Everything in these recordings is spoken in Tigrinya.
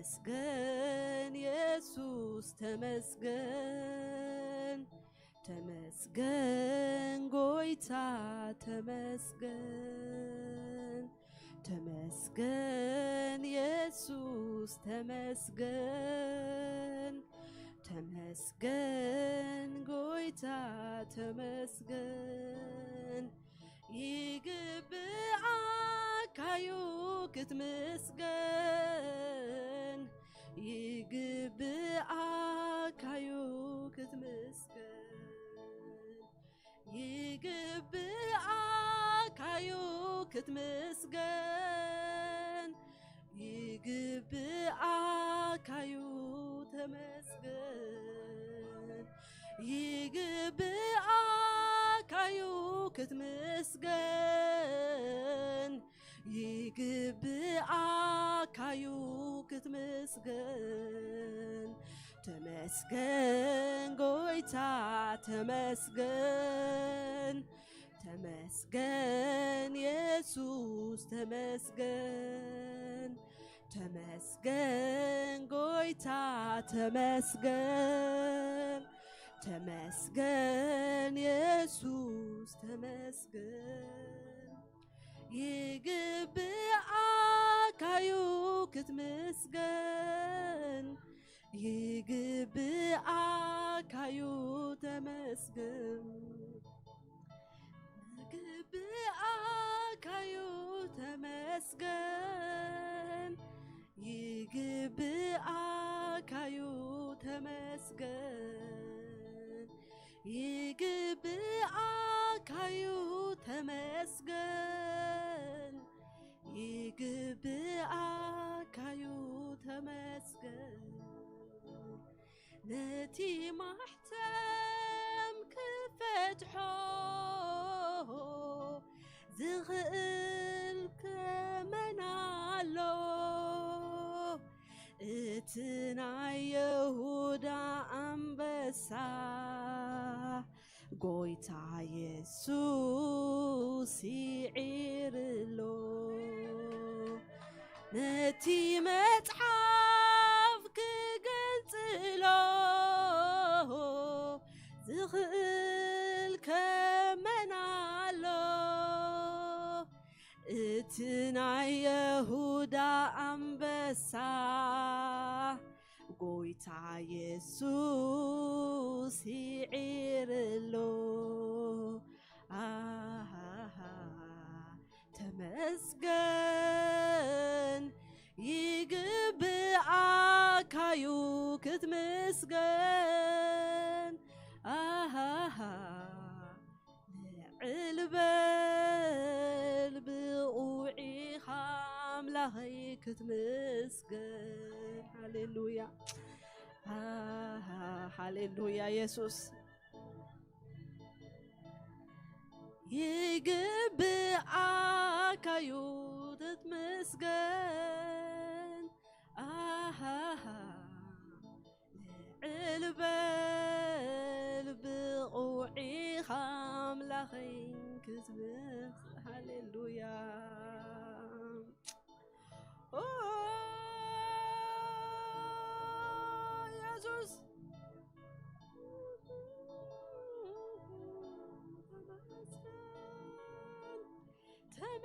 ተመስገን የሱስ ተመስገን፣ ተመስገን ጎይታ ተመስገን፣ ተመስገን የሱስ ተመስገን፣ ተመስገን ጎይታ ተመስገን። ይግብኣካዩ ክትምስገን፣ ይግብኣካዩ ክትምስገን፣ ይግብኣካዩ ክትምስገን፣ ይግብኣካዩ ተመስገን፣ ይግብኣካዩ ክትምስገን፣ ይግብኣካዩ ክትምስገን። ተመስገን ጎይታ ተመስገን፣ ተመስገን የሱስ ተመስገን፣ ተመስገን ጎይታ ተመስገን፣ ተመስገን የሱስ ተመስገን። ይግብኣካዩ ክትምስገን፣ ይግብኣካዩ ተመስገን፣ ይግብኣካዩ ተመስገን፣ ይግብኣካዩ ተመስገን፣ ይግብኣካዩ ተመስገን፣ ይግብኣካዩ ተመስገን። ነቲ ማሕተም ክፈትሖ ዝኽእል ከመን ኣሎ? እቲ ናይ የሁዳ ኣንበሳ ጎይታ የሱስ ይዒርሎ። ነቲ መጽሓፍ ክገልጽሎ ዝኽእል ከመን ኣሎ? እቲ ናይ የሁዳ ኣንበሳ ጎይታ የሱስ ይዒርሎ። ኣሃሃ፣ ተመስገን፣ ይግብኣካዩ ክትምስገን። ኣሃሃ፣ ልዕል በል ብቑዒኻ ኣምላኸይ ክትምስገን። ሃሌሉያ፣ ኣሃ፣ ሃሌሉያ የሱስ። ይግብኣካዩ ክትምስገን። ኣሃሃ፣ ልዕል በል ብቑዒኻ ኣምላኸይ ክትምስ-፣ ሃሌሉያ። ኦ፣ የሱስ።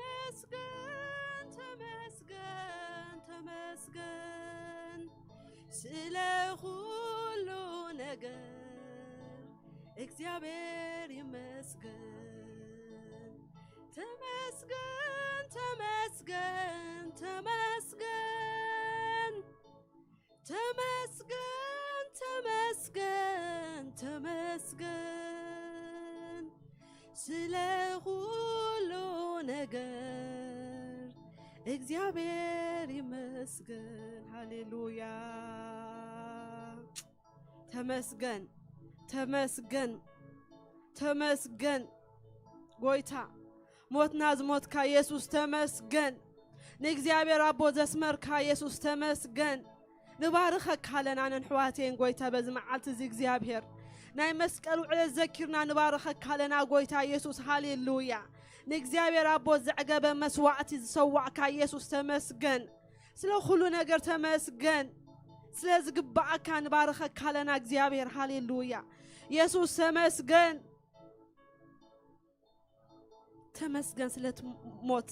ተመስገን፣ ተመስገን፣ ተመስገን ስለ ኩሉ ነገር እግዚኣብሔር ይመስገን። ተመስገን፣ ተመስገን፣ ተመስገን። ተመስገን፣ ተመስገን፣ ተመስገን ስለ ኩሉ ነገር እግዚኣብሔር ይመስገን። ሃሌሉያ። ተመስገን፣ ተመስገን፣ ተመስገን ጎይታ። ሞትና ዝሞትካ የሱስ ተመስገን። ንእግዚኣብሔር ኣቦ ዘስመርካ የሱስ ተመስገን። ንባርኸካ ኣለና ኣነን ኣሕዋተይን ጎይታ በዚ መዓልቲ እዚ እግዚኣብሔር። ናይ መስቀል ውዕለት ዘኪርና ንባርኸካ ኣለና ጎይታ የሱስ። ሃሌሉያ። ንእግዚኣብሔር ኣቦ ዘዕገበ መስዋዕቲ ዝሰዋዕካ የሱስ ተመስገን። ስለ ኩሉ ነገር ተመስገን። ስለ ዝግባኣካ ንባርኸካ ኣለና እግዚኣብሔር። ሃሌሉያ። የሱስ ተመስገን። ተመስገን ስለ እቲ ሞት፣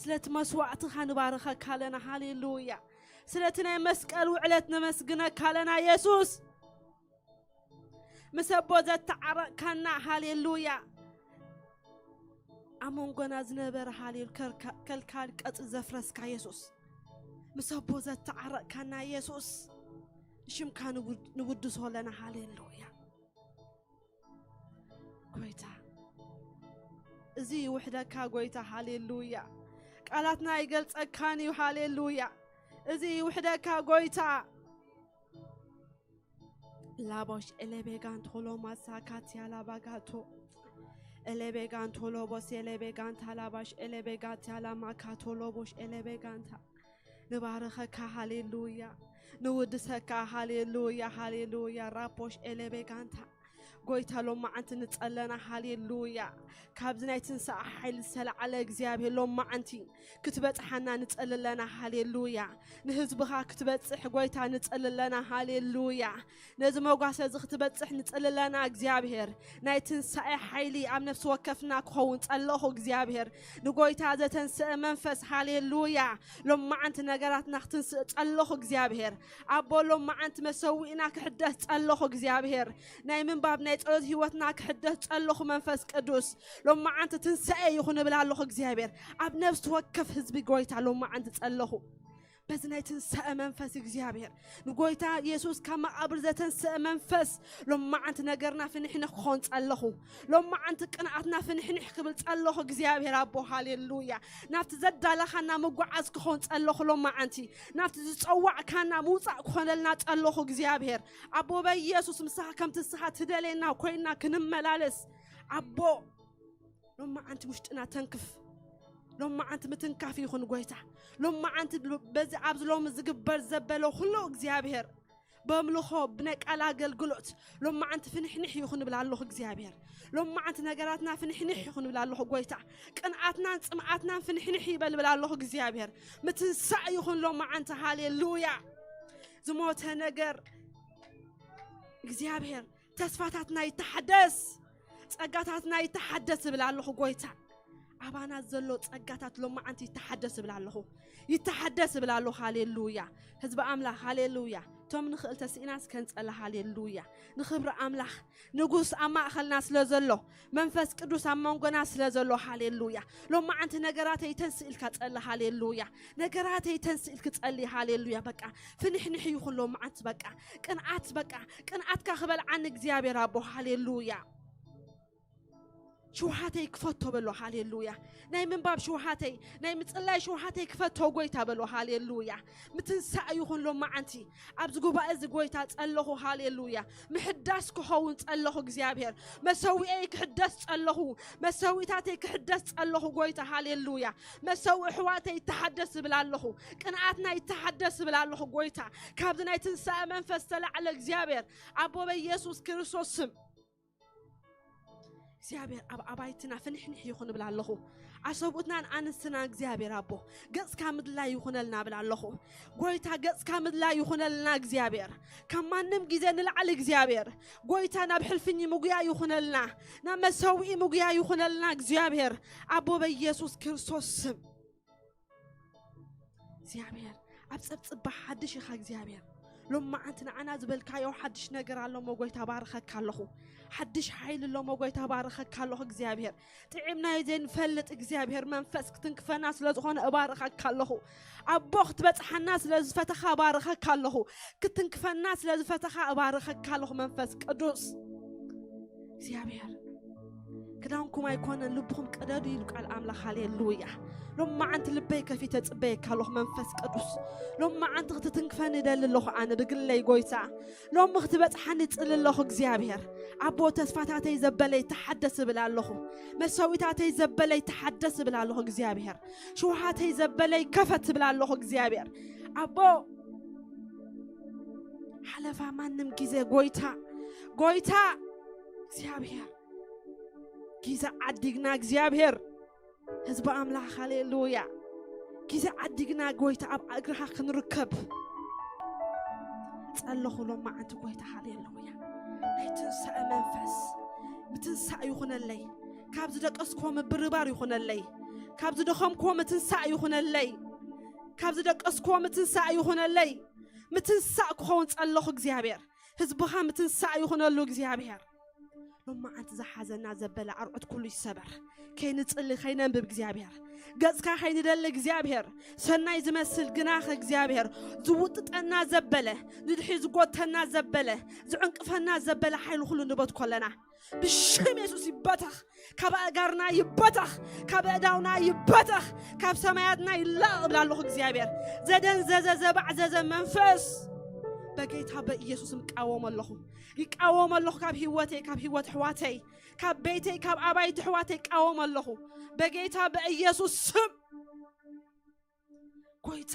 ስለ እቲ መስዋዕትኻ ንባርኸካ ኣለና። ሃሌሉያ። ስለ እቲ ናይ መስቀል ውዕለት ነመስግነካ ኣለና የሱስ። ምስ ኣቦ ዘተዓረቕካና። ሃሌሉያ። ኣብ መንጎና ዝነበረ ሃሌሉ ከልካ-፣ ከልካል ቀጽ ዘፍረስካ የሱስ፣ ምስ ኣቦ ዘተዓረቕካና የሱስ፣ ንሽምካ ንውድ-፣ ንውድሶ ኣለና። ሃሌሉያ። ጎይታ፣ እዚ ይውሕደካ ጎይታ። ሃሌሉያ። ቃላትና ኣይገልጸካን እዩ። ሃሌሉያ። እዚ ይውሕደካ ጎይታ። ላቦሽ ኤሌቤጋንቶ ሎማሳ ካቲያ ላባጋቶ ኤሌቤጋንቶ ሎቦስ ኤሌቤጋንታ ላባሽ ኤሌቤጋንታ ላማካቶ ሎቦሽ ኤሌቤጋንታ። ንባረኸካ። ሃሌሉያ። ንውድሰካ። ሃሌሉያ፣ ሃሌሉያ። ራፖሽ ኤሌቤጋንታ። ጎይታ ሎማዓንቲ ንጸለና። ሃሌሉያ። ካብዚ ናይ ትንሳኤ ሓይሊ ዝተለዓለ እግዚኣብሔር ሎማዓንቲ ክትበጽሓና ንጸልለና። ሃሌሉያ። ንህዝብኻ ክትበጽሕ ጎይታ ንጸልለና። ሃሌሉያ። ነዚ መጓሰ እዚ ክትበጽሕ ንጸልለና እግዚኣብሔር። ናይ ትንሳኤ ሓይሊ ኣብ ነፍሲ ወከፍና ክኸውን ጸለኹ እግዚኣብሔር። ንጎይታ ዘተንስአ መንፈስ። ሃሌሉያ። ሎማዓንቲ ነገራትና ክትንስእ ጸለኹ እግዚኣብሔር። ኣቦ ሎማዓንቲ መሰዊእና ክሕደስ ጸለኹ እግዚኣብሔር። ናይ ምንባብ ናይ ጸሎት ህይወትና ክሕደስ ጸለኹ መንፈስ ቅዱስ። ሎማዓንቲ ትንሳኤ ይኹን እብል ኣለኹ እግዚኣብሔር። ኣብ ነፍሲ ወከፍ ህዝቢ ጎይታ ሎማዓንቲ ጸለኹ። በዚ ናይ ትንሳኤ መንፈስ እግዚኣብሔር ንጎይታ የሱስ ካብ መቓብር ዘተንስአ መንፈስ ሎማዓንቲ ነገርና ፍንሕንሕ ክኾን ጸለኹ። ሎማዓንቲ ቅንኣትና ፍንሕንሕ ክብል ጸለኹ እግዚኣብሔር ኣቦ። ሃሌሉያ። ናብቲ ዘዳለኻና ምጓዓዝ ክኾን ጸለኹ ሎማዓንቲ። ናብቲ ዝጸዋዕካና ምውጻእ ክኾነልና ጸለኹ እግዚኣብሔር ኣቦ። በኢየሱስ ምሳኻ ከምቲ ንስኻ ትደልየና ኮይንና ክንመላለስ ኣቦ። ሎማዓንቲ ውሽጥና ተንክፍ። ሎማዓንቲ ምትንካፍ ይኹን ጎይታ። ሎማዓንቲ በዚ ኣብዚ ሎሚ ዝግበር ዘበለ ኩሉ እግዚኣብሔር በምልኾ ብናይ ቃል ኣገልግሎት ሎማዓንቲ ፍንሕንሕ ይኹን እብል ኣለኹ እግዚኣብሔር። ሎማዓንቲ ነገራትና ፍንሕንሕ ይኹን እብል ኣለኹ ጎይታ። ቅንኣትናን ጽምኣትናን ፍንሕንሕ ይበል እብል ኣለኹ እግዚኣብሔር። ምትንሳእ ይኹን ሎማዓንቲ። ሃሌሉያ። ዝሞተ ነገር እግዚኣብሔር ተስፋታትና ይተሓደስ፣ ጸጋታትና ይተሓደስ እብል ኣለኹ ጎይታ። ኣባና ዘሎ ጸጋታት ሎማዓንቲ ይተሓደስ እብል ኣለኹ። ይተሓደስ እብል ኣለኹ። ሃሌሉያ። ህዝቢ ኣምላኽ ሃሌሉያ። እቶም ንኽእል ተስኢናስ ከንጸላ። ሃሌሉያ። ንኽብሪ ኣምላኽ። ንጉስ ኣብ ማእኸልና ስለ ዘሎ፣ መንፈስ ቅዱስ ኣብ መንጎና ስለ ዘሎ። ሃሌሉያ። ሎማዓንቲ ነገራተይ ተንስእ ኢልካ ጸሊ። ሃሌሉያ። ነገራተይ ተንስእ ኢልክ ጸሊ። ሃሌሉያ። በቃ ፍንሕንሕ ይኹን ሎማዓንቲ። በቃ ቅንኣት፣ በቃ ቅንኣትካ ክበልዓኒ እግዚኣብሔር ኣቦ። ሃሌሉያ። ሽውሃተይ ክፈቶ በሎ። ሃሌሉያ። ናይ ምንባብ ሽውሃተይ፣ ናይ ምጽላይ ሽውሃተይ ክፈቶ ጎይታ በሎ። ሃሌሉያ። ምትንሳእ ይኹን ሎማዓንቲ ኣብዚ ጉባኤ እዚ ጎይታ ጸለኹ። ሃሌሉያ። ምሕዳስ ክኸውን ጸለኹ እግዚኣብሔር። መሰዊኤይ ክሕደስ ጸለኹ። መሰዊታተይ ክሕደስ ጸለኹ ጎይታ። ሃሌሉያ። መሰዊ ኣሕዋተይ ይተሓደስ እብል ኣለኹ። ቅንኣትና ይተሓደስ እብል ኣለኹ ጎይታ። ካብዚ ናይ ትንሳኤ መንፈስ ተላዕለ እግዚኣብሔር ኣቦ በኢየሱስ ክርስቶስ ስም። እግዚኣብሔር ኣብ ኣባይትና ፍንሕንሕ ይኹን እብል ኣለኹ። ኣሰብኡትናን ኣንስትና እግዚኣብሔር ኣቦ ገጽካ ምድላይ ይኹነልና እብል ኣለኹ። ጎይታ ገጽካ ምድላይ ይኹነልና እግዚኣብሔር። ካብ ማንም ግዜ ንላዕሊ እግዚኣብሔር ጎይታ ናብ ሕልፍኝ ምጉያ ይኹነልና፣ ናብ መሰውኢ ምጉያ ይኹነልና እግዚኣብሔር ኣቦ በኢየሱስ ክርስቶስ ስም። እግዚኣብሔር ኣብ ጸብጽባ ሓድሽ ኢኻ እግዚኣብሔር። ሎማዓንቲ ንዓና ዝበልካዮ ሓድሽ ነገር ኣሎ እሞ ጎይታ ባርኸካ ኣለኹ። ሓድሽ ሓይሊ ኣሎ እሞ ጎይታ ባርኸካ ኣለኹ እግዚኣብሔር። ጥዒምናዮ ዘይንፈልጥ እግዚኣብሔር መንፈስ ክትንክፈና ስለ ዝኾነ እባርኸካ ኣለኹ። ኣቦ ክትበጽሓና ስለ ዝፈተኻ እባርኸካ ኣለኹ። ክትንክፈና ስለ ዝፈተኻ እባርኸካ ኣለኹ መንፈስ ቅዱስ። እግዚኣብሔር ክዳንኩም ኣይኮነን ልብኹም ቅደዱ ኢሉ ቃል ኣምላኽ። ሃሌሉያ። ሎማዓንቲ ልበይ ከፊተ ጽበየካ ኣለኹ መንፈስ ቅዱስ። ሎማዓንቲ ክትትንክፈኒ ይደሊ ኣለኹ ኣነ ብግለይ ጎይታ። ሎሚ ክትበጽሓኒ ይጽሊ ኣለኹ እግዚኣብሔር። ኣቦ ተስፋታተይ ዘበለ ይተሓደስ እብል ኣለኹ። መሰዊታተይ ዘበለ ይተሓደስ እብል ኣለኹ እግዚኣብሔር። ሽውሃተይ ዘበለ ይከፈት እብል ኣለኹ እግዚኣብሔር። ኣቦ ሓለፋ ማንም ግዜ ጎይታ፣ ጎይታ እግዚኣብሔር ግዜ ዓዲግና እግዚኣብሔር ህዝቢ ኣምላኽ ሃሌሉያ። ግዜ ዓዲግና ጎይታ ኣብ እግርኻ ክንርከብ ጸለኹ። ሎማዓንቲ ጎይታ፣ ሃሌሉያ፣ ናይ ትንሳኤ መንፈስ ምትንሳእ ይኹነለይ። ካብ ዝደቀስክዎ ምብርባር ይኹነለይ። ካብ ዝደኸምክዎ ምትንሳእ ይኹነለይ። ካብ ዝደቀስክዎ ምትንሳእ ይኹነለይ። ምትንሳእ ክኸውን ጸለኹ እግዚኣብሔር። ህዝብኻ ምትንሳእ ይኹነሉ እግዚኣብሔር። ሎማዓንቲ ዝሓዘና ዘበለ ኣርዑት ኩሉ ይሰበር። ከይንጽሊ ከይነንብብ እግዚኣብሔር፣ ገጽካ ከይንደሊ እግዚኣብሔር፣ ሰናይ ዝመስል ግናኸ እግዚኣብሔር፣ ዝውጥጠና ዘበለ፣ ንድሕሪ ዝጎተና ዘበለ፣ ዝዕንቅፈና ዘበለ ሓይሊ ኩሉ ንበትኮ ኣለና። ብሽም የሱስ ይበተኽ። ካብ ኣእጋርና ይበተኽ። ካብ ኣእዳውና ይበተኽ። ካብ ሰማያትና ይላቕ እብል ኣለኹ እግዚኣብሔር። ዘደንዘዘ ዘባዕዘዘ መንፈስ በጌታ በኢየሱስም እቃወም ኣለኹ። ይቃወም ኣለኹ። ካብ ህይወተይ፣ ካብ ህይወት ኣሕዋተይ፣ ካብ ቤተይ፣ ካብ ኣባይቲ ኣሕዋተይ ይቃወም ኣለኹ። በጌታ በኢየሱስ ስም ጎይታ።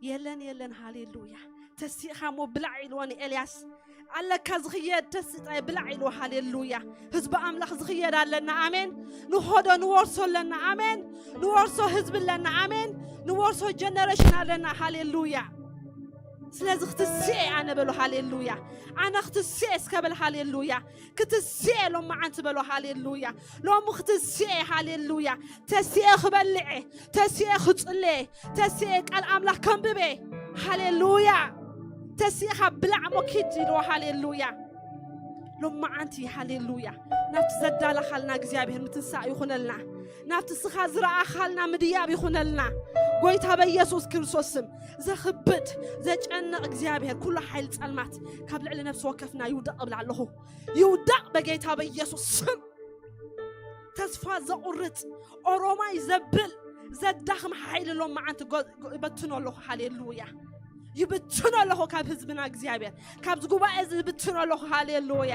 የለን፣ የለን። ሃሌሉያ። ተሲእኻ እሞ ብላዕ ኢልዎ ንኤልያስ። ኣለካ ዝኽየድ ተስጣይ ብላዕ ኢልዎ። ሃሌሉያ። ህዝቢ ኣምላኽ ዝኽየድ ኣለና። ኣሜን። ንኾዶ ንወርሶ ኣለና። ኣሜን። ንወርሶ ህዝቢ ኣለና። ኣሜን። ንወርሶ ጀነሬሽን ኣለና። ሃሌሉያ። ስለዚ ክትስኤ ኣነ በሎ። ሃሌሉያ። ኣነ ክትስኤ እስከ በል። ሃሌሉያ። ክትስኤ ሎማዓንቲ በሎ። ሃሌሉያ። ሎሚ ክትስኤ። ሃሌሉያ። ተስኤ ክበልዕ፣ ተስኤ ክጽልየ፣ ተስኤ ቃል ኣምላኽ ከንብበ። ሃሌሉያ። ተስኤኻ ብላዕ ሞኪድ ኢልዎ። ሃሌሉያ። ሎማዓንቲ፣ ሃሌሉያ፣ ናብቲ ዘዳለኻልና እግዚኣብሔር ምትንሳእ ይኹነልና። ናብቲ ስኻ ዝረኣኻልና ምድያብ ይኹነልና። ጎይታ በኢየሱስ ክርስቶስ ስም ዘኽብድ፣ ዘጨንቕ እግዚኣብሔር፣ ኩሉ ሓይሊ ጸልማት ካብ ልዕሊ ነፍሲ ወከፍና ይውደቕ እብል ኣለኹ። ይውደቕ በጌታ በኢየሱስ ስም። ተስፋ ዘቑርጥ፣ ኦሮማይ ዘብል፣ ዘዳኽም ሓይሊ ሎማዓንቲ ጎ-፣ ጎ-፣ ይበትኖ ኣለኹ። ሃሌሉያ። ይብትኖ ኣለኹ ካብ ህዝብና እግዚኣብሔር፣ ካብዚ ጉባኤ እዚ ይብትኖ ኣለኹ። ሃሌሉያ።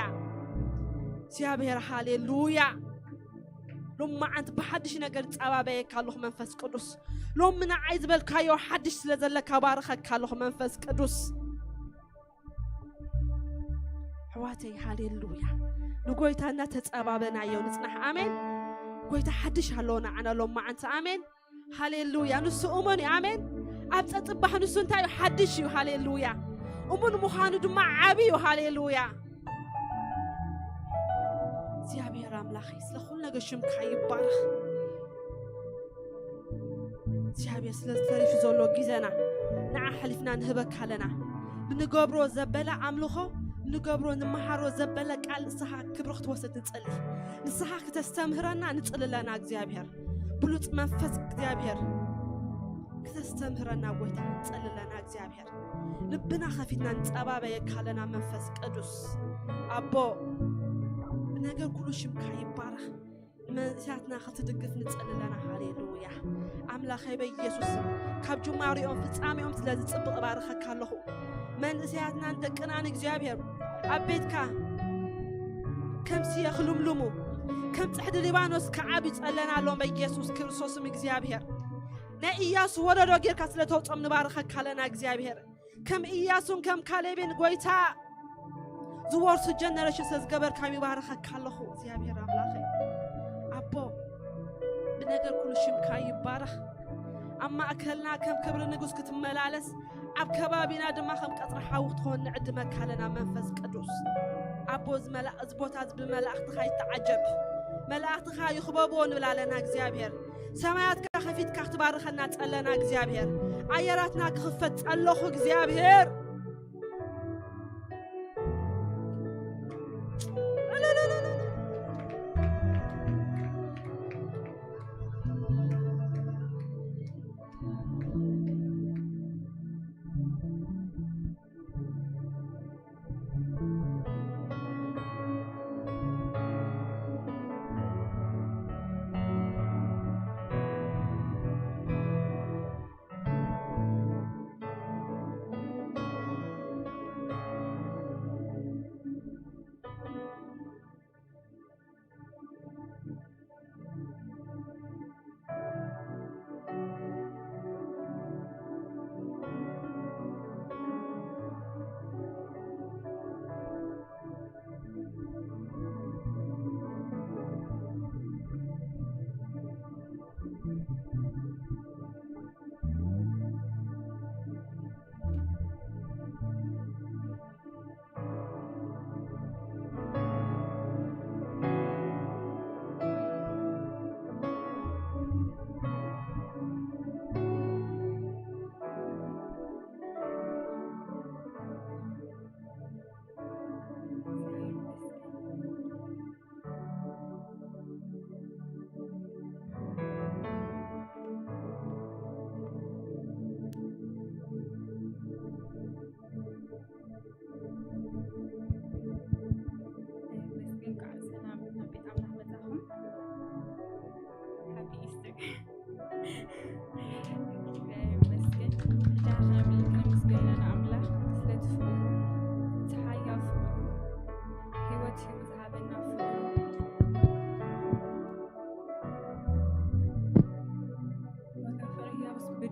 እግዚኣብሔር፣ ሃሌሉያ። ሎማዓንቲ ብሓድሽ ነገር ጸባበየካ ኣለኹ መንፈስ ቅዱስ። ሎሚ ንዓይ ዝበልካዮ ሓድሽ ስለ ዘለካ ባርኸካ ኣለኹ መንፈስ ቅዱስ። ኣሕዋተይ፣ ሃሌሉያ። ንጎይታ እናተጸባበናዮ ንጽናሕ። ኣሜን። ጎይታ ሓድሽ ኣሎ ንዓና ሎማዓንቲ። ኣሜን። ሃሌሉያ። ንሱ እሙን እዩ። ኣሜን። ኣብ ጸጽባሕ ንሱ እንታይ እዩ? ሓድሽ እዩ። ሃሌሉያ። እሙን ምዃኑ ድማ ዓቢ እዩ። ሃሌሉያ። እግዚኣብሔር ኣምላኸይ፣ ስለ ኩሉ ነገር ሽምካ ይባረኽ። እግዚኣብሔር፣ ስለ ዝተሪፉ ዘሎ ግዜና ንዓ ሓሊፍና ንህበካ ኣለና። ብንገብሮ ዘበለ ኣምልኾ፣ ብንገብሮ ንመሃሮ ዘበለ ቃል ንስኻ ክብሪ ክትወስድ ንጽሊ። ንስኻ ክተስተምህረና ንጽሊ ኣለና እግዚኣብሔር። ብሉጽ መንፈስ እግዚኣብሔር ክተስተምህረና ጎይታ ንጽሊ ኣለና እግዚኣብሔር። ልብና ከፊትና ንጸባበየካ ኣለና መንፈስ ቅዱስ። ኣቦ፣ ብነገር ኩሉ ሽምካ ይባረኽ። መንእሰያትና ክትድግፍ ንጸሊ ኣለና። ሃሌሉያ። ኣምላኸይ በኢየሱስ ስም፣ ካብ ጅማሪኦም ፍጻሜኦም ስለ ዝጽብቕ እባርኸካ ኣለኹ። መንእሰያትናን ደቅናን እግዚኣብሔር ኣብ ቤትካ ከም ስየ ክልምልሙ፣ ከም ጽሕዲ ሊባኖስ ክዓብዩ ጸለና ኣሎም በኢየሱስ ክርስቶስ ስም እግዚኣብሔር። ናይ ኢያሱ ወለዶ ጌርካ ስለ ተውጾም ንባርኸካ ኣለና እግዚኣብሔር። ከም ኢያሱን ከም ካሌብን ጎይታ ዝወርሱ ጀነሬሽን ስለ ዝገበርካ ይባርኸካ ኣለኹ እግዚኣብሔር ኣምላኸይ። ኣቦ፣ ብነገር ኩሉ ሽምካ ይባረኽ። ኣብ ማእከልና ከም ክብሪ ንጉስ ክትመላለስ፣ ኣብ ከባቢና ድማ ከም ቀጽሪ ሓዊ ክትኾን ንዕድመካ ኣለና መንፈስ ቅዱስ። ኣቦ፣ እዚ መላ-፣ እዚ ቦታ እዚ ብመላእኽትኻ ይተዓጀብ። መላእኽትኻ ይኽበብዎ ንብል ኣለና እግዚኣብሔር። ሰማያትካ ከፊትካ ክትባርኸና ጸለና እግዚኣብሔር። ኣየራትና ክኽፈት ጸለኹ እግዚኣብሔር።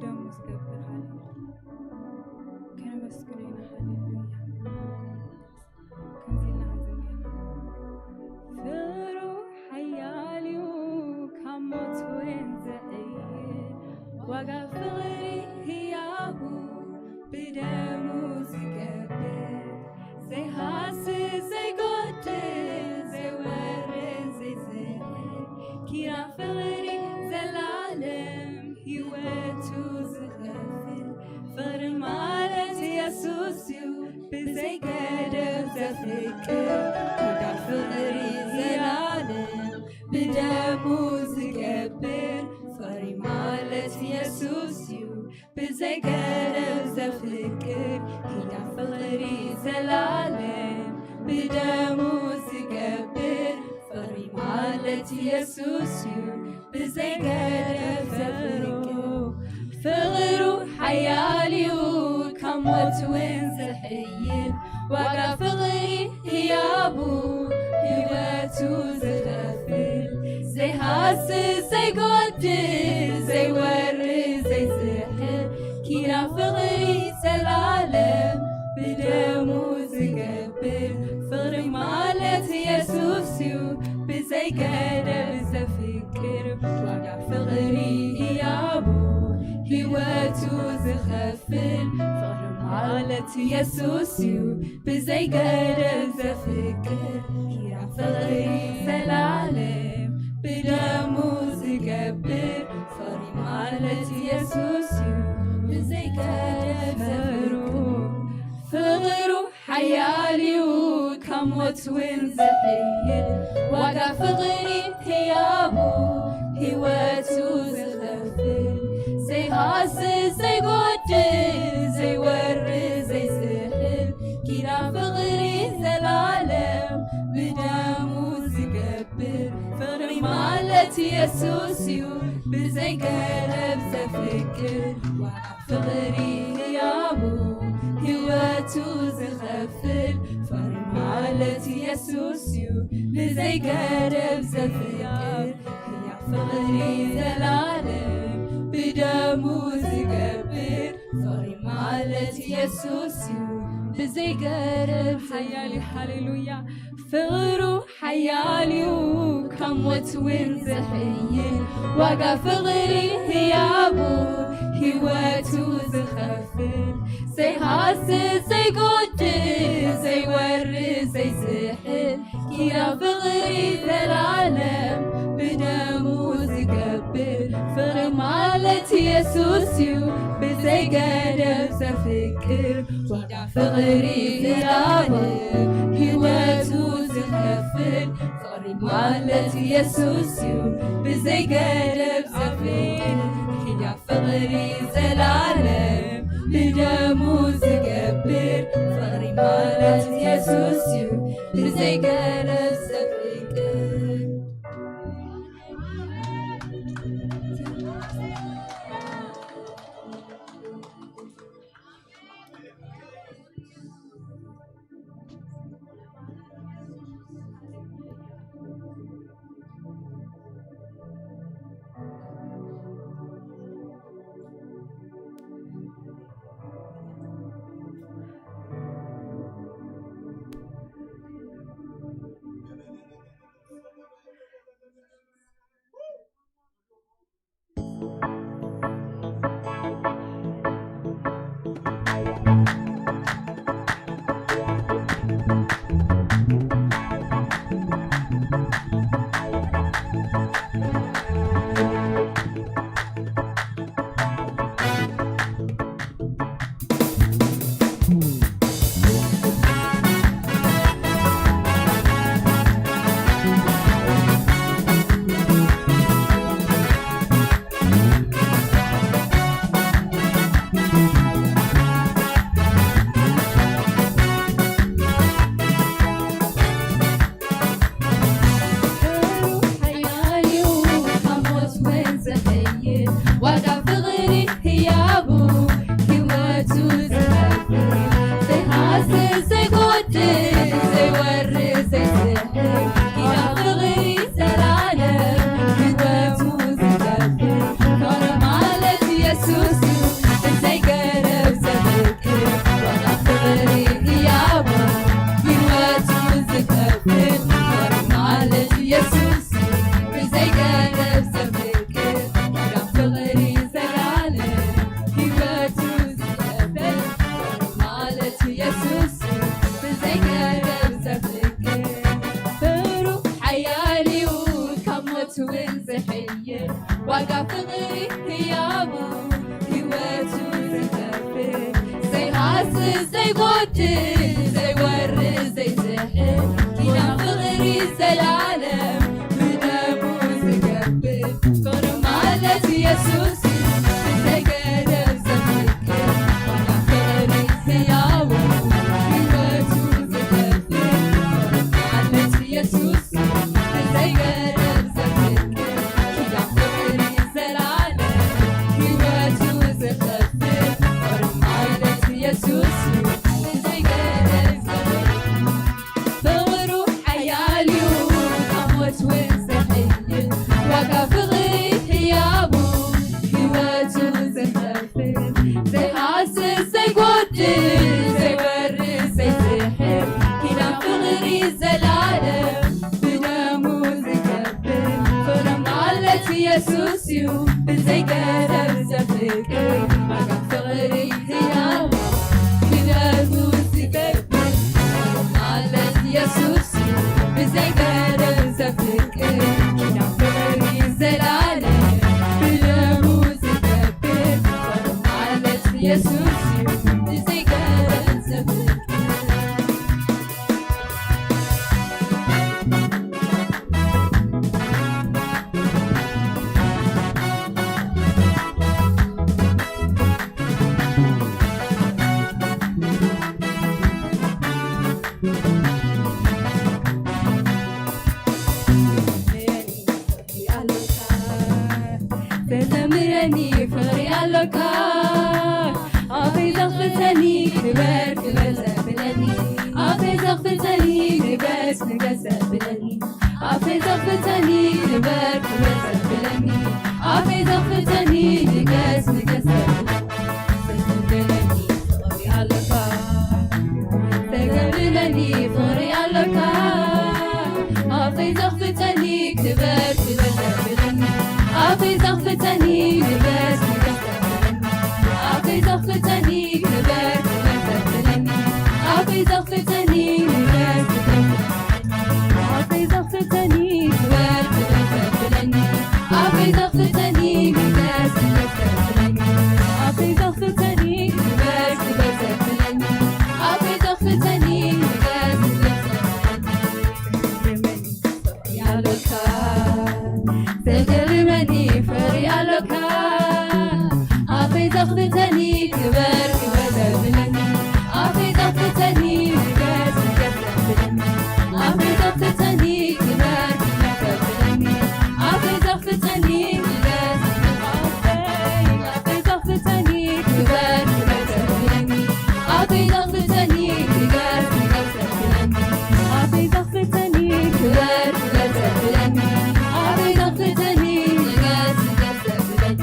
ደሙ ዝገብር። ሃሌሉያ። ከነመስግኖ ኢና። ሃሌሉያ። ከምዚ ኢልና ክንዝምር ኢና። ፍቕሩ ሓያል እዩ፣ ካብ ሞት እውን ዘዕይል፣ ዋጋ ፍቕሪ ህያቡ ብደሙ ዝገብር፣ ዘይሃስስ ዘይጎድል ዘይወርድ ዘይዝሕል፣ ኪዳን ፍቕሪ ዘላለም ህይወቱ ዝኸፍል፣ ፍቕሪ ማለት የሱስ እዩ ብዘይ ገደብ ዘፍቅር፣ ኪዳን ፍቕሪ ዘላለም ብደሙ ዝገብር፣ ፍቕሪ ማለት የሱስ እዩ ብዘይ ገደብ ዘፍቅር፣ ኪዳን ፍቕሪ ዘላለም ብደሙ ዝገብር፣ ፍቕሪ ማለት የሱስ እዩ ብዘይ ገደብ ዘፍቅር። ፍቕሩ ሓያል እዩ ካብ ሞት እውን ዝሕይል፣ ዋጋ ፍቕሪ ህያቡ ህይወቱ ዝኸፍል፣ ዘይሃስስ ዘይጎድል ዘይወርድ ዘይዝሕል፣ ኪዳን ፍቕሪ ዘላለም ብደሙ ዝገብር፣ ፍቕሪ ማለት የሱስ እዩ ብዘይ ገደብ ዘፍቅር፣ ዋጋ ፍቕሪ ህያቡ ህይወቱ ዝኸፍል፣ ፍቕሪ ማለት የሱስ እዩ ብዘይ ገደብ ዘፍቅር፣ ኪዳን ፍቕሪ ዘላለም ብደሙ ዝገብር፣ ፍቕሪ ማለት የሱስ እዩ ብዘይ ገደብ ዘፍቅር። ፍቕሩ ሓያል እዩ ካብ ሞት እውን ዝሕይል፣ ዋጋ ፍቕሪ ህያቡ ህይወቱ ዝኸፍል፣ ዘይሃስስ ዘይጎድል ዘይወርድ ዘይዝሕል፣ ኪዳን ፍቕሪ ዘላለም ብደሙ ዝገብር፣ ፍቕሪ ማለት የሱስ እዩ ብዘይ ገደብ ዘፍቅር፣ ዋጋ ፍቕሪ ህያቡ ህይወቱ ዝኸፍል፣ ፍቕሪ ማለት የሱስ እዩ ብዘይ ገደብ ዘፍቅር፣ ህያብ ፍቕሪ ዘላለም ብደሙ ዝገብር፣ ፍቕሪ ማለት የሱስ እዩ ብዘይ ገደብ ሓያል እዩ። ሃሌሉያ። ፍቕሩ ሓያል እዩ ካብ ሞት እውን ዝሕይል፣ ዋጋ ፍቕሪ ህያቡ ህይወቱ ዝኸፍል፣ ዘይሃስስ ዘይጎድል ዘይወርድ ዘይዝሕል፣ ኪዳን ፍቕሪ ዘላለም ብደሙ ዝገብር፣ ፍቕሪ ማለት የሱስ እዩ ብዘይ ገደብ ዘፍቅር፣ ዋጋ ፍቕሪ ዘላለም ህይወቱ ዝኸፍል፣ ፍቕሪ ማለት የሱስ እዩ ብዘይ ገደብ ዘፍቅር፣ ኪዳን ፍቕሪ ዘላለም ብደሙ ዝገብር፣ ፍቕሪ ማለት የሱስ እዩ ብዘይ ገደብ ዘፍቅር። ዘይጎድል ዘይወርድ ዘይዝሕል ኪዳን ፍቕሪ ዘላለም ብደሙ ዝገብር ፍቕሪ ማለት ኢየሱስ እዩ። ዘይገደብ ዘፍቅር ዋላ ፍቕሪ ህያው ህይወቱ ዝኸፍል ፍቕሪ ማለት ኢየሱስ እዩ። ዘይገደብ ዘፍቅር ኪዳን ፍቕሪ ዘላለም ህይወቱ ዝኸፍል ፍቕሪ ማለት ኢየሱስ እዩ። ዘይገደብ ዘፍቅር ፍቕሩ ሓያል እዩ ካብ ሞት እውን ዘሕይል ዋጋ ፍቕሪ ህያቡ ህይወቱ ዝኸፍል ዘይሃስስ ዘይጎድል ዘይወርድ ዘይዝሕል ኪዳን ፍቕሪ ዘላለም ብደሙ ዝገብር ፍቕሪ ማለት ኢየሱስ እዩ ብዘይገደብ ዘፍቅር ዋጋ ፍቕሪ ህያው ብደሙ ዝገብር ማለት ኢየሱስ እዩ ብዘይገደብ ዘፍቅር ኪዳን ፍቕሪ ዘላለም ብደሙ ዝገብር ማለት ኢየሱስ እዩ ብዘይገደብ ዘፍቅር ተዘምረኒ ፍቕሪ ኣሎካ ኣፈይ ዘኽፍተኒ ክበር ክበር ዘብለኒ ኣፈይ ዘኽፍተኒ ንገስ ንገስ ዘብለኒ ኣፈይ ዘኽፍተኒ ክበር ክበር ዘብለኒ ኣፈይ ዘኽፍተኒ ንገስ ንገስ ዘብለኒ ተዘምረኒ ፍቕሪ ኣሎካ ተዘምረኒ ፍቕሪ ኣሎካ ኣፈይ ዘኽፍተኒ ክበር ክበር ዘብለኒ ኣፈይ ዘኽፍተኒ ንገስ ንገስ ዘብለኒ ኣፈይ ዘኽፍተኒ ክበር ክበር ዘብለኒ ኣፈይ ዘኽፍተኒ ንገስ ንገስ ኣፈይ ዘኽፍተኒ ክበር ክበር ዘብለኒ ኣፈይ ዘኽፍተኒ ንገስ ንገስ ዘብለኒ ኣፈይ ዘኽፍተኒ ክበር ክበር ዘብለኒ ኣፈይ ዘኽፍተኒ ንገስ ንገስ ዘብለኒ ያለካ ተገርመኒ ፍሪ ያለካ ኣፈይ ዘኽፍተኒ ክበር ክበር ዘብለኒ ኣፈይ ዘኽፍተኒ ንገስ ንገስ ዘብለኒ ኣፈይ ዘኽፍተኒ ክበር ክበር ዘብለኒ ኣፈይ ዘኽፍተኒ ንገስ ኣፈይ ኣፈይ ዘኽፍተኒ ክበር ክበር ዘብለኒ ኣፈይ ዘኽፍተኒ ክበር ክበር ዘብለኒ ኣፈይ ዘኽፍተኒ ክበር ክበር ዘብለኒ ኣፈይ ዘኽፍተኒ ንገስ ንገስ ዘብለኒ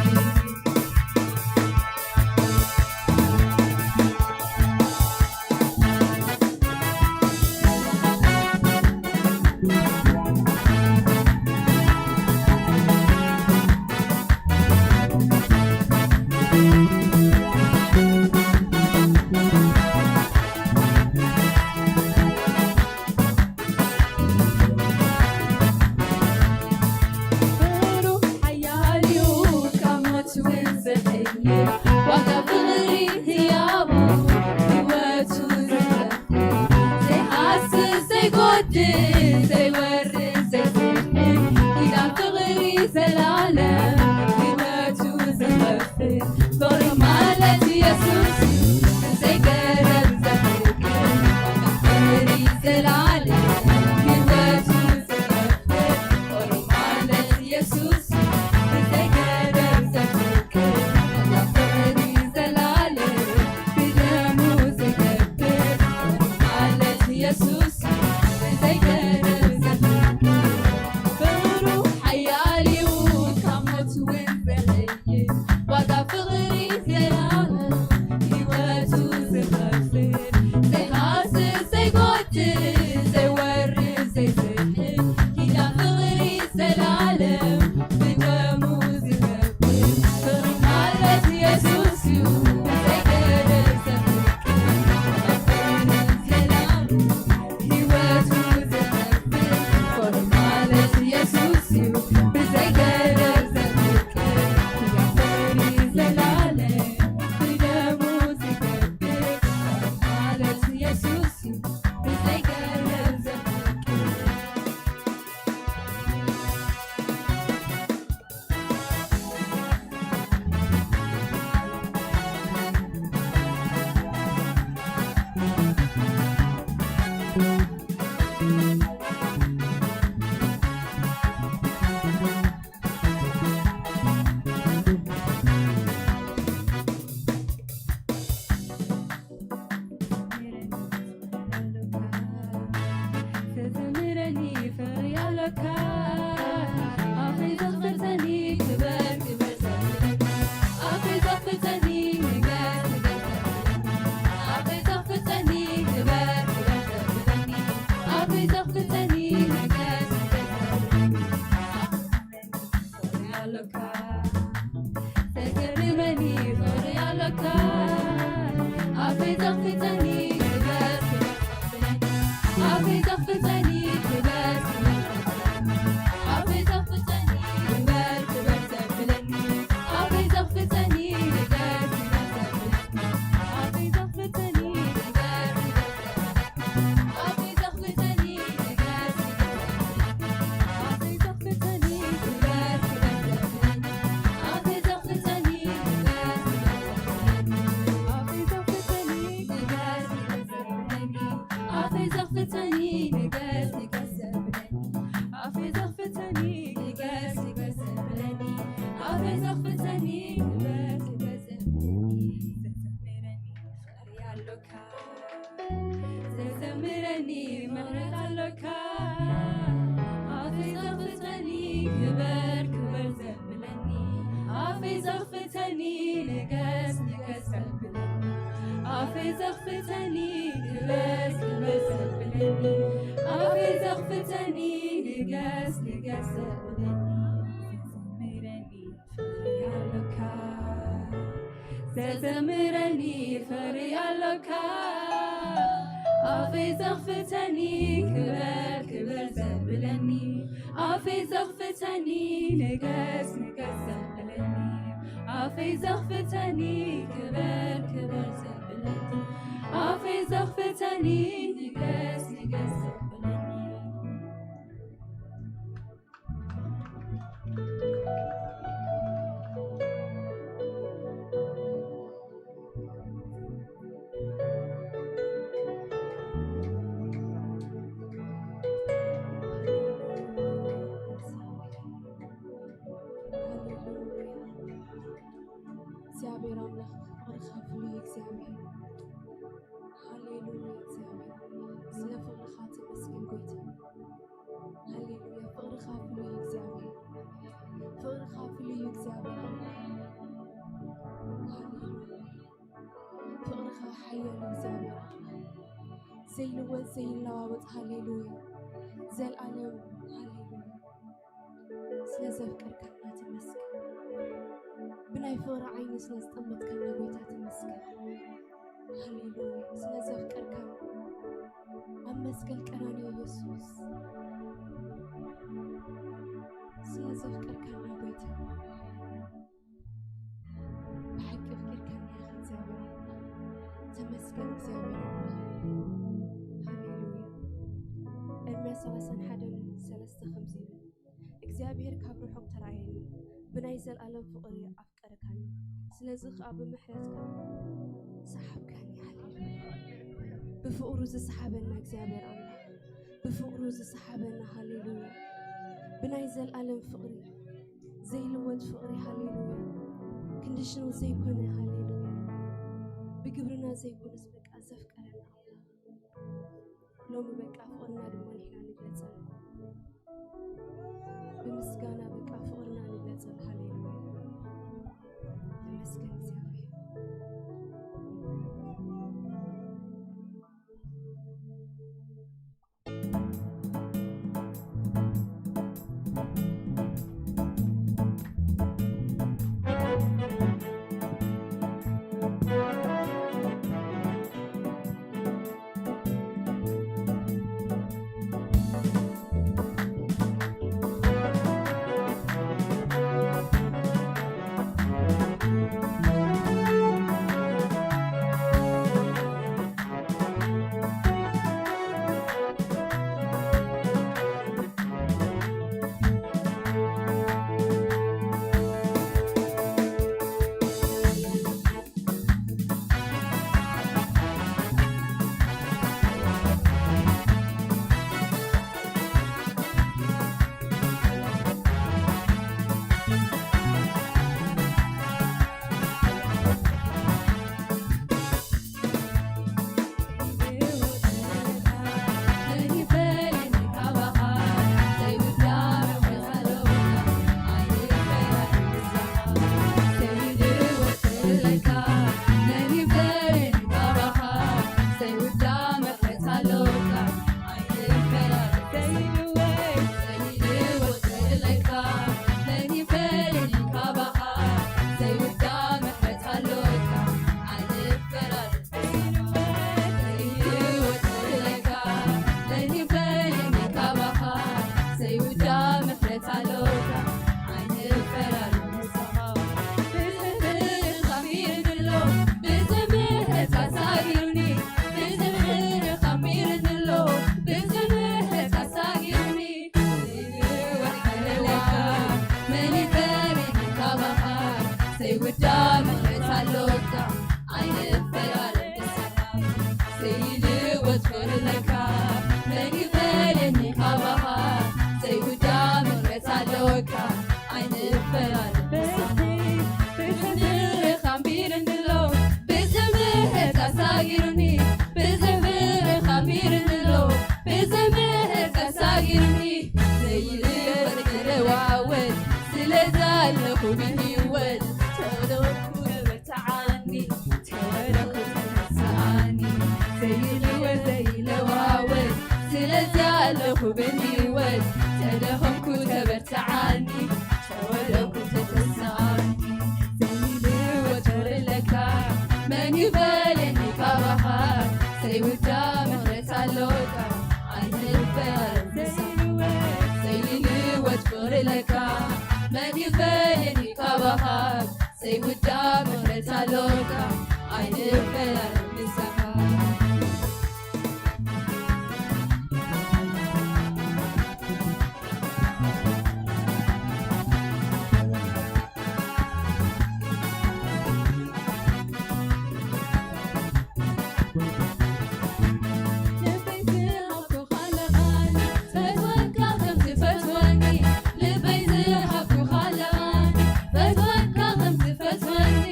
ኣፌ ዘኽፍተኒ ክበር ክበር ዘብለኒ፣ ኣፌ ዘኽፍተኒ ክበር ክበር ዘብለኒ፣ ኣፌ ዘኽፍተኒ ክበር ክበር ዘብለኒ፣ ኣፌ ዘኽፍተኒ ክበር ክበር ዘብለኒ፣ ኣፌ ዘኽፍተኒ ክበር ክበር ዘብለኒ፣ ኣፌ ዘኽፍተኒ ክበር ክበር ዘብለኒ፣ ኣፌ ዘኽፍተኒ ክበር ክበር ዘብለኒ፣ ኣፌ ዘኽፍተኒ ክበር ክበር ዘብለኒ፣ ኣፌ ዘኽፍተኒ ክበር ክበር ዘብለኒ፣ ኣፌ ዘኽፍተኒ ንገስ ንገስ ዘብለኒ፣ ኣፌ ዘኽፍተኒ ንገስ ንገስ ዘብለኒ፣ ኣፌ ዘኽፍተኒ ክበር ክበር ዘብለኒ፣ ዘዘምረኒ ፍቕሪ ኣሎካ፣ ዘዘምረኒ ምሕረት ኣሎካ፣ ኣፌ ዘኽፍተኒ ክበር ክበር ዘብለኒ፣ ኣፌ ዘኽፍተኒ ንገስ ንገስ ዘብለኒ፣ ኣፌ ዘኽፍተኒ ክበር ክበር ዘብለኒ፣ ኣፌ ዘኽፍተኒ ንገስ ንገስ ዘብለኒ፣ ዘዘምረኒ ፍቕሪ ኣሎካ፣ ዘዘምረኒ ፍቕሪ ኣሎካ፣ ኣፌ ዘኽፍተኒ ክበር ክበር ዘብለኒ፣ ኣፌ ዘኽፍተኒ ንገስ ንገስ ዘብለኒ፣ ኣፌ ዘኽፍተኒ ክበር ክበር ዘብለኒ፣ ኣፌ ዘኽፍተኒ ንገስ ንገስ ዘብለኒ። እግዚኣብሔር ኣምላኽ፣ ፍቕርኻ ፍሉይ እግዚኣብሔር። ሃሌሉያ እግዚኣብሔር፣ ስለ ፍቕርኻ ተመስገን ጎይታ። ሃሌሉያ፣ ፍቕርኻ ፍሉይ እግዚኣብሔር፣ ፍቕርኻ ፍሉይ እግዚኣብሔር ኣምላኽ። ሃሌሉያ፣ ፍቕርኻ ሓያል እግዚኣብሔር ኣምላኽ፣ ዘይልወጥ ዘይለዋወጥ። ሃሌሉያ፣ ዘልኣለም። ሃሌሉያ፣ ስለ ዘፍቀርካና ተመስገን። ብናይ ፍቕሪ ዓይኒ ስለ ዝጠመትካና ጎይታ ተመስገን። ሃሌሉያ፣ ስለ ዘፍቀርካና ኣብ መስቀል ቀራንዮ ኢየሱስ፣ ስለ ዘፍቀርካና ጎይታ ብሓቂ ኣፍቂርካና ኢኻ እግዚኣብሔር ኣምላኽ። ተመስገን እግዚኣብሔር ኣምላኽ። ሃሌሉያ። ኤርምያስ ሰላሳን ሓደን ሰለስተ ከምዚ ይብል፣ እግዚኣብሔር ካብ ርሑቕ ተራእየኒ፣ ብናይ ዘለኣለም ፍቕሪ ኣፍቀርካኒ፣ ስለዚ ኸኣ ብምሕረትካ ሰሓብካኒ። ሃሌሉያ። ብፍቕሩ ዝሰሓበና እግዚኣብሔር ኣምላኽ፣ ብፍቕሩ ዝሰሓበና። ሃሌሉያ። ብናይ ዘለኣለም ፍቕሪ፣ ዘይልወጥ ፍቕሪ። ሃሌሉያ። ክንድሽኖ ዘይኮነ። ሃሌሉያ። ብግብርና ዘይኮነስ በቃ ዘፍቀረና ኣምላኽ። ሎሚ በቃ ፍቕርና ድማ ንሕና ንግለጸሉ። ብምስጋና በቃ ፍቕርና ንግለጸሉ። ሃሌሉያ። ተመስገን እግዚኣብሔር። ኣይንፈላለን ብሰላም ዘይልወጥ ፍቕሪ ኣለካ። መን ይፈልየኒ ካባኻ? ዘይውዳእ ምሕረት ኣለካ። ኣይንፈላለን ብሰላም። ብዙሕ ምሕረት ኣንቢሩኒ ኣሎ፣ ብዙሕ ምሕረት ኣሳጊሩኒ። ብዙሕ ምሕረት ኣንቢሩኒ ኣሎ፣ ብዙሕ ምሕረት ኣሳጊሩኒ። ዘይልወጥ ዘይለዋወጥ ስለዛ ኣለኹ ብህይወት ተወለድኩ ተበርትዓኒ፣ ተወለድኩ ተበርትዓኒ። ዘይልወጥ ዘይለዋወጥ ስለዚ ኣለኹ ብህይወት ተደኸምኩ ተበርትዓኒ፣ ተወለድኩ ተተስኣኒ። ዘይልወጥ ፍቕሪ ኣለካ መን ይፈልየኒ ካባኻ? ዘይውዳእ ምሕረት ኣለካ ኣይንፈላለን ብሰላም። ዘይልወጥ ፍቕሪ ኣለካ መን ይፈልየኒ ካባኻ? ዘይውዳእ ምሕረት ኣለካ ኣይንፈላለን ብሰላም። ልበይ ዝሃብኩኻ ኣለኻኒ፣ ፈትወካ ከም ትፈትወኒ። ልበይ ዝሃብኩኻ ኣለኻኒ፣ ፈትወካ ከም ትፈትወኒ።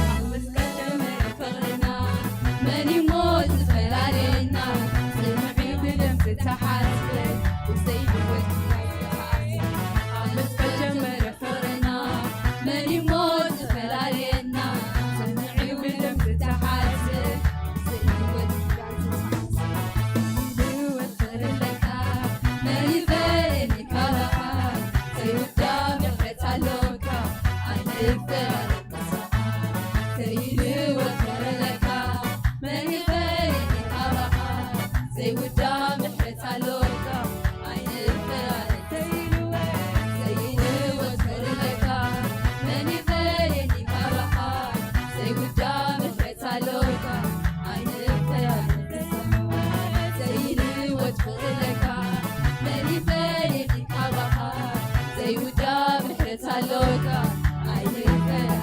ኣብ መስቀል ጀመረ ፍቕርና፣ መን እሞ ዝፈላልየና? ጽኑዕ እዩ ብደም ዝተሓዝበ፣ ብዘይልወጥ ኣብ መስቀል ጀመረ ፍቕርና፣ መን እሞ ዝፈላልየና? ጽኑዕ እዩ ብደም ዝተሓዝበ፣ ብዘይልወጥ ዘይልወጥ ፍቕሪ ኣለካ፣ መን ይፈልየኒ ካባኻ? ዘይውዳእ ምሕረት ኣለካ፣ ኣይንፈላለን ብሰላም። ዘይልወጥ ፍቕሪ ኣለካ፣ መን ይፈልየኒ ካባኻ? ዘይውዳእ ምሕረት ኣለካ፣ ኣይንፈላለን። ዘይልወጥ፣ ዘይልወጥ ፍቕሪ ኣለካ፣ መን ይፈልየኒ ካባኻ? ዘይውዳእ ምሕረት ኣለካ፣ ኣይንፈላለን። ዘይልወጥ ፍቕሪ ኣለካ፣ መን ይፈልየኒ ካባኻ? ዘይውዳእ ምሕረት ኣለካ፣ ኣይንፈላለን።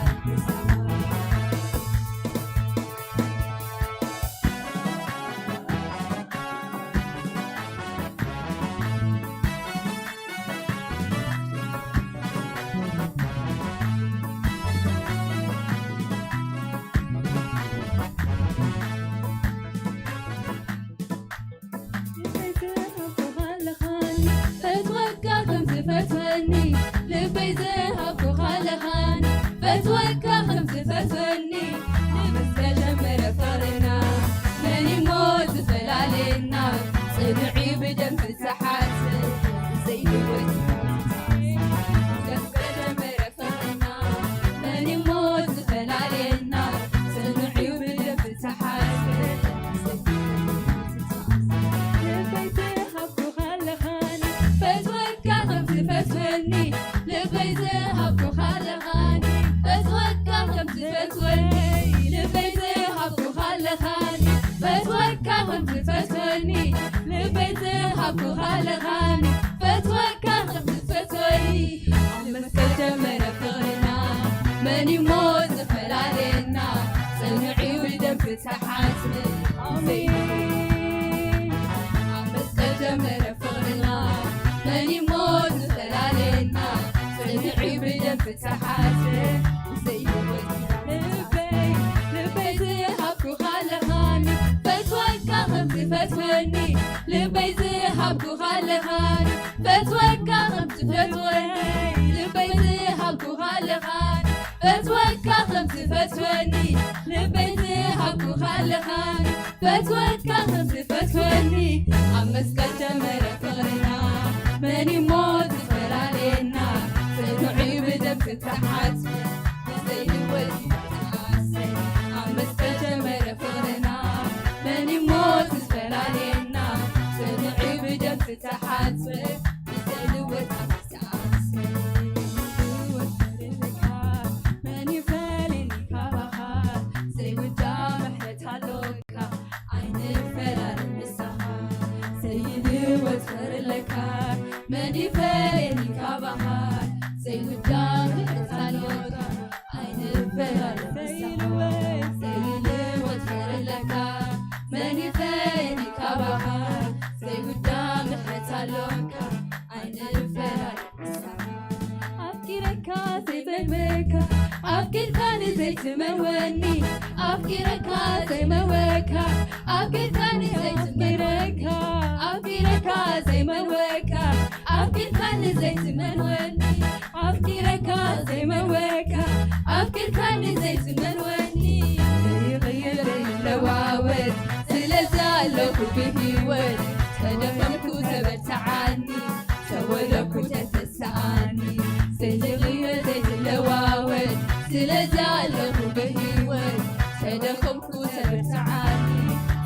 ፈትወካ ከም ዝፈትወኒ፣ ልበይ ዝሃብኩኻ ኣለኻኒ። ፈትወካ ከም ዝፈትወኒ፣ ምስ ተጀመረ ፍቕርና፣ መን እሞ ዝፈላልየና? ጽኑዕ እዩ ብደም ዝተሓዝበ፣ ዘይልወጥ ምስ ተጀመረ ፍቕርና፣ መን እሞ ዝፈላልየና? ጽኑዕ እዩ ብደም ዝተሓዝበ፣ ልበይ ዝሃብኩኻ ኣለኻኒ፣ ፈትወካ ከም ዝፈትወኒ። ልበይ ዝሃብኩኻ ኣለኻኒ፣ ፈትወካ ከም ዝፈትወኒ። ልበይ ዝሃብኩኻ ኣለኻኒ፣ ፈትወካ ከም ዝፈትወኒ። ልበይ ዝሃብኩኻ ኣለኻኒ፣ ፈትወካ ከም ዝፈትወኒ። ኣብ መስቀል ጀመረ ፍቕርና፣ መን እሞ ዝፈላልየና? ጽኑዕ እዩ ብደም ዝተሓዝበ፣ ኣብ መስቀል ጀመረ ፍቕርና፣ መን እሞ ዝፈላልየና? ጽኑዕ እዩ ብደም ዝተሓዝበ፣ ዘይልወጥ ልበይ፣ ልበይ ዝሃብኩኻ ኣለኻኒ፣ ፈትወካ ከም ዝፈትወኒ። ልበይ ዝሃብኩኻ ኣለኻኒ፣ ፈትወካ ከም ዝፈትወኒ። ልበይ ዝሃብኩኻ ኣለኻኒ፣ ፈትወካ ከም ዝፈትወኒ። ልበይ ዝሃብኩኻ ኣለኻኒ፣ ፈትወካ ከም ዝፈትወኒ። ኣብ መስቀል ጀመረ ፍቕርና፣ መን እሞ ዝፈላልየና? ጽኑዕ እዩ ብደም ዝተሓዝበ፣ ዘይልወጥ ዝተሓዝበ። ኣብ መስቀል ጀመረ ፍቕርና፣ መን እሞ ዝፈላልየና? ጽኑዕ እዩ ብደም ዝተሓዝበ፣ ዘይልወጥ ዝተሓዝበ። መን ይፈልየኒ ካባኻ? ዘይውዳእ ምሕረት ኣሎካ፣ ኣይነ መወኒ ኣፍቂረካ ዘይመወካ ኣፍቂርካኒ ዘይትመወካ ኣፍቂረካ ዘይመወካ ኣፍቂርካኒ ዘይትመወኒ ኣፍቂረካ ዘይመወካ ኣፍቂርካኒ ዘይትመወኒ ዘይቕየር ዘይለዋወጥ ስለዚ ኣለኹ ብህይወት ተደኸምኩ ተበርትዓኒ ተወለኩ ተተስኣኒ ዘይትቕየር ዘይትለዋወጥ ስለዚ ኣለኹ ብህይወት ተደኸምኩ ተበርትዓኒ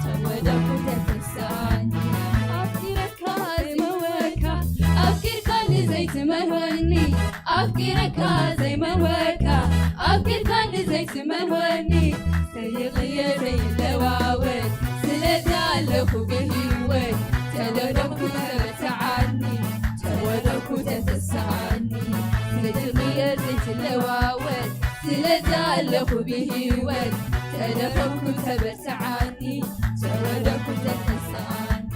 ተወለኩ ተተስኣኒ ኣፍቂረካ ዘይመወካ ኣፍቂርካኒ ዘይትመወኒ ኣፍቂረካ ዘይመወካ ኣፍቂርካኒ ዘይትመወኒ ዘይቕየር ዘይለዋወጥ ስለዚ ኣለኹ ብህይወት ተደኸምኩ ተበርትዓኒ ተወለኩ ተተስኣኒ ዘይትቕየር ዘይትለዋወጥ ስለዚ ኣለኹ ብህይወት ተደኸምኩ ተበርትዓኒ ተወለኩ ተተስኣኒ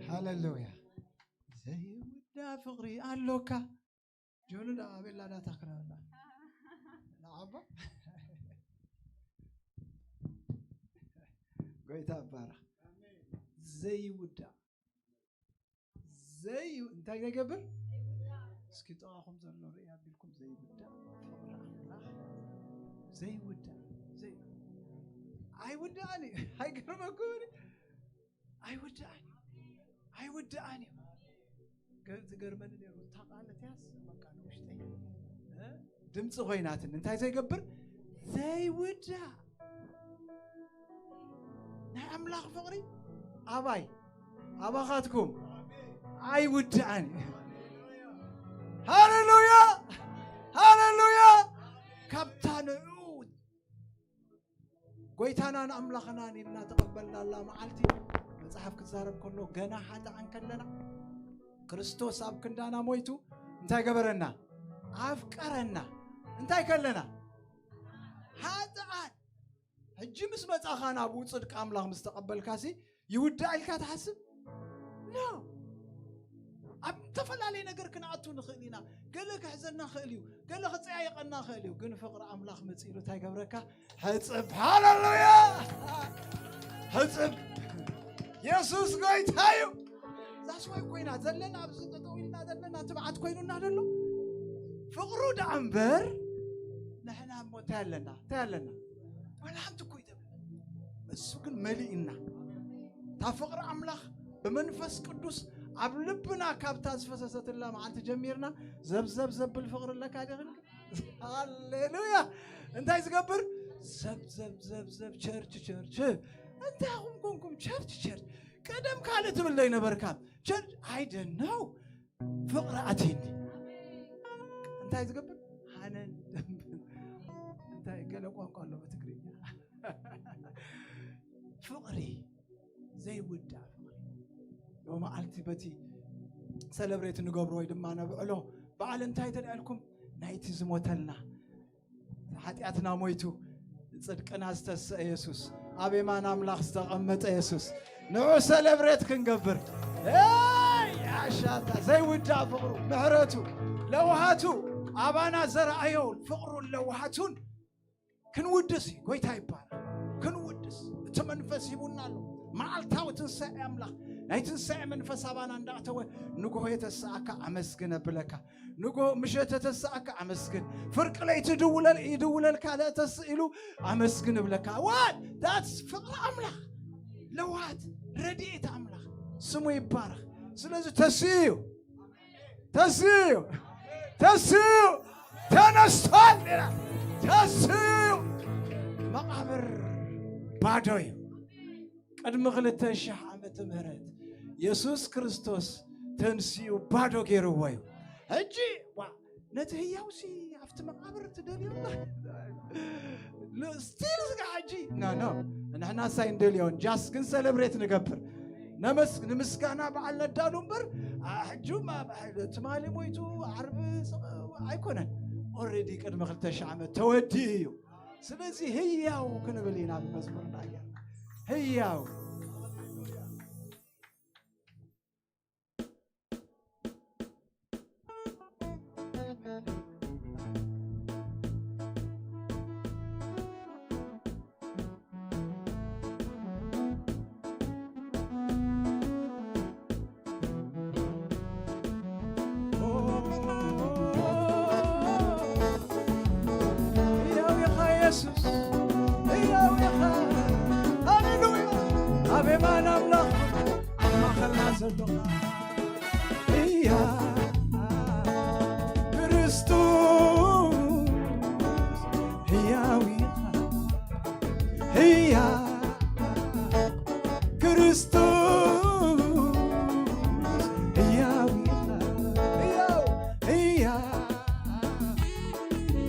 ሃለሉያ። ዘይውዳ ፍቕሪ ኣሎካ። ጆኑ ደኣ ኣበላ ዳታ ክራላ። ንዓባ። ጎይታ ኣባራ። ዘይውዳ። ዘይ-፣ እንታይ ዘይገብር? እስኪ ጥቓኹም ዘሎ ርእይ ኣቢልኩም ዘይውዳ ፍቕሪ ኣምላኽ። ዘይውዳ። ዘይ-፣ ኣይውዳእን እዩ። ኣይገርመኩም? ኣይውዳእን እዩ። ኣይውዳእን እዩ። ገ-፣ ዝገርመኒ ነይሩ። እታ ቃል እቲያስ በቃ ንውሽጠይ፣ እ፣ ድምፂ ኮይናትኒ። እንታይ ዘይገብር? ዘይውዳእ። ናይ ኣምላኽ ፍቕሪ ኣባይ፣ ኣባኻትኩም ኣይውዳእን እዩ። ሃሌሉያ! ሃሌሉያ! ካብታ ንዕኡ ጎይታናን ኣምላኽናን ኢልና ተቐበልናላ መዓልቲ መጽሓፍ ክዛረብ ከሎ ገና ሓጥኣን ከለና ክርስቶስ ኣብ ክንዳና ሞይቱ እንታይ ገበረና? ኣፍቀረና። እንታይ ከለና? ሓጥኣን። ሕጂ ምስ መጻኻ ናብኡ ጽድቂ ኣምላኽ ምስ ተቐበልካሲ ይውዳእ ኢልካ ትሓስብ? ኖ። ኣብ ዝተፈላለየ ነገር ክንኣቱ ንኽእል ኢና። ገለ ክሕዘና ክእል እዩ፣ ገለ ክጸያየቐና ክእል እዩ። ግን ፍቕሪ ኣምላኽ መጺኡ እንታይ ገብረካ? ሕጽብ። ሃለሉያ! ሕጽብ። የሱስ ጎይታ እዩ። ዛስዋይ ኮይና ዘለና ኣብዚ ጠጠው ኢልና ዘለና ትብዓት ኮይኑና ዘሎ ፍቕሩ ደኣ እምበር ንሕና እሞ እንታይ ኣለና? እንታይ ኣለና? ዋላ ሓንቲ እኮ ይተብለ። እሱ ግን መሊእና እታ ፍቕሪ ኣምላኽ ብመንፈስ ቅዱስ ኣብ ልብና ካብታ ዝፈሰሰትላ መዓልቲ ጀሚርና ዘብዘብ ዘብል ፍቕሪ ኣለካ ዲኽን? ሃሌሉያ! እንታይ ዝገብር? ዘብ ዘብ ዘብ ዘብ ቸርች ቸርች። እንታይ ኹም ኮንኩም ቸርች ቸርች? ቀደም ካልእ ትብል ዶ ይነበርካ? ቸርች I don't know። ፍቕሪ ኣትይኒ። እንታይ ዝገብር? ሃነን። እንታይ ገለ ቋንቋ ኣሎ ብትግርኛ። ፍቕሪ ዘይውዳእ ፍቕሪ። ሎመዓልቲ በቲ ሰለብሬት ንገብሮ ወይ ድማ ነብዕሎ በዓል እንታይ ተዳልኩም? ናይቲ ዝሞተልና ሓጢኣትና ሞይቱ ጽድቅና ዝተሰአ የሱስ፣ ኣብ የማን ኣምላኽ ዝተቐመጠ የሱስ፣ ንዑ ሰለብሬት ክንገብር። ኤይ፣ ኣሻታ ዘይውዳእ ፍቕሩ፣ ምሕረቱ፣ ለውሃቱ ኣባና ዘርኣዮን ፍቕሩን ለውሃቱን ክንውድስ እዩ። ጎይታ ይባረክ። ክንውድስ እቲ መንፈስ ሂቡና ኣሎ። መዓልታዊ ትንሳኤ ኣምላኽ፣ ናይ ትንሳኤ መንፈስ ኣባና እንዳእተወ ንግሆ የተሰኣካ ኣመስግን እብለካ። ንግሆ ምሸት የተሰኣካ ኣመስግን። ፍርቂ ለይቲ ይድውለል-፣ ይድውለልካ ለእተስ ኢሉ ኣመስግን እብለካ። What? That's ፍቕሪ ኣምላኽ። ለውሃት ረድኤት ኣምላኽ ስሙ ይባረክ። ስለዚ ተስኡ እዩ። ተስኡ፣ ተስኡ፣ ተነስቷል ይላል። ተስኡ፣ መቓብር ባዶ እዩ። ቅድሚ ክልተ ሺሕ ዓመተ ምህረት የሱስ ክርስቶስ ተንስኡ ባዶ ገይርዎ እዩ። ሕጂ፣ ዋ፣ ነቲ ህያውሲ ኣብቲ መቓብር ትደልዮ? ል-፣ ስቲል እስከ ሕጂ፣ ኖ፣ ኖ፣ ንሕና ሳይ እንደልዮን፣ ጃስ ግን ሰለብሬት ንገብር። ነመስ-፣ ንምስጋና በዓል ነዳሉ እምበር፣ ኣ-፣ ሕጂ ማ-፣ ትማሊ ሞይቱ፣ ዓርቢ ስ-፣ ኣይኮነን። ኦልሬዲ ቅድሚ ክልተ ሺሕ ዓመት ተወዲኡ እዩ። ስለዚ ህያው ክንብል ኢና ብመዝሙርና ጌርና። ህያው። ህያው ኢኻ የሱስ፣ ህያው ኢኻ። ሃሌሉያ። ኣብ የማን ኣምላኽ ኣብ ማእኸልና ዘለኻ ህያው ክርስቶስ ህያው ኢኻ። ህያው ክርስቶስ ህያው ኢኻ። ህያው፣ ህያው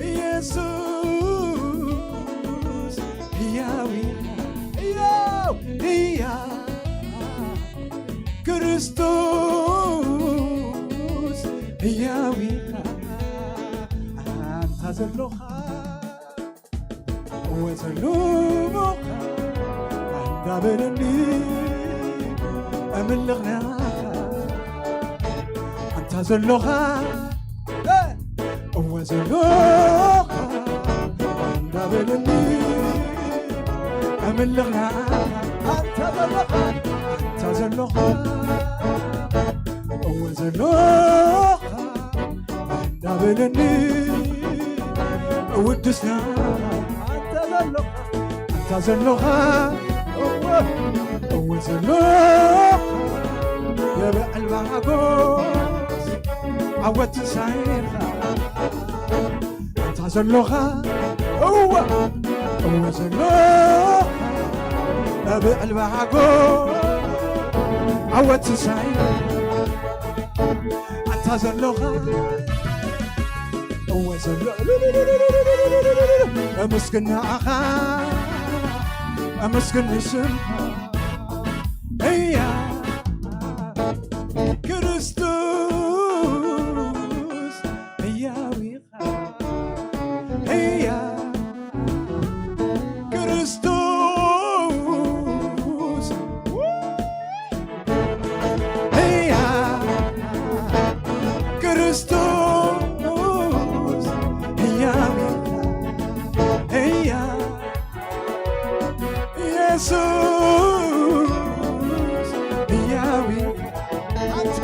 ኢየሱስ ህያው ኢኻ። ህያው፣ ህያው ክርስቶስ ህያው ኢኻ። ኣንታ ዘሎኻ እወ ዘለኹ እንዳበለኒ እምልኽናኻ ኣንታ ዘሎኻ እወ ዘሎኻ እንዳበለኒ እምልኽናኻ ኣንታ ዘሎኻ ኣንታ ዘሎኻ እወ ዘሎኻ እንዳበለኒ እውድስና ኣንተ ዘለኻ ኣንተ ዘለኻ እወ እወ ዘለኻ የበዕል ባጎስ ዓወት ትንሳኤኻ ኣንታ ዘለኻ እወ እወ ዘለኻ የበዕል ባጎስ ዓወት ትንሳኤ ኣንታ ዘለኻ እወ ዘሎ ምስግናኻ ኣመስግን ንስምካ። እያ ክርስቶስ፣ ህያው ኢኻ። እያ ክርስቶስ፣ እያ ክርስቶስ፣ ህያው ኢኻ። እያ የሱስ፣ ህያው ኢኻ። ኣንታ፣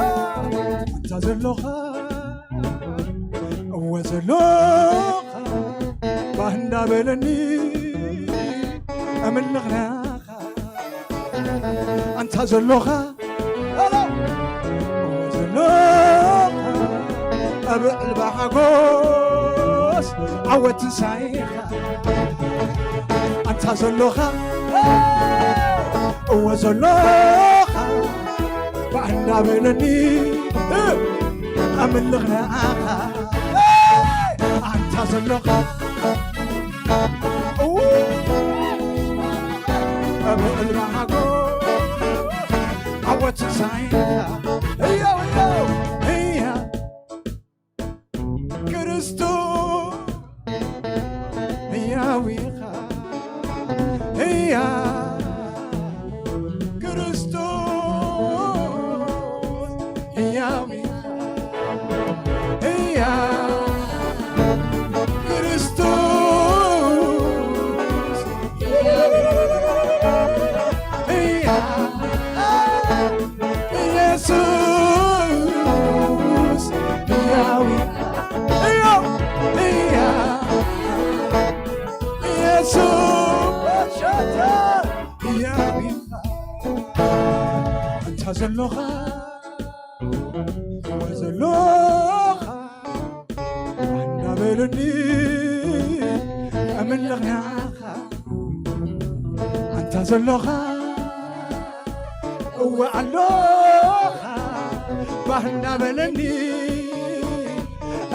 ኣንታ ዘሎኻ፣ እወ ዘሎኻ፣ ባህ እንዳበለኒ፣ ኣምልኽናኻ። ኣንታ ዘሎኻ፣ ዘለኻ ኣብ ዕልባ ሓጎስ ዓወት ትንሳኤኻ። ኣንታ ዘለኻ፣ እወ ዘለኻ፣ ባዕንዳ በለኒ፣ ኣምልኽ ንኣኻ። ኣንታ ዘለኻ፣ ኣብ ዕልባ ሓጎስ ዓወት ትንሳኤኻ። ህያው፣ ህያው፣ ህያው ክርስቶስ፣ ህያው ኢኻ። ህያው ክርስቶስ፣ ህያው ኢኻ። ህያው ክርስቶስ፣ ኢየሱስ፣ ህያው፣ ህያው፣ ህያው፣ ኢየሱስ፣ ህያው፣ ኣንታ ዘሎኻ፣ ዘለኻ እንዳበለኒ ኣምልኽናኻ። ኣንታ ዘለኻ እወ ኣሎኻ ባህ እንዳበለኒ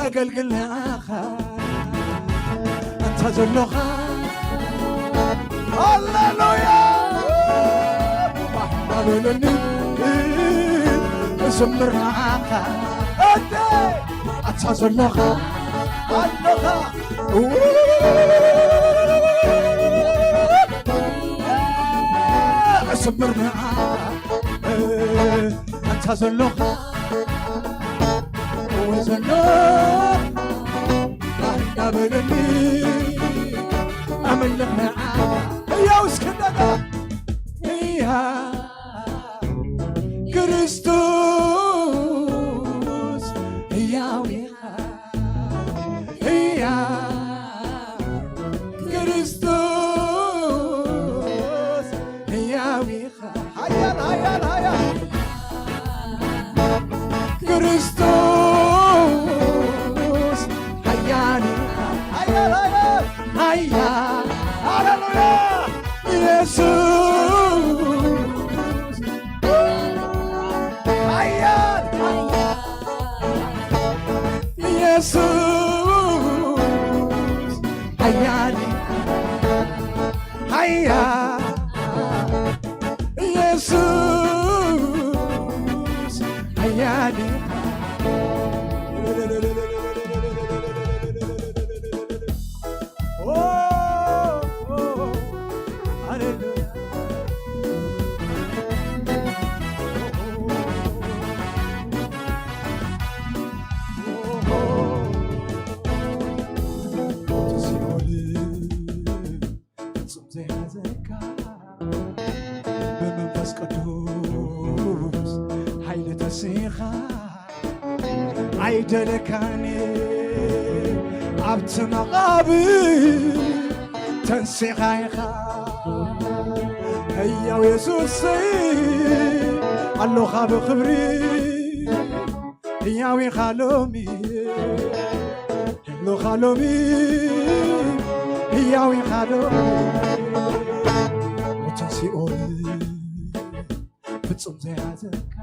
ኣገልግልናኻ። ኣንታ ዘሎኻ ሃሌሉያ ባህ እንዳበለኒ እዝምር ንዓኻ። ኣደ ኣንታ ዘለኻ ኣሎኻ እዝምር ንዓኻ። ኣንታ ዘሎኻ እወ ዘሎኻ እንዳበለኒ ኣምልኽ ንዓኻ። ህያው እስኪ እንደገና። ህያው ክርስቶስ፣ ህያው ኢኻ። ህያው ክርስቶስ፣ ህያው ኢኻ። ሓያል፣ ሓያል፣ ሓያል ክርስቶስ፣ ሓያል ኢኻ። ሓያል፣ ሓያል፣ ሓያል። ሃሌሉያ። ኢየሱስ፣ ሓያል፣ ኢየሱስ፣ ሓያል፣ ሓያል፣ ኢየሱስ፣ ሓያል። ኦ፣ ኦ፣ ሃሌሉያ። ሲኦል ፍጹም ዘይሓዘካ ብመንፈስ ቅዱስ ሓይሊ ተሲኻ ኣይደለካን ኣብቲ መቓብር ተንሲኻ ኢኻ። ህያው የሱስ ኣሎኻ ብኽብሪ። ህያው ኢኻ ሎሚ፣ ኣሎኻ ሎሚ፣ ህያው ኢኻ ሎሚ። ሞትን ሲኦል ፍጹም ዘይሓዘካ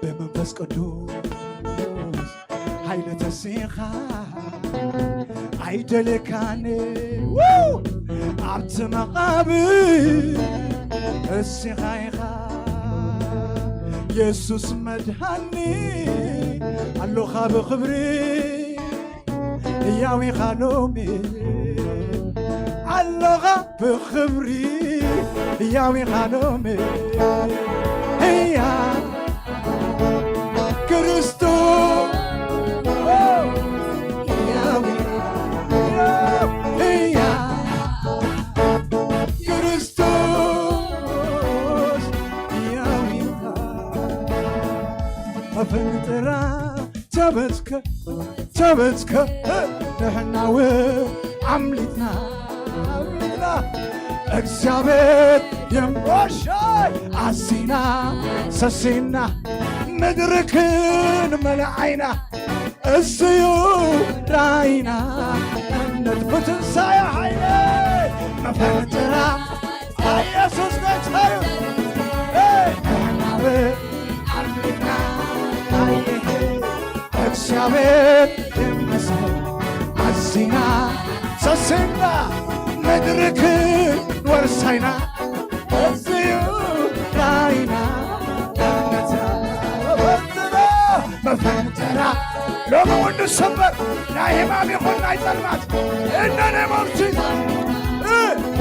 ብመንፈስ ቅዱስ ሓይሊ ተሲኻ ኣይደልየካን ው! ኣብቲ መቓብር እሲኻ ኢኻ የሱስ መድሃኒ፣ ኣሎኻ ብኽብሪ ህያው ኢኻ ሎሚ፣ ኣሎኻ ብኽብሪ ህያው ኢኻ ሎሚ። ህያ ክርስቶስ ህያው ኢኻ፣ ህያ ክርስቶስ ህያው ኢኻ። መፈንጥራ ተበትከ ተበትከ ንሕናው ኣምሊጥና ኣምሊጥና እግዚኣብሔር የምቦሻይ ኣሲና ሰሲና ምድርክን መላዓይና እዝዩ ራይና እምነት ብትንሳኤ ሓይለ መፈንጥራ ኢየሱስ ጌታ እዩ። ንሕናው ኣምሊጥና ኣይሄ እግዚኣብሔር ይመስገን ኣዚና ሰሲና ምድርክን ወርሳይና እዝዩ ራይና እምነትና መፈንጥራ መፈንጥራ ሎሚ እውን ንሰበር ናይ ሕማም ይኹን ናይ ጸልማት እነነ መርሲ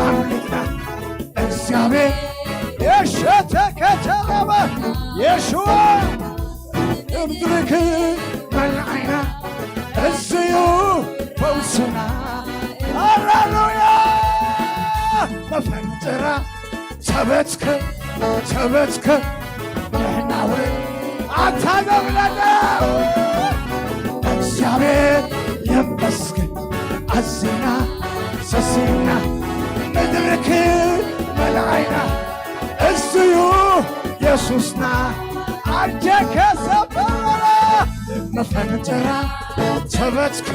ኣምሊጥና እግዚኣብሔር የሸተከተረበ የሽዋ እምድርክ መልዓይና እዝዩ ፈውስና ሃሌሉያ መፈንጥራ ተበትከ ተበትከ ንሕናው ኣታ ገብለና እግዚኣብሔር ይመስገን ኣዚና ሰሲና ምድርክ መልዓይና እዝዩ የሱስና ኣጀከ ሰበራ መፈንጥራ ተበትከ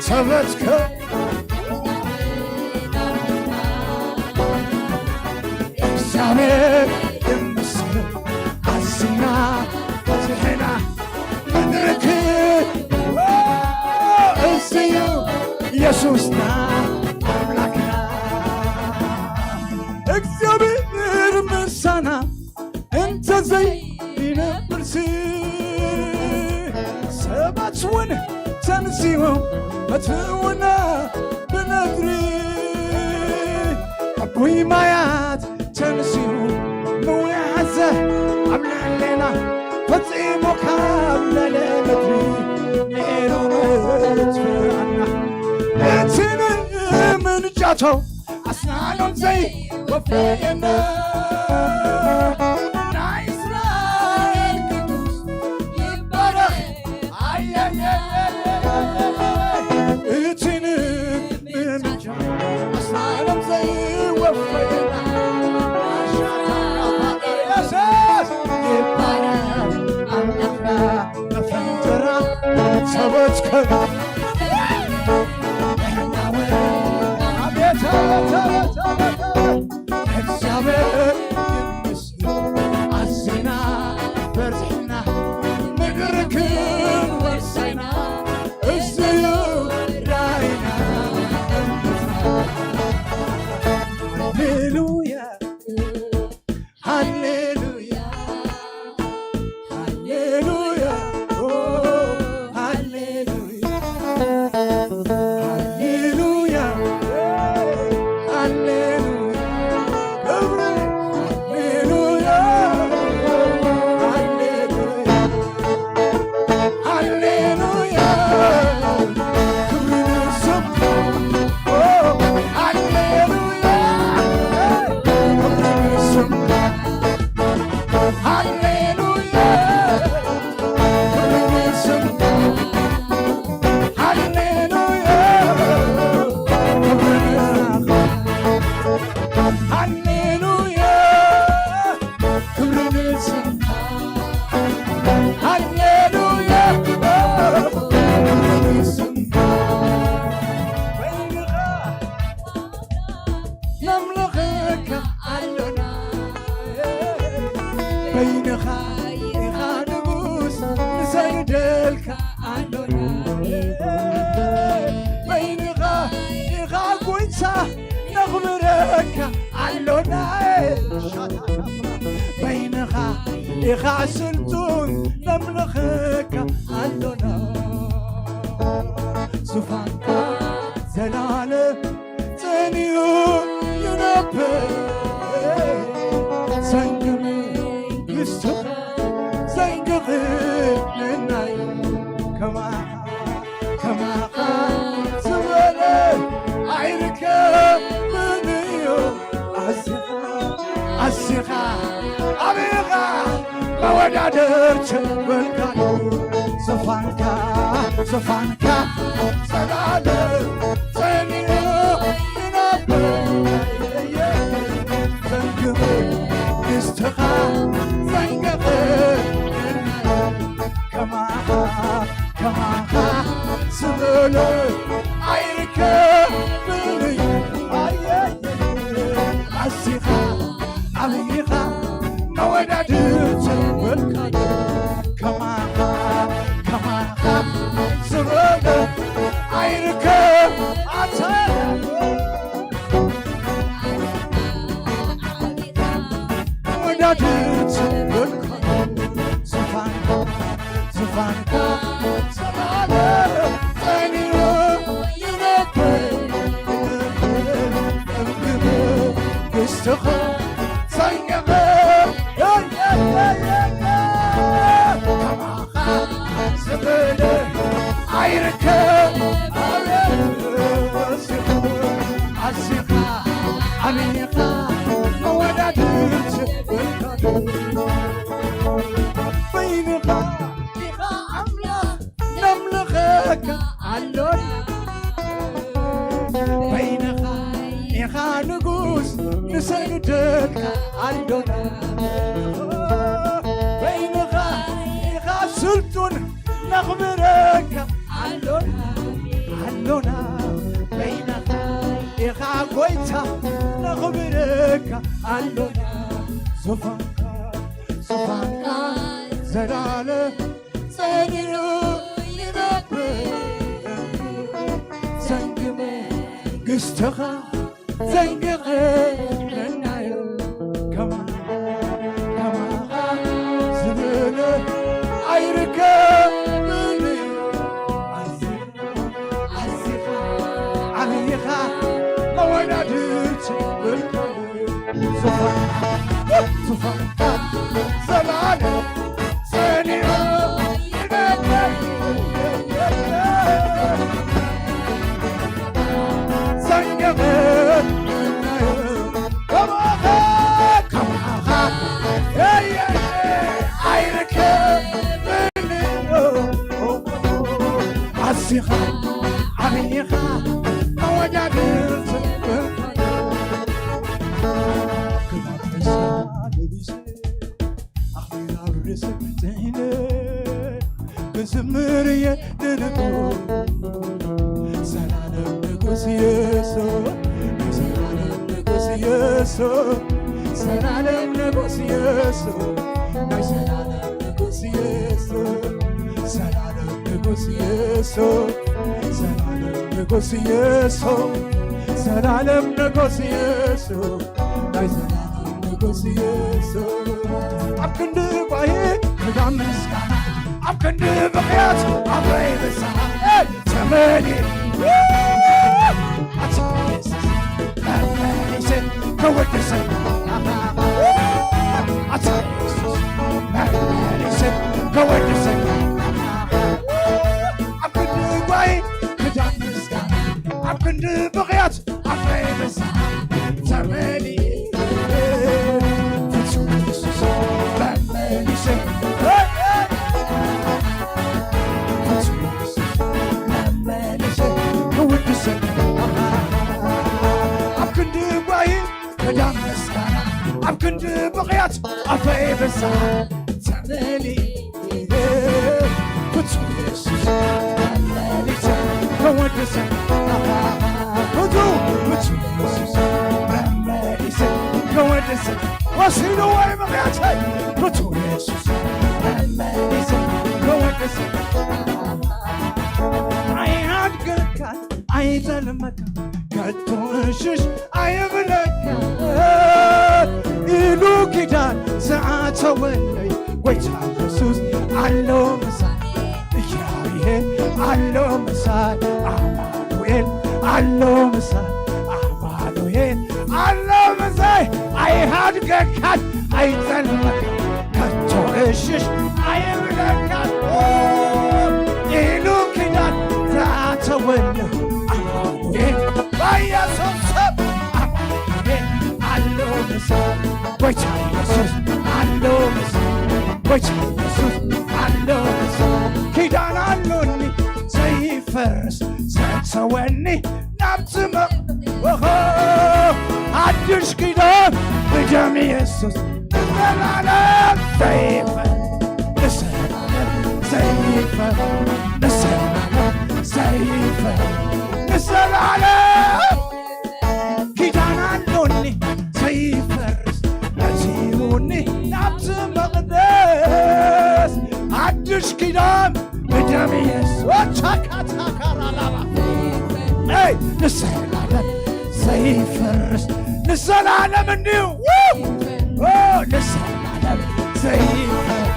ተበትከ እግዚኣብሔር ይመስገን ኣዚና በዝሕና ምድርክ እዝዩ የሱስና ኣምላክና እግዚኣብሔር ምሳና እንተ ዘይነብርሲ ሰባት እውን ተንሲኦም መትውና ብነድሪ ዕቡይ ማያት ተንሲኡ ንውያዘ ኣብ ልዕሌና ፈጺሙ ካብ ልዕሊ ምድሪ ነይሩ ምትፍኣና እቲ ንምንጃቶ ኣስናኖም ዘይወፈየና ናይ እስራኤል ቅዱስ ይባረኽ። ኣየየየየየ እቲ ንምንጃ ኣስናኖም ዘይወፈየና የሱስ ይባረኽ ኣምላኽና መፈንጠራ ሰበትከ እግዚኣብሔር ይመስገን ኣዚና በዝሕና ምድርክን ወርሳይና እዝዩ ራይና ሃሌሉያ ሃሌሉያ ሃሌሉያ ኦ ሃሌሉያ ሃሌሉያ ሃሌሉያ ክብሪ ሃሌሉያ ሃሌሉያ ሃሌሉያ ክብሪ ንስም ሃሌሉያ ክብሪ ንስም ሃሌሉያ ክብሪ ንስም ሃሌሉያ ክብሪ ንስም ሃሌሉያ ክብሪ ንስምካ ሃሌሉያ ክብሪ ንስምካ በይንኻ ነምልኸካ ኣሎና በይንኻ ኢኻ ንጉስ ንሰግደልካ ኣሎና በይንኻ ኢኻ ጎይታ ነኽብረካ ኣሎና። በይንኻ ኢኻ ስልጡን፣ ነምልኸካ ኣሎና። ዙፋንካ ዘላለም ጸኒዑ ይነብር። ዘንግም ንስኻ ዘንግኽልናይ ከማኻ ከማኻ ዝበለ ኣይርከብን እዩ። ኣዚኻ ኣዚኻ ኣበኻ መወዳደር ትበልካሉ። ዙፋንካ ዙፋንካ ዘላለም ጸኒዑ ይነብር። ዘንግም ንስኻ ዘንግኽልናይ ከማኻ ከማኻ ዝበለ ኣይርከብን እዩ። ኣየየ ኣዚኻ ኣበኻ መወዳድርቲ የብልካን። ከማኻ ከማኻ ዝበለ ኣይርከብ። ኣታ ወዳድት በልኮ ዙፋንካ ዙፋንካ ሰማለ ጸኒዑ ይነብር። እምግብ ግስትኻ ጸንቀቐ ከማኻ ዝበለ ኣይርከብ። ኣቤት ኣዚኻ ኣዚኻ ኣቢኻ መወዳድርቲ በይንኻ ኢኻ ኣምላኽ ነምልኸካ ኣሎና። በይንኻ ኢኻ ንጉስ ንሰግደልካ ኣሎና። በይንኻ ኢኻ ስልጡን ነኽብረካ ኣሎና ኣሎና። በይንኻ ኢኻ ጎይታ ነኽብረካ ኣሎና። ዙፋንካ ዙፋንካ ዘላለም ጸኒዑ ይነብር። ዘንግመ ግስትኻ ዘንግቐ መናዮ ከማኻ ከማኻ ዝበለ ኣይርከብን እዩ። ኣዚኻ ኣዚኻ ዓብይኻ መወዳድርቲ የብልካን። ዙፋንካ ዙፋንካ ዘላለም ጸኒዑ ይነብር። ዘንግቐ ከማኻ ከማኻ ኣይርከብን። ኣዚኻ ዓብይኻ መወዳድርቲ የብልካን። ክላብ ደስታ ለቢሰ ኣኽሊል ኣብ ርእሲ ጽዒነ ክዝምር እየ ንንጉስ፣ ዘላለም ንጉስ የሱስ፣ ዘላለም ንጉስ የሱስ፣ ዘላለም ንጉስ የሱስ፣ ናይ ዘላለም ንጉስ የሱስ፣ ዘላለም ንጉስ የሱስ፣ ዘላለም ንጉስ የሱስ፣ ዘላለም ንጉስ የሱስ፣ ናይ ዘላለም ንጉስ የሱስ። ኣብ ክንዲ ጓሂ ክዳን ምስጋና፣ ኣብ ክንዲ ብኽያት ኣፍረይ ብዝሓ ተመሊኡ። ኣታ የሱስ መመሊሰ ከወድሰካ፣ ኣታ የሱስ መመሊሰ ከወድሰካ። ኣብ ክንዲ ጓሂ ክዳን ምስጋና፣ ኣብ ክንዲ ብኽያት ኣፍረይ ብዝሓ ተመሊኡ። ፍጹም የሱስ መመሊሰ፣ ፍጹም የሱስ መመሊሰ ክውድሰካ። ኣብ ክንዲ ጓሂ ክዳን ምስጋና፣ ኣብ ክንዲ ብኽያት ኣፈይ ብዝሓ ተመሊኡ። ፍጹም የሱስ መመሊሰ ከወድሰ፣ ፍጹም፣ ፍጹም የሱስ መመሊሰ ከወድሰ፣ ወሲኑ ወይ ምኽያተይ፣ ፍጹም የሱስ መመሊሰ ከወድሰ። ኣይሃድገካ ኣይጸልመካ እቶ እሽሽ ኣይብለካ ኢሉ ኪዳን ዝኣተወለይ ጎይታ የሱስ ኣሎ ምሳይ። እግዚኣብሔር ኣሎ ምሳይ። ኣማኑኤል ኣሎ ምሳይ። ኣማኑኤል ኣሎ ምሳይ። ኣይሃድገካን ኣይጸልመካን ከቶ እሽሽ ኣይብለካን ኢሉ ኪዳን ዝኣተወለይ ኣማኑኤል በኢየሱስ ስም ኣማኑኤል ኣሎ ምሳይ። ጎይታ የሱስ ኣሎ ምሳይ። ጎይታ የሱስ ኣሎ ምሳይ። ኪዳን ኣሎኒ ዘይፈርስ ዘእተወኒ ናብቲ መቕ-፣ ኦሆ፣ ሓድሽ ኪዳን ብደም የሱስ ንዘላለም ዘይፈርስ፣ ንዘላለም ዘይፈርስ፣ ንዘላለም ዘይፈርስ፣ ንዘላለም ኪዳን ኣሎኒ ዘይፈርስ፣ ነዚሩኒ ናብቲ መቕደስ። ሓድሽ ኪዳን ብደም የሱስ ቻካታካራላባ። ኤይ፣ ንዘላለም ዘይፈርስ፣ ንዘላለም እንዲሁ፣ ው! ኦ፣ ንዘላለም ዘይፈርስ፣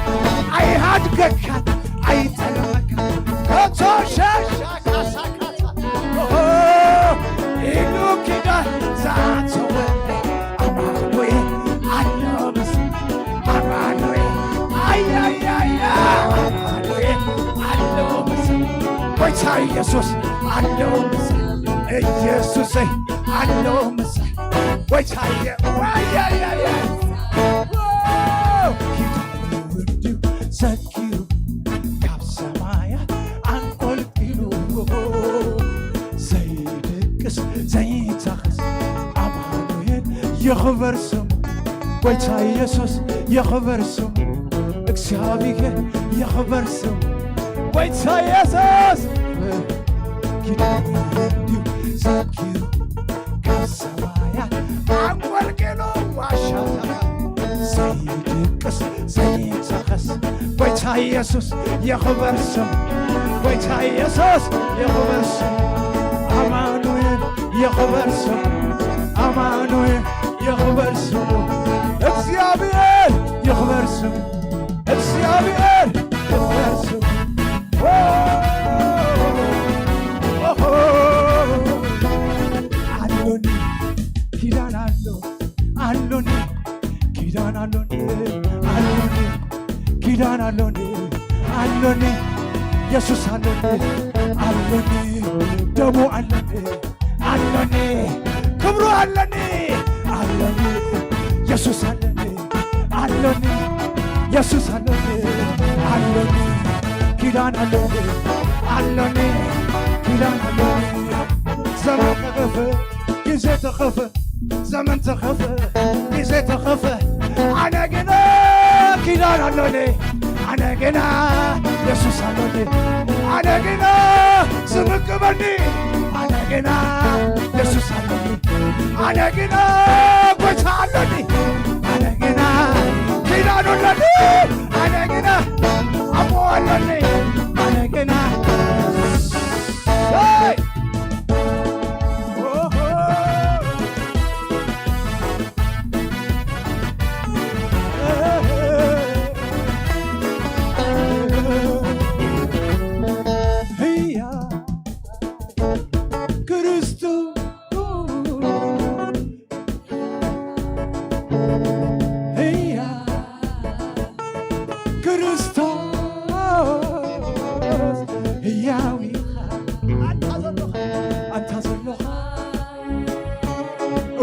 ኣይሃድገካን፣ ኣይጠልመካን፣ ከቶ ሸሻካሳካታ። ኦሆ፣ ኢሉ ኪዳን ዝኣተወ ኣማኑኤል ኣሎ ምስ-፣ ኣማኑኤል፣ ኣያያያ፣ ኣማኑኤል ኣሎ ምስ-፣ ጎይታ ኢየሱስ ኣሎ ምስ-፣ ኢየሱሰይ ኣሎ ምስ-፣ ጎይታየ፣ ኣያያያ፣ ኪዳኑ እንዲሁ ዘኪሩ ካብ ሰማያት ኣንቆልቂሉ ዘይደቅስ ዘይታኸስ ኣማኑኤል ይኽበር ስሙ። ጎይታ ኢየሱስ ይኽበር ስሙ። እግዚኣብሔር ይኽበር ስሙ። ጎይታ ኢየሱስ ኪዳኑ እንዲሁ ዘኪሩ ካብ ሰማያት ኣንቆልቂሉ ዋሻ ዘይድቅስ ዘይንሳኸስ ጎይታ ኢየሱስ ይኽበር ስሙ። ጎይታ ኢየሱስ ይኽበር ስሙ። ኣማኑኤል ይኽበር ስሙ። ኣማኑኤል ይኽበር ስሙ። እግዚኣብሔር ይኽበር ስሙ። እግዚኣብሔር ይኽበር ስሙ። ኦ፣ ኦሆ፣ ኣሎኒ ኪዳን ኣሎ፣ ኣሎኒ ኪዳን ኣሎኒ፣ ኣሎኒ ኪዳን ኣሎኒ፣ ኣሎኒ የሱስ ኣሎኒ፣ ኣሎኒ ደሙ ኣሎኒ፣ ኣሎኒ ክብሩ ኣሎኒ፣ ኣሎኒ የሱስ ኣሎኒ፣ ኣሎኒ የሱስ ኣሎኒ፣ ኣሎኒ ኪዳን ኣሎኒ፣ ኣሎኒ ኪዳን ኣሎኒ። ዘመን ተገፈ፣ ግዜ ተኸፈ፣ ዘመን ተኸፈ፣ ግዜ ተኸፈ። ኣነ ግና ኪዳን ኣሎኒ፣ ኣነ ግና የሱስ ኣሎኒ፣ ኣነ ግና ዝምግበኒ፣ ኣነ ግና የሱስ ኣሎኒ፣ ኣነ ግና ጎይታ ኣሎኒ፣ ኣነ ግና ኪዳኑ ኣሎኒ፣ ኣነ ግና ኣቦ ኣሎኒ፣ ኣነ ግና ሄይ! ኦሆ! ህያው ክርስቶስ ህያው ክርስቶስ ህያው ኢኻ። ኣንታ ዘለኻ፣ ኣንታ ዘለኻ፣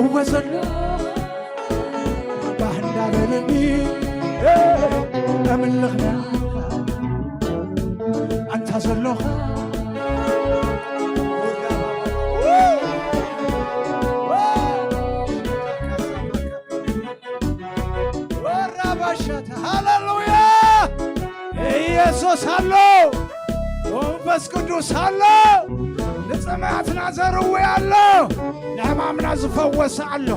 እወ ዘለኻ፣ ባህ እንዳበለኒ፣ ኣምልኽና ኢኻ። ኣንታ ዘለኻ፣ ወራባሻታ፣ ሃሌሉያ! ኢየሱስ ኣሎ፣ መንፈስ ቅዱስ ኣሎ፣ ንጽማያትና ዘርዊ ኣሎ፣ ንሕማምና ዝፈወሰ ኣሎ።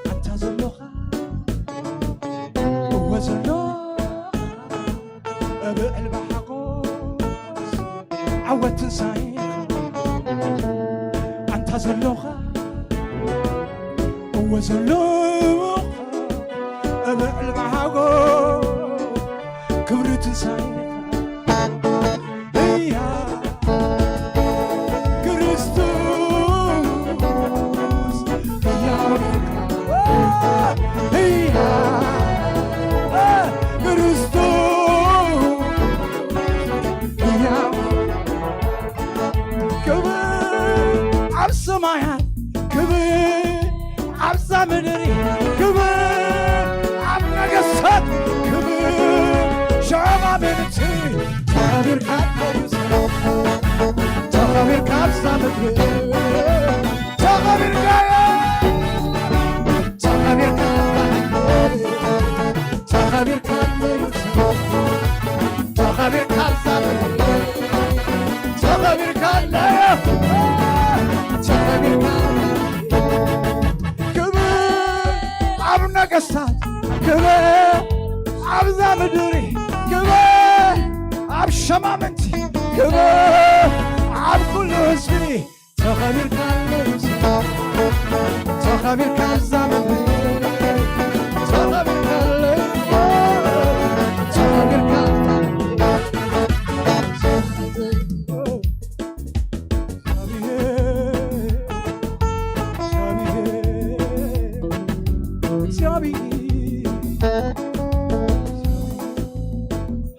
ኣንታ ዘሎኻ እወ ዘሎ ብዕልባ ሓጎስ ዓወት ትንሳኤ። ኣንታ ዘለኻ እወ ዘለኻ እበዕል ብሓጎ ክብሪ ትንሳኤኻ እያ ክርስቶስ እያ እያ ክርስቶስ እያ ክብር ኣብ ሰማያት ክብር ኣብዛ ምድሪ ክብር ኣብ ነገስታት ክብር ሸማምንቲ ተኸቢርካ ተኸቢርካ ኣብዛ ምድሪ ተኸቢርካ ተኸቢርካ ተኸቢርካ ተኸቢርካ ኣብዛ ምድሪ ተኸቢርካ ኣለዮ ተኸቢርካ ክብር ኣብ ነገስታት ክብር ኣብዛ ምድሪ ክብር ኣብ ሸማምንቲ ክብር ኣብ ኩሉ ህዝቢ ተኸቢርካ ተኸቢርካ ኣብዛ ምድሪ ተኸቢርካ ተኸቢርካ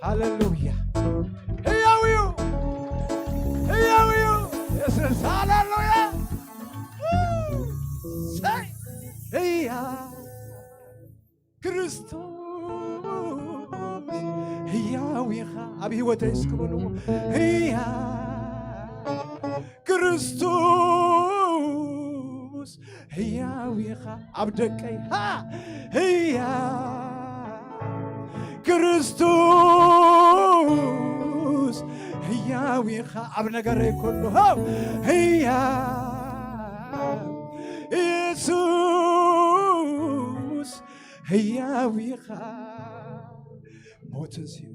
ሃሌሉያ ህያው እዩ ህያው እዩ የሱስ ሃሌሉያ እያ ክርስቶስ ህያው ኢኻ ኣብ ህይወተይ እስኪ በልዎ ህያ ክርስቶስ ህያው ኢኻ ኣብ ደቀይ ሃ ህያ ክርስቶስ ህያው ኢኻ ኣብ ነገረይ ኩሉ ሃው ህያ ኢየሱስ ህያው ኢኻ ሞትን ሲኦል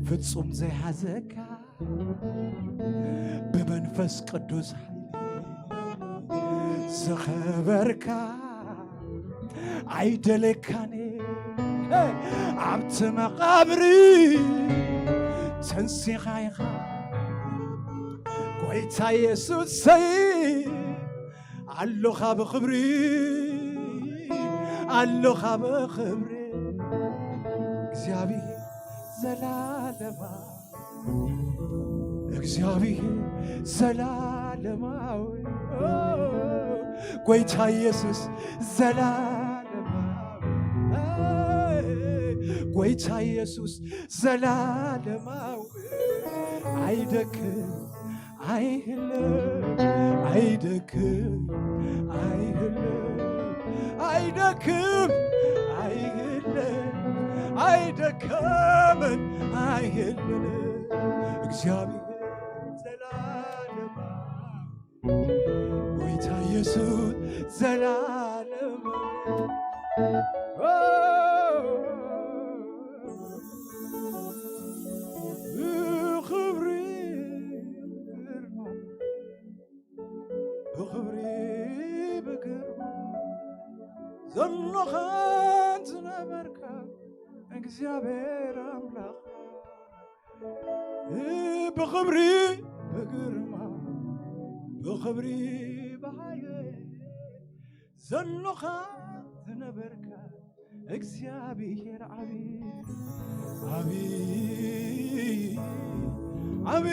ፍጹም ዘይሓዘካ ብመንፈስ ቅዱስ ሓይሊ ዝኸበርካ ኣይደለካን ኣብቲ መቓብሪ ተንሲኻ ኢኻ ጎይታ የሱሰይ ኣሎኻ ብኽብሪ ኣሎኻ ብኽብሪ እግዚኣብሔር ዘላለማ እግዚኣብሔር ዘላለማዊ ጎይታ ኢየሱስ ዘላለማዊ ጎይታ ኢየሱስ ዘላለማዊ ኣይደክም ኣይህለም ኣይደክም ኣይህለም ኣይደክም ኣይህለም ኣይደከምን ኣይህልም እግዚኣብሔር ዘላለማ ጎይታ ኢየሱስ ዘላለማ ብኽብሪ ብግርማ ብኽብሪ ብግርማ ዘሎኻን ዝነበርካ እግዚኣብሔር ኣምላኽ ብኽብሪ ብግርማ ብኽብሪ ብሓይሊ ዘሎኻ ዝነበርካ እግዚኣብሔር ዓቢ ዓቢ ዓቢ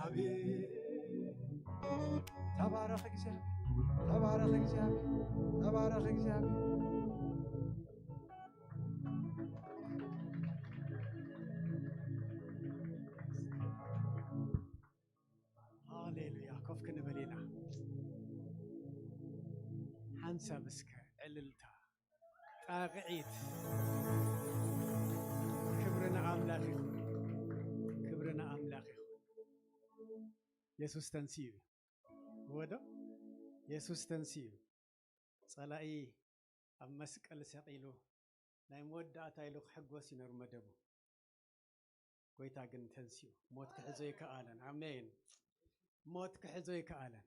ዓቢ ተባረኽ እግዚኣብሔር ተባረኽ እግዚኣብሔር ተባረኽ እግዚኣብሔር ሃሌሉያ ኮፍ ክንብል ኢና ሓንሳብ እስከ ዕልልታ ጣቕዒት ክብሪ ንኣምላኽ ይኹን ክብሪ ንኣምላኽ ይኹን የሱስ ተንስኡ እዩ እወዶ የሱስ ተንስኡ እዩ ጸላኢ ኣብ መስቀል ሰቒሉ ናይ መወዳእታ ኢሉ ክሕጎስ እዩ ነሩ መደቡ ጎይታ ግን ተንሲኡ። ሞት ክሕዞ ይከኣለን። ኣሜን። ሞት ክሕዞ ይከኣለን።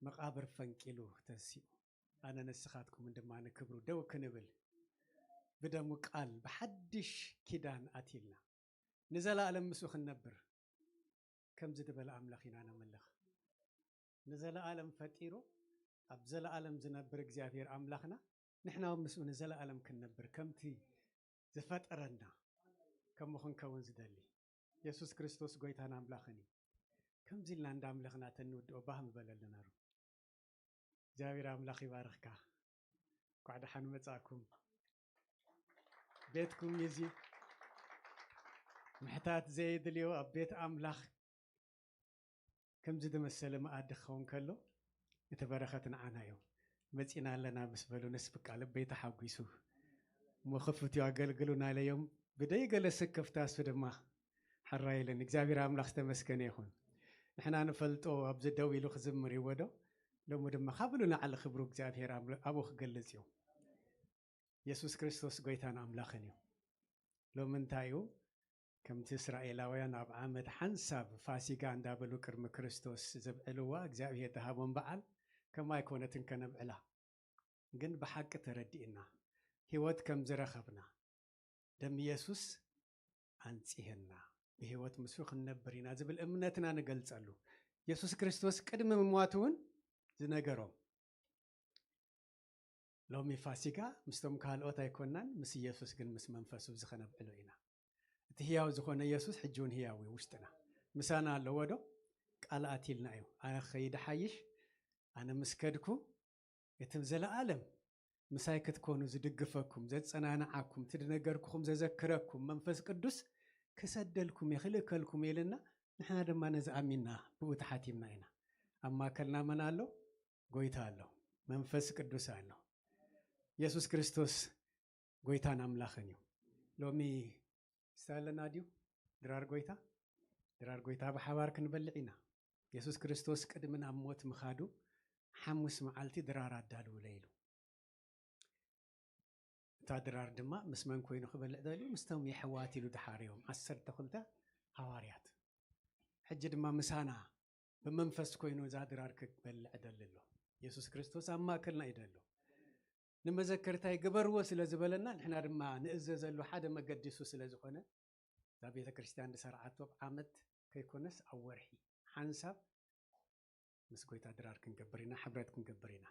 መቓብር ፈንቂሉ ተንሲኡ። ኣነ ንስኻትኩምን ድማ ንክብሩ ደው ክንብል ብደሙ ቃል ብሓድሽ ኪዳን ኣትይልና ንዘለኣለም ምስኡ ክንነብር ከምዚ ዝበለ ኣምላኽ ኢና ነምልኽ። ንዘለኣለም ፈጢሩ ኣብ ዘለኣለም ዝነብር እግዚኣብሔር ኣምላኽና ንሕና እውን ምስኡ ንዘለኣለም ክንነብር ከምቲ ዝፈጠረና ከምኡ ክንከውን ዝደሊ የሱስ ክርስቶስ ጎይታን ኣምላኽን እዩ። ከምዚ ኢልና እንዳምለኽና ተንውድኦ ባህም በለልና ሩ እግዚኣብሔር ኣምላኽ ይባርኽካ። ኳዕ ደሓን መጻእኩም። ቤትኩም እዚ ምሕታት ዘየድልዮ ኣብ ቤት ኣምላኽ ከምዚ ዝመሰለ መኣዲ ክኸውን ከሎ እቲ በረኸት ንዓና እዩ። መጺና ኣለና ምስ በሉ ነስብቃ ልበይ ተሓጒሱ። እሞ ክፉት እዩ ኣገልግሉና ኢለዮም። ብደይ ገለ ስክፍታ እሱ ድማ ሕራይ ኢለን እግዚኣብሔር ኣምላኽ ዝተመስገነ ይኹን። ንሕና ንፈልጦ ኣብዚ ደው ኢሉ ክዝምር ይወዶ ሎሚ ድማ ካብሉ ንዓሊ ክብሩ እግዚኣብሔር ኣምሎ- ኣብኡ ክገልጽ እዩ። የሱስ ክርስቶስ ጎይታን ኣምላኽን እዩ። ሎሚ እንታይ እዩ? ከምቲ እስራኤላውያን ኣብ ዓመት ሓንሳብ ፋሲጋ እንዳበሉ ቅድሚ ክርስቶስ ዘብዕልዋ እግዚኣብሔር ዝሃቦም በዓል ከማይ ኮነትን ከነብዕላ ግን ብሓቂ ተረዲእና ህይወት ከም ዝረኸብና ደም ኢየሱስ ኣንጽህና ብህይወት ምስኡ ክንነብር ኢና ዝብል እምነትና ንገልጸሉ። የሱስ ክርስቶስ ቅድሚ ምሟቱ እውን ዝነገሮም ሎሚ ፋሲጋ ምስቶም ካልኦት ኣይኮናን ምስ ኢየሱስ ግን ምስ መንፈሱ እዚ ከነብዕሎ ኢና። እቲ ህያው ዝኾነ ኢየሱስ ሕጂ እውን ህያው እዩ ውሽጥና ምሳና ኣለዎ ዶ? ቃል ኣትልና እዩ። ኣነ ክኸይድ ሓይሽ ኣነ ምስ ከድኩ እቲ ዘለኣለም ምሳይ ክትኮኑ ዝድግፈኩም ዘጸናንዓኩም እቲ ዝነገርኩኹም ዘዘክረኩም መንፈስ ቅዱስ ክሰደልኩም እየ ክልእከልኩም እየ ኢልና ንሕና ድማ ነዚ ኣሚንና ብኡ ተሓቲምና ኢና። ኣብ ማእከልና መን ኣሎ? ጎይታ ኣሎ። መንፈስ ቅዱስ ኣሎ። የሱስ ክርስቶስ ጎይታን ኣምላኽን እዩ። ሎሚ ስታይ ኣለና ድዩ? ድራር ጎይታ ድራር ጎይታ ብሓባር ክንበልዕ ኢና። የሱስ ክርስቶስ ቅድሚ ናብ ሞት ምኻዱ ሓሙስ መዓልቲ ድራር ኣዳልውለ ኢሉ። እታ ድራር ድማ ምስ መን ኮይኑ ክበልዕ ደልዩ? ምስቶም የሕዋት ኢሉ ድሓርዮም ዓሰርተ ክልተ ሃዋርያት። ሕጂ ድማ ምሳና ብመንፈስ ኮይኑ እዛ ድራር ክበልዕ ደሊ ኣሎ። የሱስ ክርስቶስ ኣብ ማእከልና እዩ ደሎ። ንመዘከርታይ ግበርዎ ስለ ዝበለና ንሕና ድማ ንእዘዘሉ ሓደ መገዲ እሱ ስለ ዝኾነ እዛ ቤተ ክርስቲያን ዝሰርዓቶ ኣብ ዓመት ከይኮነስ ኣብ ወርሒ ሓንሳብ ምስ ጎይታ ድራር ክንገብር ኢና፣ ሕብረት ክንገብር ኢና።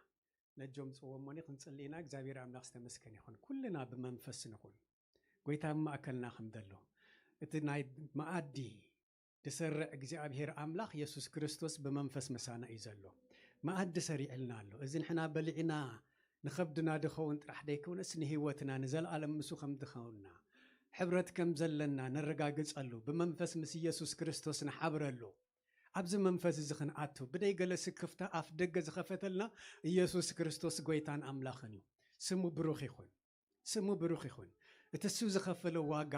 ነጆም ጽወሞኒ ክንጽሊ ኢና። እግዚኣብሔር ኣምላኽ ዝተመስገነ ይኹን። ኩልና ብመንፈስ ንኹን። ጎይታ ኣብ ማእከልና ከም ዘሎ እቲ ናይ መኣዲ ዝሰርዕ እግዚኣብሔር ኣምላኽ የሱስ ክርስቶስ ብመንፈስ ምሳና እዩ ዘሎ። መኣዲ ሰሪዕልና ኣሎ። እዚ ንሕና በሊዕና ንኸብድና ድኸውን ጥራሕ ደይኮነስ ንህይወትና ንዘለኣለም ምሱ ከም ድኸውንና ሕብረት ከም ዘለና ነረጋግጸሉ ብመንፈስ ምስ ኢየሱስ ክርስቶስ ንሓብረሉ ኣብዚ መንፈስ እዚ ክንኣቱ ብደይ ገለ ስክፍታ ኣፍ ደገ ዝኸፈተልና ኢየሱስ ክርስቶስ ጎይታን ኣምላኽን እዩ። ስሙ ብሩኽ ይኹን። ስሙ ብሩኽ ይኹን። እቲ እሱ ዝኸፈለ ዋጋ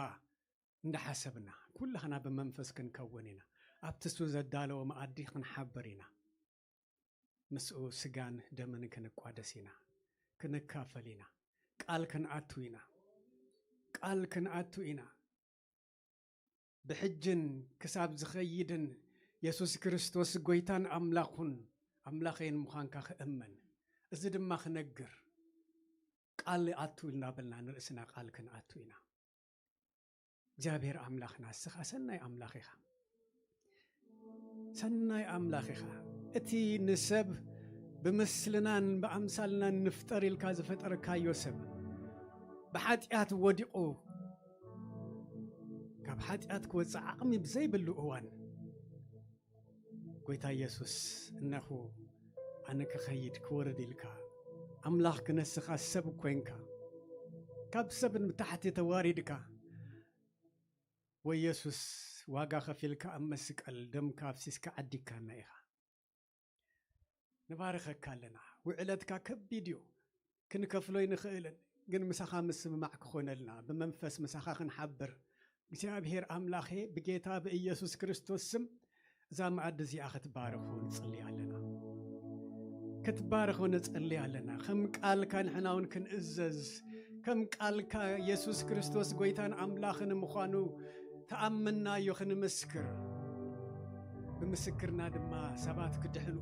እንዳሓሰብና ኩላህና ብመንፈስ ክንከውን ኢና። ኣብቲ እሱ ዘዳለወ መኣዲ ክንሓብር ኢና። ምስኡ ስጋን ደምን ክንቋደስ ኢና። ክንካፈል ኢና። ቃል ክንኣቱ ኢና። ቃል ክንኣቱ ኢና። ብሕጅን ክሳብ ዝኸይድን የሱስ ክርስቶስ ጎይታን ኣምላኹን ኣምላኸይን ምዃንካ ክእመን እዚ ድማ ክነግር ቃል ኣቱ እናበልና ንርእስና ቃል ክንኣቱ ኢና። እግዚኣብሔር ኣምላኽና እስኻ ሰናይ ኣምላኽ ኢኻ። ሰናይ ኣምላኽ ኢኻ። እቲ ንሰብ ብምስልናን ብኣምሳልናን ንፍጠር ኢልካ ዝፈጠርካዮ ሰብ ብሓጢኣት ወዲቑ ካብ ሓጢኣት ክወፅእ ዓቕሚ ብዘይብሉ እዋን ጎይታ ኢየሱስ እነኹ ኣነ ክኸይድ ክወርድ ኢልካ ኣምላኽ ክነስኻ ሰብ ኮይንካ ካብ ሰብ ንታሕቲ ተዋሪድካ ወየሱስ ዋጋ ከፊልካ ኣብ መስቀል ደምካ ኣፍሲስካ ዓዲግካና ኢኻ። ንባርኸካ ኣለና። ውዕለትካ ከቢድ እዩ፣ ክንከፍሎ ኣይንኽእልን፣ ግን ምሳኻ ምስምማዕ ክኾነልና ብመንፈስ ምሳኻ ክንሓብር እግዚኣብሔር ኣምላኸ ብጌታ ብኢየሱስ ክርስቶስ ስም እዛ መኣዲ እዚኣ ክትባርኹ ንጽሊ ኣለና። ክትባርኹ ንጽሊ ኣለና። ከም ቃልካ ንሕና እውን ክንእዘዝ ከም ቃልካ የሱስ ክርስቶስ ጎይታን ኣምላኽን ምዃኑ ተኣመንናዮ ክንምስክር፣ ብምስክርና ድማ ሰባት ክድሕኑ፣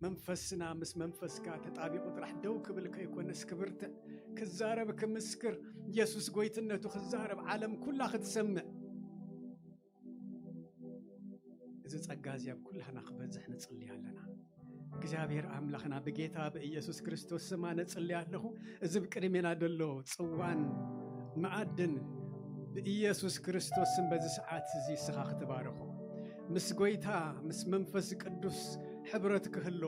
መንፈስና ምስ መንፈስካ ተጣቢቑ ጥራሕ ደው ክብል ከይኮነስ ክብርትዕ፣ ክዛረብ፣ ክምስክር፣ የሱስ ጎይትነቱ ክዛረብ፣ ዓለም ኩላ ክትሰምዕ፣ እዚ ጸጋ እዚ ኣብ ኩላህና ክበዝሕ ንጽሊ ኣለና። እግዚኣብሔር ኣምላኽና፣ ብጌታ ብኢየሱስ ክርስቶስ ስም ኣነ ጽሊ ኣለኹ። እዚ ብቅድሜና ዘሎ ጽዋን መኣድን ብኢየሱስ ክርስቶስ ስም በዚ ሰዓት እዚ ንስኻ ክትባርኾ፣ ምስ ጎይታ ምስ መንፈስ ቅዱስ ሕብረት ክህሎ፣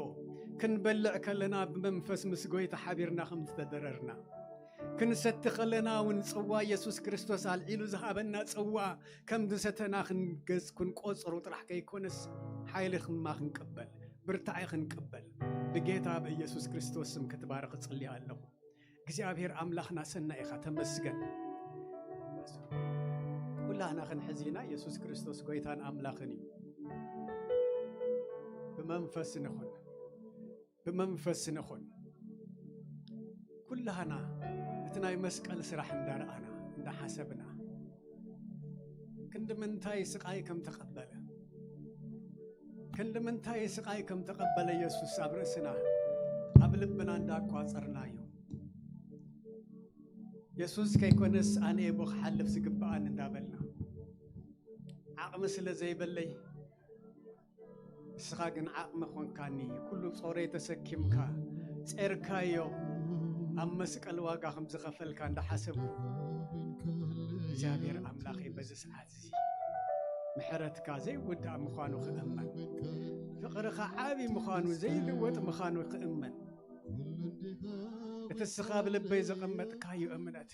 ክንበልዕ ከለና ብመንፈስ ምስ ጎይታ ሓቢርና ከም ዝተደረርና፣ ክንሰቲ ከለና እውን ጽዋ የሱስ ክርስቶስ ኣልዒሉ ዝሃበና ጽዋ ከም ዝሰተና ክንገዝ ክንቆጽሮ ጥራሕ ከይኮነስ፣ ሓይሊ ድማ ክንቅበል፣ ብርታዒ ክንቅበል፣ ብጌታ ብኢየሱስ ክርስቶስ ስም ክትባረኽ እጽሊ ኣለኹ። እግዚኣብሔር ኣምላኽና ሰናይ ኢኻ፣ ተመስገን። ኩላህና ክንሕዝ ኢና። የሱስ ክርስቶስ ጎይታን ኣምላኽን እዩ። ብመንፈስ ንኹን፣ ብመንፈስ ንኹን። ኩላህና እቲ ናይ መስቀል ስራሕ እንዳረኣና፣ እንዳሓሰብና፣ ክንዲ ምንታይ ስቓይ ከም ተቐበለ፣ ክንዲ ምንታይ ስቓይ ከም ተቐበለ የሱስ ኣብ ርእስና፣ ኣብ ልብና እንዳቋጸርናዮ፣ የሱስ ከይኮነስ ኣነ እየ ብኡ ክሓልፍ ዝግብኣኒ እንዳበልና፣ ዓቕሚ ስለ ዘይበለይ፣ ንስኻ ግን ዓቕሚ ኾንካኒ፣ ኩሉ ጾረይ ተሰኪምካ፣ ጼርካዮ፣ ኣብ መስቀል ዋጋ ከም ዝኸፈልካ እንዳሓሰብኩ፣ እግዚኣብሔር ኣምላኸይ በዚ ሰዓት እዚ ምሕረትካ ዘይውዳእ ምዃኑ ክእመን፣ ፍቕርኻ ዓቢ ምዃኑ ዘይልወጥ ምዃኑ ክእመን፣ እቲ ንስኻ ኣብ ልበይ ዘቐመጥካዮ እምነት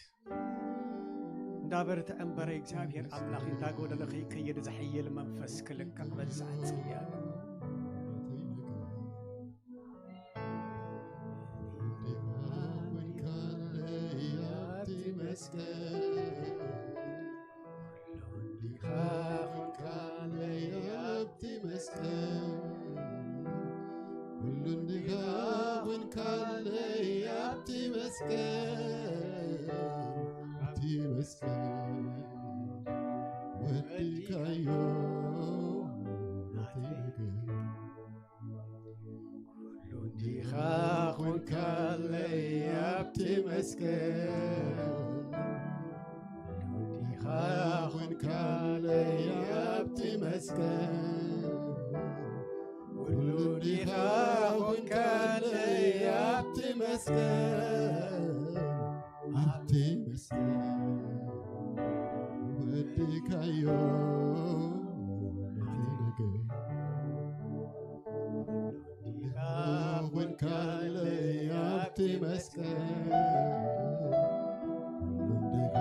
እንዳበርትዐ እምበረ እግዚኣብሔር ኣምላኽ እንዳጎደለ ከይከይድ ዘሐይል መንፈስ ክልቀቕ በዚ ሰዓት ጽልያ። ኩሉ እንዲኻ ኮንካለይ ኣብቲ መስቀል፣ ኣብቲ መስቀል ወዲካዮ ናተይ ነገር። ኩሉ እንዲኻ ኮንካለይ ኣብቲ መስቀል፣ ኩሉ እንዲኻ ኮንካለይ ኣብቲ መስቀል፣ ኩሉ እንዲኻ ኮንካለይ ኣብቲ መስቀል፣ ኣብቲ መስቀል ወዲካዮ ነቲ ነገር። እንዲኻ ኮንካለይ ኣብቲ መስቀል፣ እንዲኻ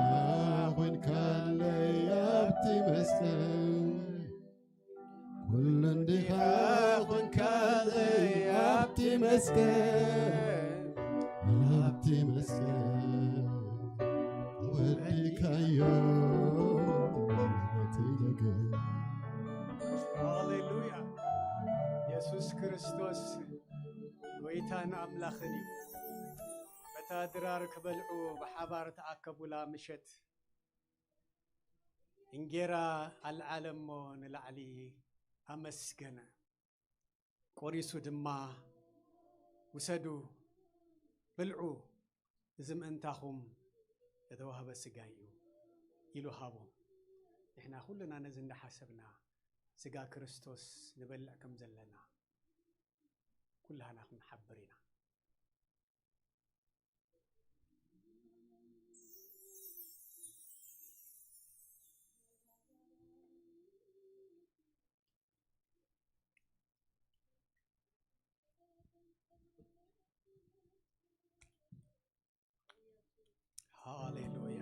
ኮንካለይ ኣብቲ መስቀል፣ ኩሉ እንዲኻ ኮንካለይ ኣብቲ መስቀል፣ ኣብቲ መስቀል ወዲካዮ ነቲ ነገር። ሃሌሉያ። የሱስ ክርስቶስ ጎይታን ኣምላኽን እዩ። በታ ድራር ክበልዑ ብሓባር ተኣከቡላ ምሸት፣ እንጌራ ኣልዓለ እሞ ንላዕሊ ኣመስገነ። ቆሪሱ ድማ፣ "ውሰዱ፣ ብልዑ፣ እዚ ምእንታኹም ዝተዋህበ ስጋይ እዩ" ኢሉ ሃቦም። ንሕና ኩልና ነዚ እንዳሓሰብና ስጋ ክርስቶስ ንበልዕ ከም ዘለና ኩላህና ክንሓብር ኢና። ሃሌሉያ።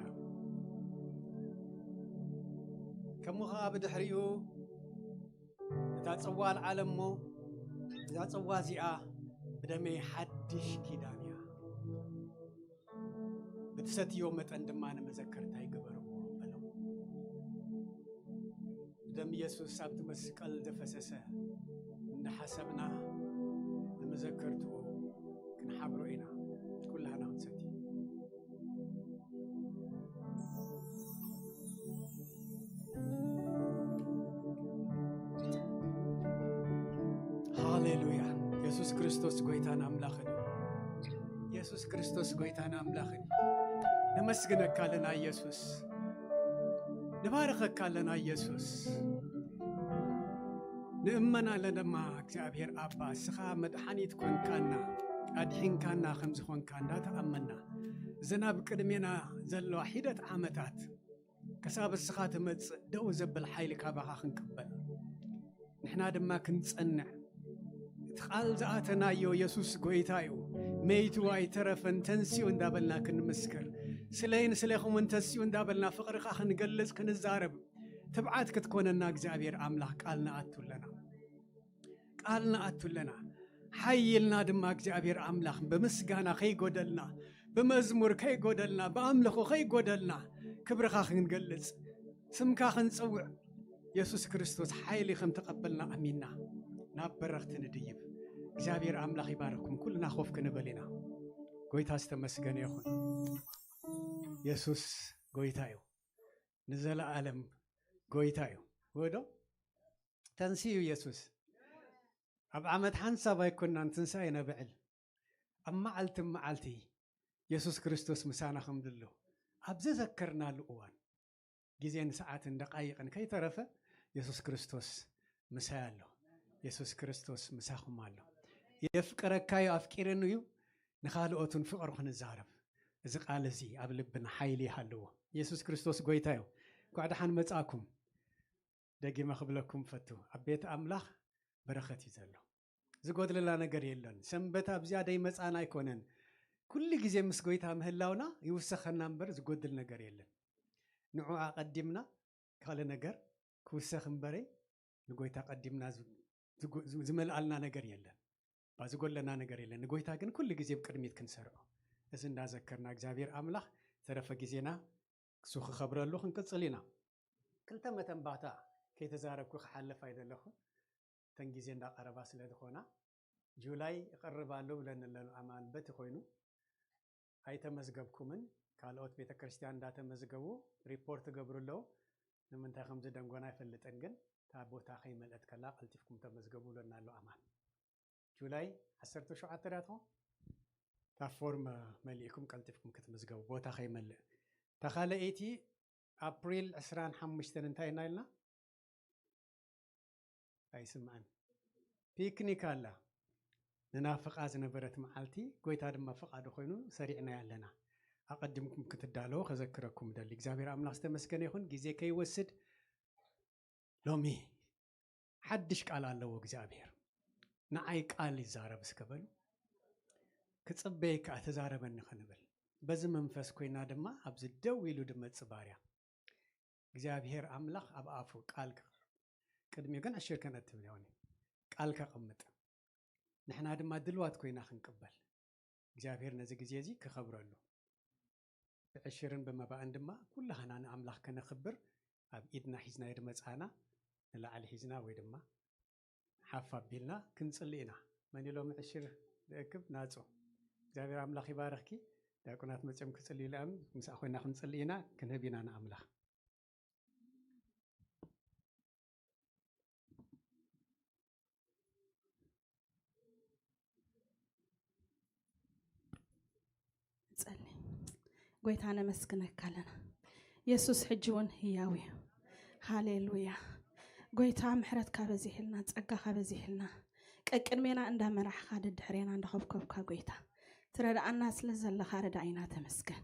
ከምኡ ኸዓ ብድሕሪኡ እታ ጽዋ ኣልዓለ እሞ፣ እዛ ጽዋ እዚኣ ብደመይ ሓድሽ ኪዳን እያ፣ ብትሰትዮ መጠን ድማ ንመዘከርታይ ግበርዎ በሎም። ብደም ኢየሱስ ኣብቲ መስቀል ዘፈሰሰ እንዳሓሰብና ንመዘከርትኡ ክንሓብሮ ኢና። ኩላህና ክንሰቲ። ሃሌሉያ። የሱስ ክርስቶስ ጎይታን ኣምላኽን እዩ። የሱስ ክርስቶስ ጎይታን ኣምላኽን እዩ። ነመስግነካ ኣለና የሱስ። ንባርኸካ ኣለና የሱስ። ንእመን ኣለና ድማ እግዚኣብሔር ኣባ፣ እስኻ መድሓኒት ኮንካና፣ ኣድሒንካና ከም ዝኾንካ እንዳተኣመና፣ እዘን ኣብ ቅድሜና ዘለዋ ሒደት ዓመታት ክሳብ እስኻ ትመጽእ ደው ዘብል ሓይሊ ካባኻ ክንቅበል፣ ንሕና ድማ ክንጸንዕ፣ እቲ ቃል ዝኣተናዮ የሱስ ጎይታ እዩ፣ መይቱ ኣይተረፈን፣ ተንሲኡ እንዳበልና ክንምስክር፣ ስለይን ስለኹምን ተንሲኡ እንዳበልና ፍቕርኻ ክንገልጽ፣ ክንዛረብ፣ ትብዓት ክትኮነና እግዚኣብሔር ኣምላኽ ቃል ንኣቱ ኣለና። ቃል ንኣቱ ኣለና። ሓይልና ድማ እግዚኣብሔር ኣምላኽ ብምስጋና ከይጎደልና፣ ብመዝሙር ከይጎደልና፣ ብኣምልኾ ከይጎደልና፣ ክብርኻ ክንገልጽ፣ ስምካ ክንጽውዕ፣ የሱስ ክርስቶስ ሓይሊ ከም ተቐበልና ኣሚንና ናብ በረኽቲ ንድይብ። እግዚኣብሔር ኣምላኽ ይባርኽኩም። ኩልና ኮፍ ክንብል ኢና። ጎይታ ዝተመስገነ ይኹን። የሱስ ጎይታ እዩ። ንዘለኣለም ጎይታ እዩ። ወዶ ተንስኡ የሱስ። ኣብ ዓመት ሓንሳብ ኣይኮናን ትንሳኤ ነብዕል። ኣብ መዓልቲ መዓልቲ የሱስ ክርስቶስ ምሳና ከም ድሎ ኣብ ዘዘከርናሉ እዋን፣ ግዜን ሰዓትን ደቃይቕን ከይተረፈ የሱስ ክርስቶስ ምሳይ ኣሎ። የሱስ ክርስቶስ ምሳኹም ኣሎ። የፍቅረካ እዩ፣ ኣፍቂርኒ እዩ። ንኻልኦት እውን ፍቕሪ ክንዛረብ፣ እዚ ቃል እዚ ኣብ ልብና ሓይሊ ይሃልዎ። የሱስ ክርስቶስ ጎይታ እዩ። እንኳዕ ደሓን መጻእኩም። ደጊመ ክብለኩም ፈቱ፣ ኣብ ቤት ኣምላኽ በረኸት እዩ ዘሎ። ዝጎድለና ነገር የለን። ሰንበት ኣብዚኣ ደይመጻና ኣይኮነን። ኩሉ ግዜ ምስ ጎይታ ምህላውና ይውሰኸና እምበር ዝጎድል ነገር የለን። ንዑ ኣቐዲምና ካልእ ነገር ክውሰኽ እምበረይ ንጎይታ ቀዲምና ዝ-፣ ዝጎ-፣ ዝ-፣ ዝመልኣልና ነገር የለን። ባ ዝጎድለና ነገር የለን። ንጎይታ ግን ኩሉ ግዜ ብቅድሚት ክንሰርዖ። እዚ እንዳዘከርና እግዚኣብሔር ኣምላኽ ተረፈ ግዜና ክሱ ክኸብረሉ ክንቅጽል ኢና። ክልተ መተንባታ ከይተዛረብኩ ክሓልፍ ኣይደለኹን። እተን ግዜ እንዳቐረባ ስለ ዝኾና፣ ጁላይ ይቐርብ ኣሎ ብለን ኣለኑ ኣማን በቲ ኮይኑ ኣይተመዝገብኩምን። ካልኦት ቤተ ክርስቲያን እንዳተመዝገቡ ሪፖርት ገብሩ ኣለዉ። ንምንታይ ከም ዝደንጎና ኣይፈልጥን፣ ግን እታ ቦታ ከይመልአት ከላ ቀልጢፍኩም ተመዝገቡ ብሎና ኣሎ ኣማን። ጁላይ ዓሰርተ ሸውዓተ ዳትኹም እታ ፎርም መሊእኩም ቀልጢፍኩም ክትምዝገቡ ቦታ ከይመልእ። እታ ካልኣይቲ ኣፕሪል ዕስራን ሓሙሽተን እንታይ ኢና ኢልና? ኣይስምዐን። ፒክኒክ ኣላ። ንናፍቓ ዝነበረት መዓልቲ፣ ጎይታ ድማ ፍቓዱ ኮይኑ ሰሪዕናያ ኣለና። ኣቐዲምኩም ክትዳለዉ ከዘክረኩም እደሊ። እግዚኣብሔር ኣምላኽ ዝተመስገነ ይኹን። ግዜ ከይወስድ፣ ሎሚ ሓድሽ ቃል ኣለዎ እግዚኣብሔር። ንዓይ ቃል ይዛረብ እስከ በሉ። ክጽበይ ከኣ ተዛረበኒ ክንብል። በዚ መንፈስ ኮይና ድማ ኣብዚ ደው ኢሉ ድመጽእ ባርያ። እግዚኣብሔር ኣምላኽ ኣብ ኣፉ ቃል ከቕርብ፣ ቅድሚኡ ግን ዕሽር ከነትብል ይኾን እዩ። ቃል ከቕምጥ፣ ንሕና ድማ ድልዋት ኮይና ክንቅበል፣ እግዚኣብሔር ነዚ ግዜ እዚ ክኸብረሉ፣ ብዕሽርን ብመባእን ድማ ኩላህና ንኣምላኽ ከነኽብር ኣብ ኢድና ሒዝናዮ ድመጻና ንላዕሊ ሒዝና ወይ ድማ ሓፍ ኣቢልና ክንጽሊ ኢና። መን ኢሎም ዕሽር ዝእክብ ናጹ። እግዚኣብሔር ኣምላኽ ይባርኽኪ። ዲያቆናት መጺኦም ክጽልዩ ኢሎም ምስኣ ኮይና ክንጽሊ ኢና፣ ክንህብ ኢና ንኣምላኽ። ንጸሊ። ጎይታ ነመስግነካ ኣለና። የሱስ ሕጂ እውን ህያው እዩ። ሃሌሉያ። ጎይታ ምሕረትካ በዚሕልና፣ ጸጋኻ በዚሕልና። ቀቅድሜና እንዳመራሕኻ ደድሕሬና እንዳኸብከብካ ጎይታ ትረድኣና ስለ ዘለኻ ረዳኢና ተመስገን።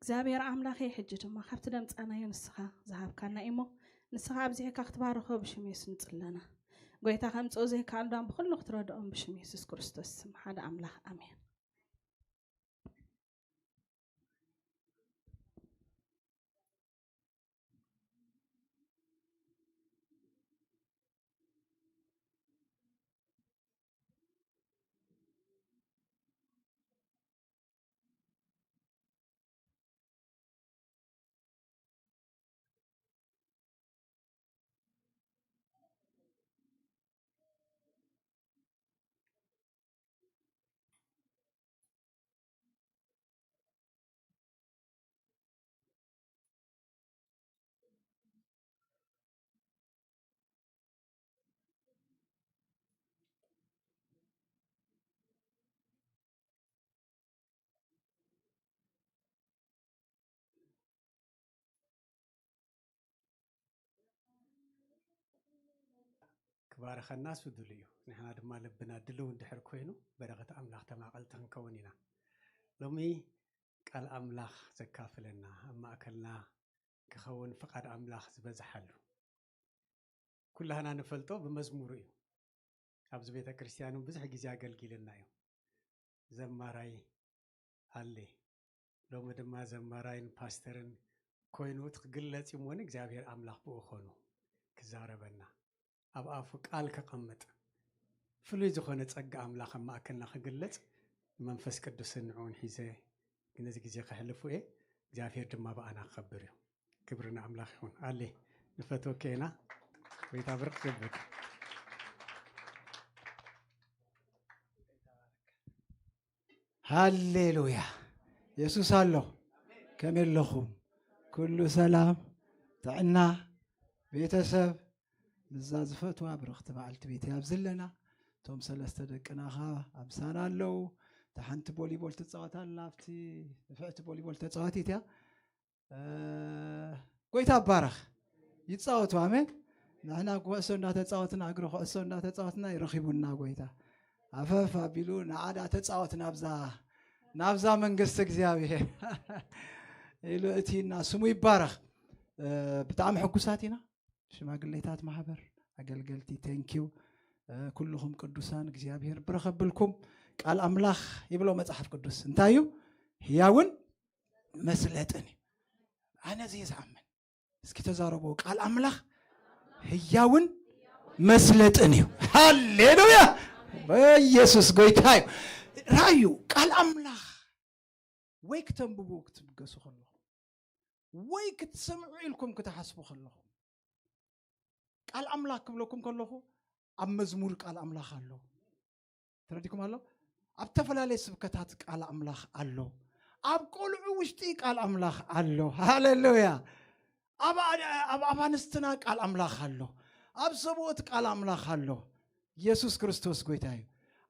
እግዚኣብሔር ኣምላኸይ ሕጂ ድማ ካብቲ ደምጻናዮ ንስኻ ዝሃብካና እሞ ንስኻ ኣብዚሕካ ክትባርኾ ብሽም የሱስ ንጽለና። ጎይታ ከምጽኦ ዘይከኣል ዳም ብኹሉ ክትረድኦም ብሽም የሱስ ክርስቶስ ስም ሓደ ኣምላኽ ኣሜን። ክባረኸናስ ድሉው እዩ። ንሕና ድማ ልብና ድሉው እንድሕር ኮይኑ፣ በረኸት ኣምላኽ ተማቐልቲ ክንከውን ኢና። ሎሚ ቃል ኣምላኽ ዘካፍለና፣ ኣብ ማእከልና ክኸውን ፍቓድ ኣምላኽ ዝበዝሓሉ፣ ኩላህና ንፈልጦ ብመዝሙሩ እዩ። ኣብዚ ቤተ ክርስቲያን እውን ብዙሕ ግዜ ኣገልጊልና እዩ። ዘማራይ ኣሌ፣ ሎሚ ድማ ዘማራይን ፓስተርን ኮይኑ እቲ ክግለጽ እዩ እሞ፣ እግዚኣብሔር ኣምላኽ ብኡ ኾኑ ክዛረበና፣ ኣብ ኣፉ ቃል ከቐምጥ፣ ፍሉይ ዝኾነ ጸጋ ኣምላኽ ኣብ ማእከልና ክግለጽ፣ መንፈስ ቅዱስን ንዕኡን ሒዘ ነዚ ግዜ ከሕልፉ እየ። እግዚኣብሔር ድማ ብኣና ክኸብር እዩ። ክብሪ ንኣምላኽ ይኹን። ኣሌ፣ ንፈትወኪ ኢና። ጎይታ ብርኽ ይብል። ሃሌሉያ። የሱስ ኣሎ። ከመይ ኣለኹም? ኩሉ ሰላም፣ ጥዕና፣ ቤተሰብ፣ ምስዛ ዝፈትዋ ብርኽቲ መዓልቲ ቤት እያ ኣብዚ ኣለና። እቶም ሰለስተ ደቅና ኸኣ ኣብ ምሳና ኣለዉ። እታ ሓንቲ ቦሊቦል ትጻወት ኣላ፣ ኣብቲ ንፍዕቲ ቦሊቦል ተጻዋቲት እያ። እ፣ ጎይታ ይባረኽ። ይጻወቱ፣ ኣሜን። ንሕና ኩዕሶ እንዳተጻወትና፣ እግሪ ኩዕሶ እንዳተጻወትና ይረኺቡና ጎይታ። ኣፈፍ ኣቢሉ ንዓዳ ተጻወት ናብዛ፣ ናብዛ መንግስቲ እግዚኣብሔር ኢሉ እቲና፣ ስሙ ይባረኽ። እ፣ ብጣዕሚ ሕጉሳት ኢና። ሽማግሌታት ማሕበር፣ ኣገልገልቲ፣ ቴንኪው። እ፣ ኩልኹም ቅዱሳን እግዚኣብሔር ብረኸብልኩም። ቃል ኣምላኽ ይብሎ መጽሓፍ ቅዱስ እንታይ እዩ? ህያውን መስለጥን እዩ። ኣነ እዚ እየ ዝኣምን። እስኪ ተዛረቦ፣ ቃል ኣምላኽ ህያውን መስለጥን እዩ። ሃሌሉያ! በኢየሱስ ጎይታ እዩ። ራእዩ፣ ቃል ኣምላኽ ወይ ክተንብቡ ክትብገሱ ከለኹም፣ ወይ ክትሰምዑ ኢልኩም ክትሓስቡ ከለኹም፣ ቃል ኣምላኽ ክብለኩም ከለኹ፣ ኣብ መዝሙር ቃል ኣምላኽ ኣሎ። ተረዲኩም ኣሎ? ኣብ ዝተፈላለየ ስብከታት ቃል ኣምላኽ ኣሎ። ኣብ ቆልዑ ውሽጢ ቃል ኣምላኽ ኣሎ። ሃሌሉያ! ኣብ፣ ኣብ፣ ኣብ ኣንስትና ቃል ኣምላኽ ኣሎ። ኣብ ሰብኡት ቃል ኣምላኽ ኣሎ። ኢየሱስ ክርስቶስ ጎይታ እዩ።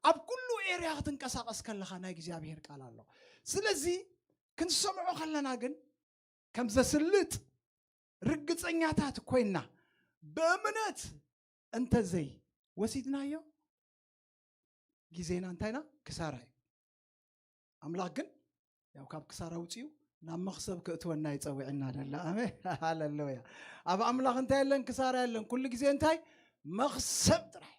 ኣብ ኩሉ ኤርያ ክትንቀሳቐስ ከለኻ ናይ እግዚኣብሔር ቃል ኣሎ። ስለዚ ክንሰምዖ ከለና ግን ከም ዘስልጥ ርግጸኛታት ኮይና ብእምነት እንተዘይ ወሲድናዮ ግዜና እንታይ ኢና? ክሳራ እዩ። ኣምላኽ ግን ያው ካብ ክሳራ ውፅኡ ናብ መኽሰብ ክእትወና ይጸውዕና ደላ። ኣሜን። ሃሌሉያ። ኣብ ኣምላኽ እንታይ የለን? ክሳራ የለን። ኩሉ ግዜ እንታይ? መኽሰብ ጥራይ።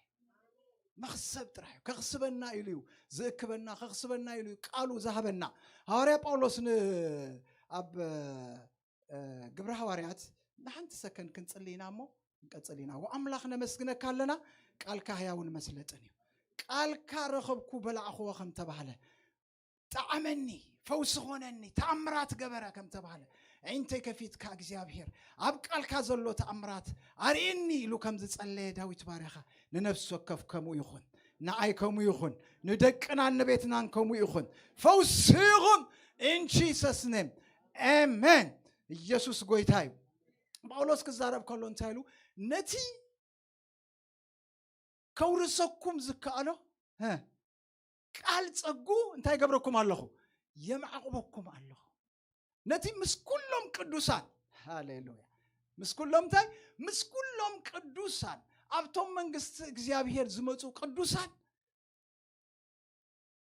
መኽሰብ ጥራይ እዩ። ከኽስበና ኢሉ እዩ ዝእክበና፣ ከኽስበና ኢሉ እዩ ቃሉ ዝሃበና። ሃዋርያ ጳውሎስ ን-፣ ኣብ፣ እ፣ ግብረ ሃዋርያት ንሓንቲ ሰከንድ ክንጽሊ ኢና እሞ ክንቀጽል ኢና። ወኣምላኽ ነመስግነካ ኣለና፣ ቃልካ ህያውን መስለጥን እዩ። ቃልካ ረኸብኩ በላዕኽዎ ከም ተባህለ፣ ጠዓመኒ፣ ፈውሲ ኾነኒ፣ ተኣምራት ገበረ ከም ተባህለ፣ ኣዒንተይ ከፊትካ እግዚኣብሔር ኣብ ቃልካ ዘሎ ተኣምራት ኣርእየኒ ኢሉ ከም ዝጸለየ ዳዊት ባርያኻ ንነፍሲ ወከፍ ከምኡ ይኹን፣ ንኣይ ከምኡ ይኹን፣ ንደቅናን ንቤትናን ከምኡ ይኹን። ፈውሲ ይኹን in Jesus name. ኣሜን። ኢየሱስ ጎይታ እዩ። ጳውሎስ ክዛረብ ከሎ እንታይ ኢሉ? ነቲ ከውርሰኩም ዝከኣሎ፣ እ፣ ቃል ጸጉ እንታይ ገብረኩም ኣለኹ? የማዕቕበኩም ኣለኹ። ነቲ ምስ ኩሎም ቅዱሳን፣ ሃሌሉያ፣ ምስ ኩሎም እንታይ? ምስ ኩሎም ቅዱሳን፣ ኣብቶም መንግስቲ እግዚኣብሔር ዝመጹ ቅዱሳን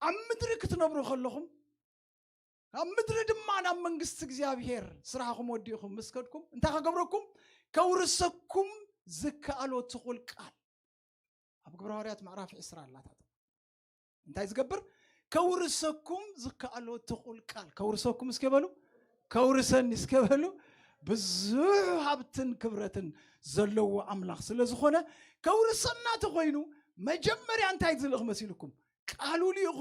ኣብ ምድሪ ክትነብሩ ከለኹም፣ ኣብ ምድሪ ድማ ናብ መንግስቲ እግዚኣብሔር ስራሕኹም ወዲእኹም ምስ ከድኩም፣ እንታይ ከገብረኩም? ከውርሰኩም ዝከኣሎ ትኹል ቃል። ኣብ ግብረ ሃዋርያት ምዕራፍ ዕስራ ኣላታት እንታይ ዝገብር? ከውርሰኩም ዝከኣሎ ትኹል ቃል። ከውርሰኩም እስከ በሉ፣ ከውርሰኒ እስከ በሉ። ብዙሕ ሃብትን ክብረትን ዘለዎ ኣምላኽ ስለ ዝኾነ፣ ከውርሰና ተኾይኑ፣ መጀመርያ እንታይ ዝልእኽ መሲልኩም? ቃሉ ልኢኹ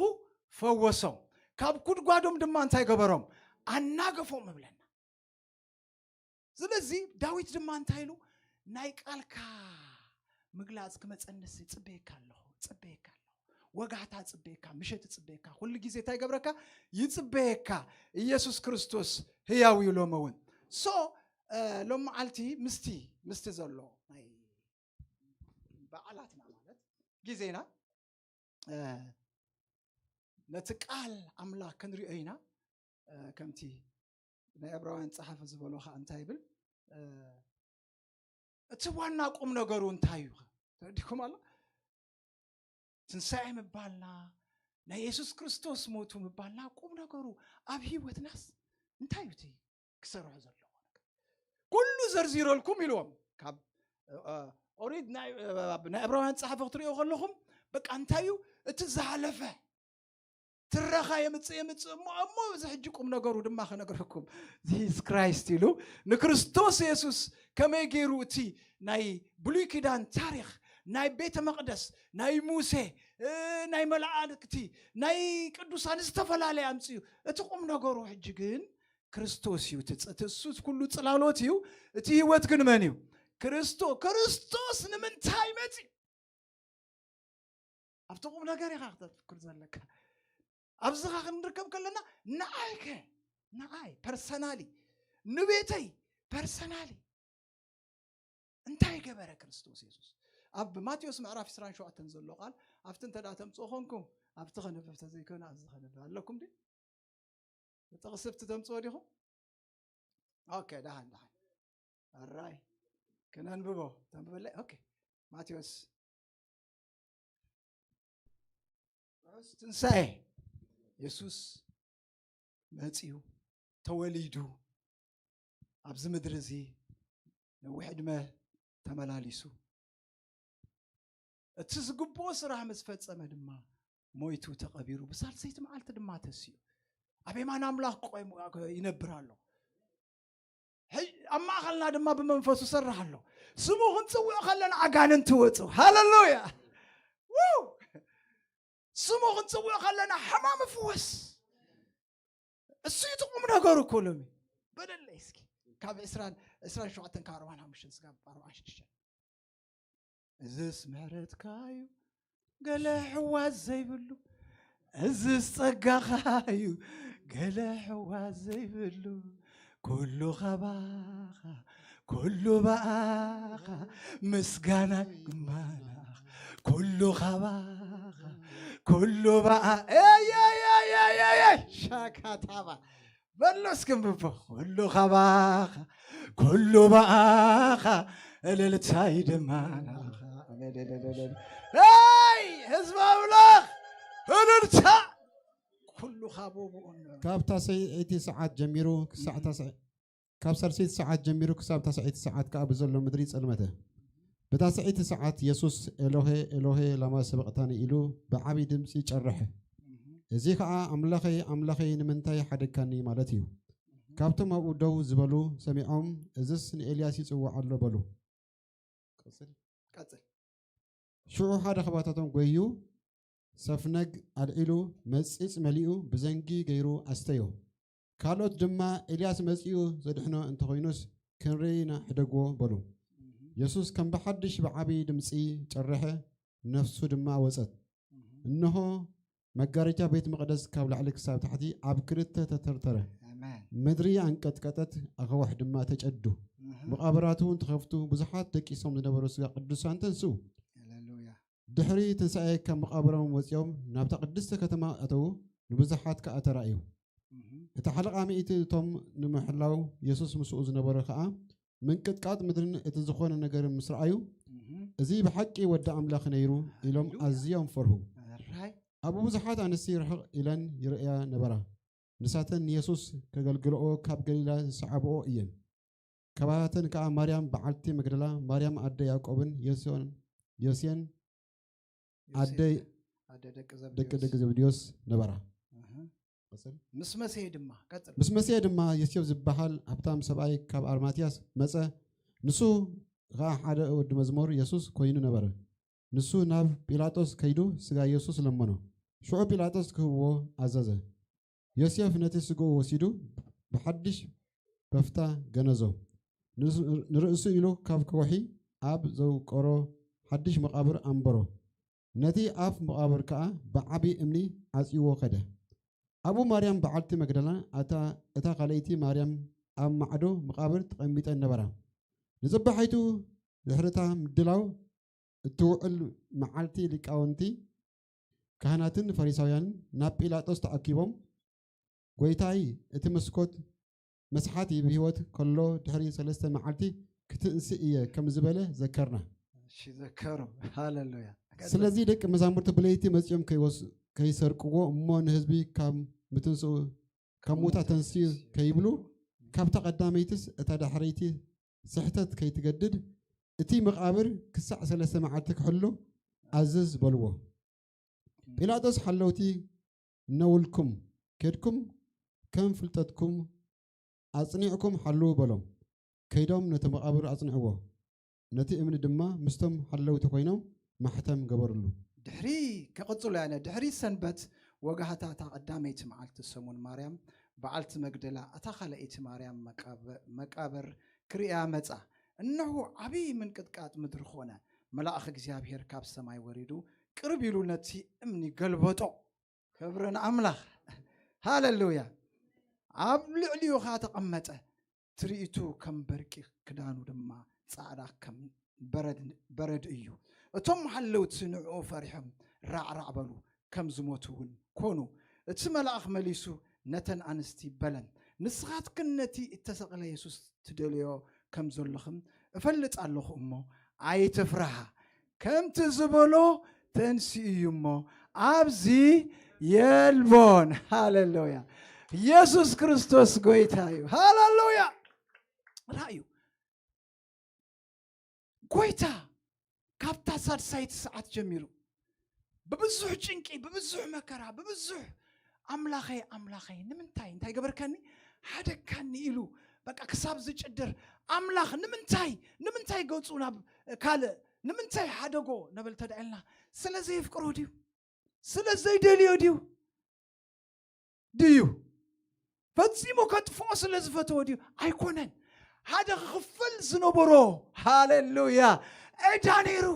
ፈወሶም፣ ካብ ጉድጓዶም ድማ እንታይ ገበሮም? ኣናገፎም እብለና። ስለዚ ዳዊት ድማ እንታይ ኢሉ? ናይ ቃልካ ምግላጽ ክመጸንስ ይጽበየካ ኣለኹ፣ ይጽበየካ ኣለኹ። ወጋሕታ ይጽበየካ፣ ምሸት ይጽበየካ፣ ኩሉ ግዜ እንታይ ይገብረካ? ይጽበየካ። ኢየሱስ ክርስቶስ ህያው እዩ ሎሚ እውን። ሶ፣ እ፣ ሎም መዓልቲ ምስቲ፣ ምስቲ ዘሎ ናይ በዓላትና ማለት ግዜና፣ እ፣ ነቲ ቃል ኣምላኽ ክንሪኦ ኢና። እ፣ ከምቲ ናይ ዕብራውያን ጸሓፊ ዝበሎ ኸኣ እንታይ ይብል? እ፣ እቲ ዋና ቁም ነገሩ እንታይ እዩ? ተረዲኩም ኣሎ? ትንሳኤ ምባልና፣ ናይ የሱስ ክርስቶስ ሞቱ ምባልና ቁም ነገሩ ኣብ ህይወትናስ እንታይ እዩ እቲ ክሰርሖ ዘለዎ ነገር? ኩሉ ዘርዚረልኩም ኢልዎም። ካብ ኦሪት ናይ ዕብራውያን ጸሓፊ ክትሪኦ ከለኹም በቃ እንታይ እዩ እቲ ዝሓለፈ ትረኻ የምጽእ የምጽእ እሞ እሞ እዚ ሕጂ ቁም ነገሩ ድማ ክነግረኩም። ዚስ ክራይስት ኢሉ ንክርስቶስ የሱስ ከመይ ገይሩ እቲ ናይ ብሉይ ኪዳን ታሪኽ ናይ ቤተ መቕደስ ናይ ሙሴ ናይ መላእክቲ ናይ ቅዱሳን ዝተፈላለየ ኣምጽኡ። እቲ ቁም ነገሩ ሕጂ ግን ክርስቶስ እዩ። እቲ እሱ ኩሉ ጽላሎት እዩ። እቲ ህይወት ግን መን እዩ? ክርስቶ ክርስቶስ ንምንታይ መጺኡ? ኣብቲ ቁም ነገር ኢኻ ክተትኩር ዘለካ። ኣብዚኻ ክንርከብ ከለና ንዓይከ ንዓይ ፐርሰናሊ ንቤተይ ፐርሰናሊ እንታይ ገበረ ክርስቶስ የሱስ? ኣብ ማቴዎስ ምዕራፍ ዕስራን ሸውዓተን ዘሎ ቃል ኣብቲ እንተ ደኣ ተምፅኦ ኾንኩም ኣብቲ ከንብብ ተዘይኮነ ኣብዚ ከንብብ ኣለኩም ድዩ? ጥቕሲ ኣብቲ ተምፅኦ ዲኹም? ኦኬ፣ ደሓን ደሓን። ኣራይ ክነንብቦ ተንብበለይ። ኦኬ፣ ማቴዎስ ርሑስ ትንሳኤ። የሱስ መጺኡ ተወሊዱ ኣብዚ ምድሪ እዚ ነዊሕ ዕድመ ተመላሊሱ እቲ ዝግብኦ ስራሕ ምስ ፈጸመ ድማ ሞይቱ ተቐቢሩ ብሳልሰይቲ መዓልቲ ድማ ተሲኡ ኣብ የማን ኣምላኽ ቆይሙ ይነብር ኣሎ። ኣብ ማእኸልና ድማ ብመንፈሱ ሰርሕ ኣሎ። ስሙ ክንጽውዕ ከለና ኣጋንንቲ ወፁ። ሃለሉያ! ስሙ ክንጽውዕ ከለና ሕማም ፍወስ። እሱ እዩ ቁም ነገሩ እኮ ሎሚ። በለለይ እስኪ ካብ ዕስራን ዕስራን ሸውዓተን ካብ ኣርባን ሓሙሽተን ስጋብ ኣርባን ሽዱሽተን እዝስ ምሕረትካ እዩ ገለ ሕዋስ ዘይብሉ፣ እዝስ ጸጋኻ እዩ ገለ ሕዋስ ዘይብሉ፣ ኩሉ ካባኻ ኩሉ ብኣኻ ምስጋና ይግባና፣ ኩሉ ካባኻ ኩሉ ብኣ ኤየየየየየየ ሻካታባ በሎ እስኪ እምብቦ ኩሉ ካባኻ ኩሉ ብኣኻ እልልታይ ድማ ናኻ። ኣይ ህዝቢ ኣምላኽ እልልታ ኩሉ ካብ ብኡ ካብ ታስዒቲ ሰዓት ጀሚሩ ክሳዕ ታስዒ ካብ ሳልሰይቲ ሰዓት ጀሚሩ ክሳብ ታስዒቲ ሰዓት ከኣ ብዘሎ ምድሪ ጸልመተ። ብታስዒቲ ሰዓት የሱስ ኤሎሄ ኤሎሄ ላማ ሰበቕታኒ ኢሉ ብዓቢ ድምጺ ጨርሐ። እዚ ኸኣ ኣምላኸይ ኣምላኸይ ንምንታይ ሓደግካኒ ማለት እዩ። ካብቶም ኣብኡ ደው ዝበሉ ሰሚዖም እዝስ ንኤልያስ ይጽውዕ ኣሎ በሉ። ቀጽል። ሽዑ ሓደ ኻባታቶም ጐይዩ ሰፍነግ ኣልዒሉ መጺጽ መሊኡ ብዘንጊ ገይሩ ኣስተዮ። ካልኦት ድማ ኤልያስ መጺኡ ዘድሕኖ እንተኾይኑስ ክንርኢ ኢና ሕደግዎ በሉ። የሱስ ከም ብሓድሽ ብዓቢ ድምጺ ጨረሐ፣ ነፍሱ ድማ ወጸት። እንሆ መጋረጃ ቤት መቕደስ ካብ ላዕሊ ክሳብ ታሕቲ ኣብ ክልተ ተተርተረ። ኣሜን። ምድሪ ኣንቀጥቀጠት፣ ኣኻውሕ ድማ ተጨዱ። እህ። መቓብራት እውን ተኸፍቱ፣ ብዙሓት ደቂሶም ዝነበሩ ስጋ ቅዱሳን ተንስኡ። ሃሌሉያ። ድሕሪ ትንሳኤ ካብ መቓብሮም ወጺኦም ናብታ ቅድስቲ ከተማ ኣተዉ፣ ንብዙሓት ከኣ ተራእዩ። እህ። እቲ ሓለቓ ሚእቲ እቶም ንምሕላው የሱስ ምስኡ ዝነበሩ ከኣ ምንቅጥቃጥ ምድርን እቲ ዝኾነ ነገር ምስ ረኣዩ፣ እህ። እዚ ብሓቂ ወዲ ኣምላኽ ነይሩ ኢሎም ሃሌሉያ። ኣዝዮም ፈርሁ። ራይ። ኣብኡ ብዙሓት ኣንስቲ ርሕቕ ኢለን ይርእያ ነበራ። ንሳተን ንየሱስ ከገልግልኦ ካብ ገሊላ ዝሰዓብኦ እየን። ካባተን ከኣ ማርያም በዓልቲ መግደላ፣ ማርያም ኣደ ያዕቆብን ዮስዮን፣ ዮስየን ኣደ ዮሴፍ፣ ኣደ ደቂ ደቂ ዘብዴዎስ። ደቂ ዘብዴዎስ ነበራ። እህ። ቀጽል። ምስ መሴ ድማ፣ ቀጽል። ምስ መሴ ድማ ዮሴፍ ዝበሃል ሃብታም ሰብኣይ ካብ ኣርማትያስ መጸ። ንሱ ኸኣ ሓደ ወዲ መዝሙር የሱስ ኮይኑ ነበረ። ንሱ ናብ ጲላጦስ ከይዱ ስጋ የሱስ ለመኖ። ሽዑ ጲላጦስ ክህብዎ ኣዘዘ። ዮሴፍ ነቲ ስግኡ ወሲዱ ብሓድሽ በፍታ ገነዞ። ንርእሱ ኢሉ ካብ ከውሒ ኣብ ዘውቀሮ ሓድሽ መቓብር ኣንበሮ። ነቲ ኣፍ መቓብር ከኣ ብዓቢ እምኒ ዓጽይዎ ከደ። ኣብኡ ማርያም በዓልቲ መግደላ፣ እታ ካልኣይቲ ማርያም ኣብ ማዕዶ መቓብር ተቐሚጠን ነበራ። ንጽባሒቱ ድሕሪ እታ ምድላው እትውዕል መዓልቲ ሊቃውንቲ ካህናትን ፈሪሳውያንን ናብ ጲላጦስ ተኣኪቦም፣ ጐይታይ፣ እቲ መስኮት መስሓት ብህይወት ከሎ ድሕሪ ሰለስተ መዓልቲ ክትንስእ እየ ከም ዝበለ ዘከርና። እሺ፣ ዘከሩ። ሃሌሉያ። ስለዚህ ደቂ መዛሙርቱ ብለይቲ መጺኦም ከይወስ-፣ ከይሰርቅዎ እሞ ንህዝቢ ካብ ምትንስኡ፣ ካብ ሙታ ተንስኡ ከይብሉ ካብታ ቀዳመይትስ እታ ዳሕረይቲ ስሕተት ከይትገድድ እቲ መቓብር ክሳዕ ሰለስተ መዓልቲ ክሕሉ ኣዝዝ በልዎ። ጲላጦስ ሓለውቲ ነውልኩም ኬድኩም ከም ፍልጠትኩም ኣጽኒዕኩም ሓልዉ በሎም። ከይዶም ነቲ መቓብር ኣጽንዕዎ። ነቲ እምኒ ድማ ምስቶም ሓለውቲ ኮይኖም ማሕተም ገበርሉ። ድሕሪ ከቐጽሎ ያለ ድሕሪ ሰንበት ወጋህታ እታ ቀዳመይቲ መዓልቲ ሰሙን ማርያም በዓልቲ መግደላ እታ ካልኣይቲ ማርያም መቃበ- መቃብር ክርእያ መጻ። እነሆ ዓብዪ ምንቅጥቃጥ ምድሪ ኾነ። መልኣኽ እግዚኣብሔር ካብ ሰማይ ወሪዱ ቅርብ ኢሉ ነቲ እምኒ ገልበጦ። ክብሪ ንኣምላኽ። ሃሌሉያ። ኣብ ልዕሊኡ ኸኣ ተቐመጠ። ትርኢቱ ከም በርቂ፣ ክዳኑ ድማ ጻዕዳ ከም በረድ በረድ እዩ። እቶም ሓለውቲ ንዕኡ ፈሪሖም ራዕራዕ በሉ፣ ከም ዝሞቱ እውን ኮኑ። እቲ መልኣኽ መሊሱ ነተን ኣንስቲ በለን፣ ንስኻትክን ነቲ እተሰቕለ የሱስ ትደልዮ ከም ዘለኽም እፈልጥ ኣለኹ እሞ ኣይትፍርሃ። ከምቲ ዝበሎ ተንሲኡ እዩ እሞ ኣብዚ የልቦን። ሃሌሉያ። ኢየሱስ ክርስቶስ ጎይታ እዩ። ሃሌሉያ። ራእዩ ጎይታ ካብታ ሳድሳይቲ ሰዓት ጀሚሩ ብብዙሕ ጭንቂ፣ ብብዙሕ መከራ፣ ብብዙሕ ኣምላኸይ ኣምላኸይ ንምንታይ እንታይ ገበርከኒ ሓደግካኒ ኢሉ በቃ ክሳብ ዝጭድር ኣምላኽ ንምንታይ ንምንታይ ገጹ ናብ ካልእ ንምንታይ ሓደጎ ነበል ተዳልና ስለ ዘየፍቅሮ ድዩ? ስለ ዘይደልዮ ድዩ? ድዩ ፈጺሙ ከጥፍኦ ስለ ዝፈተወ ድዩ? ኣይኮነን። ሓደ ክኽፈል ዝነበሮ ሃሌሉያ ዕዳ ነይሩ።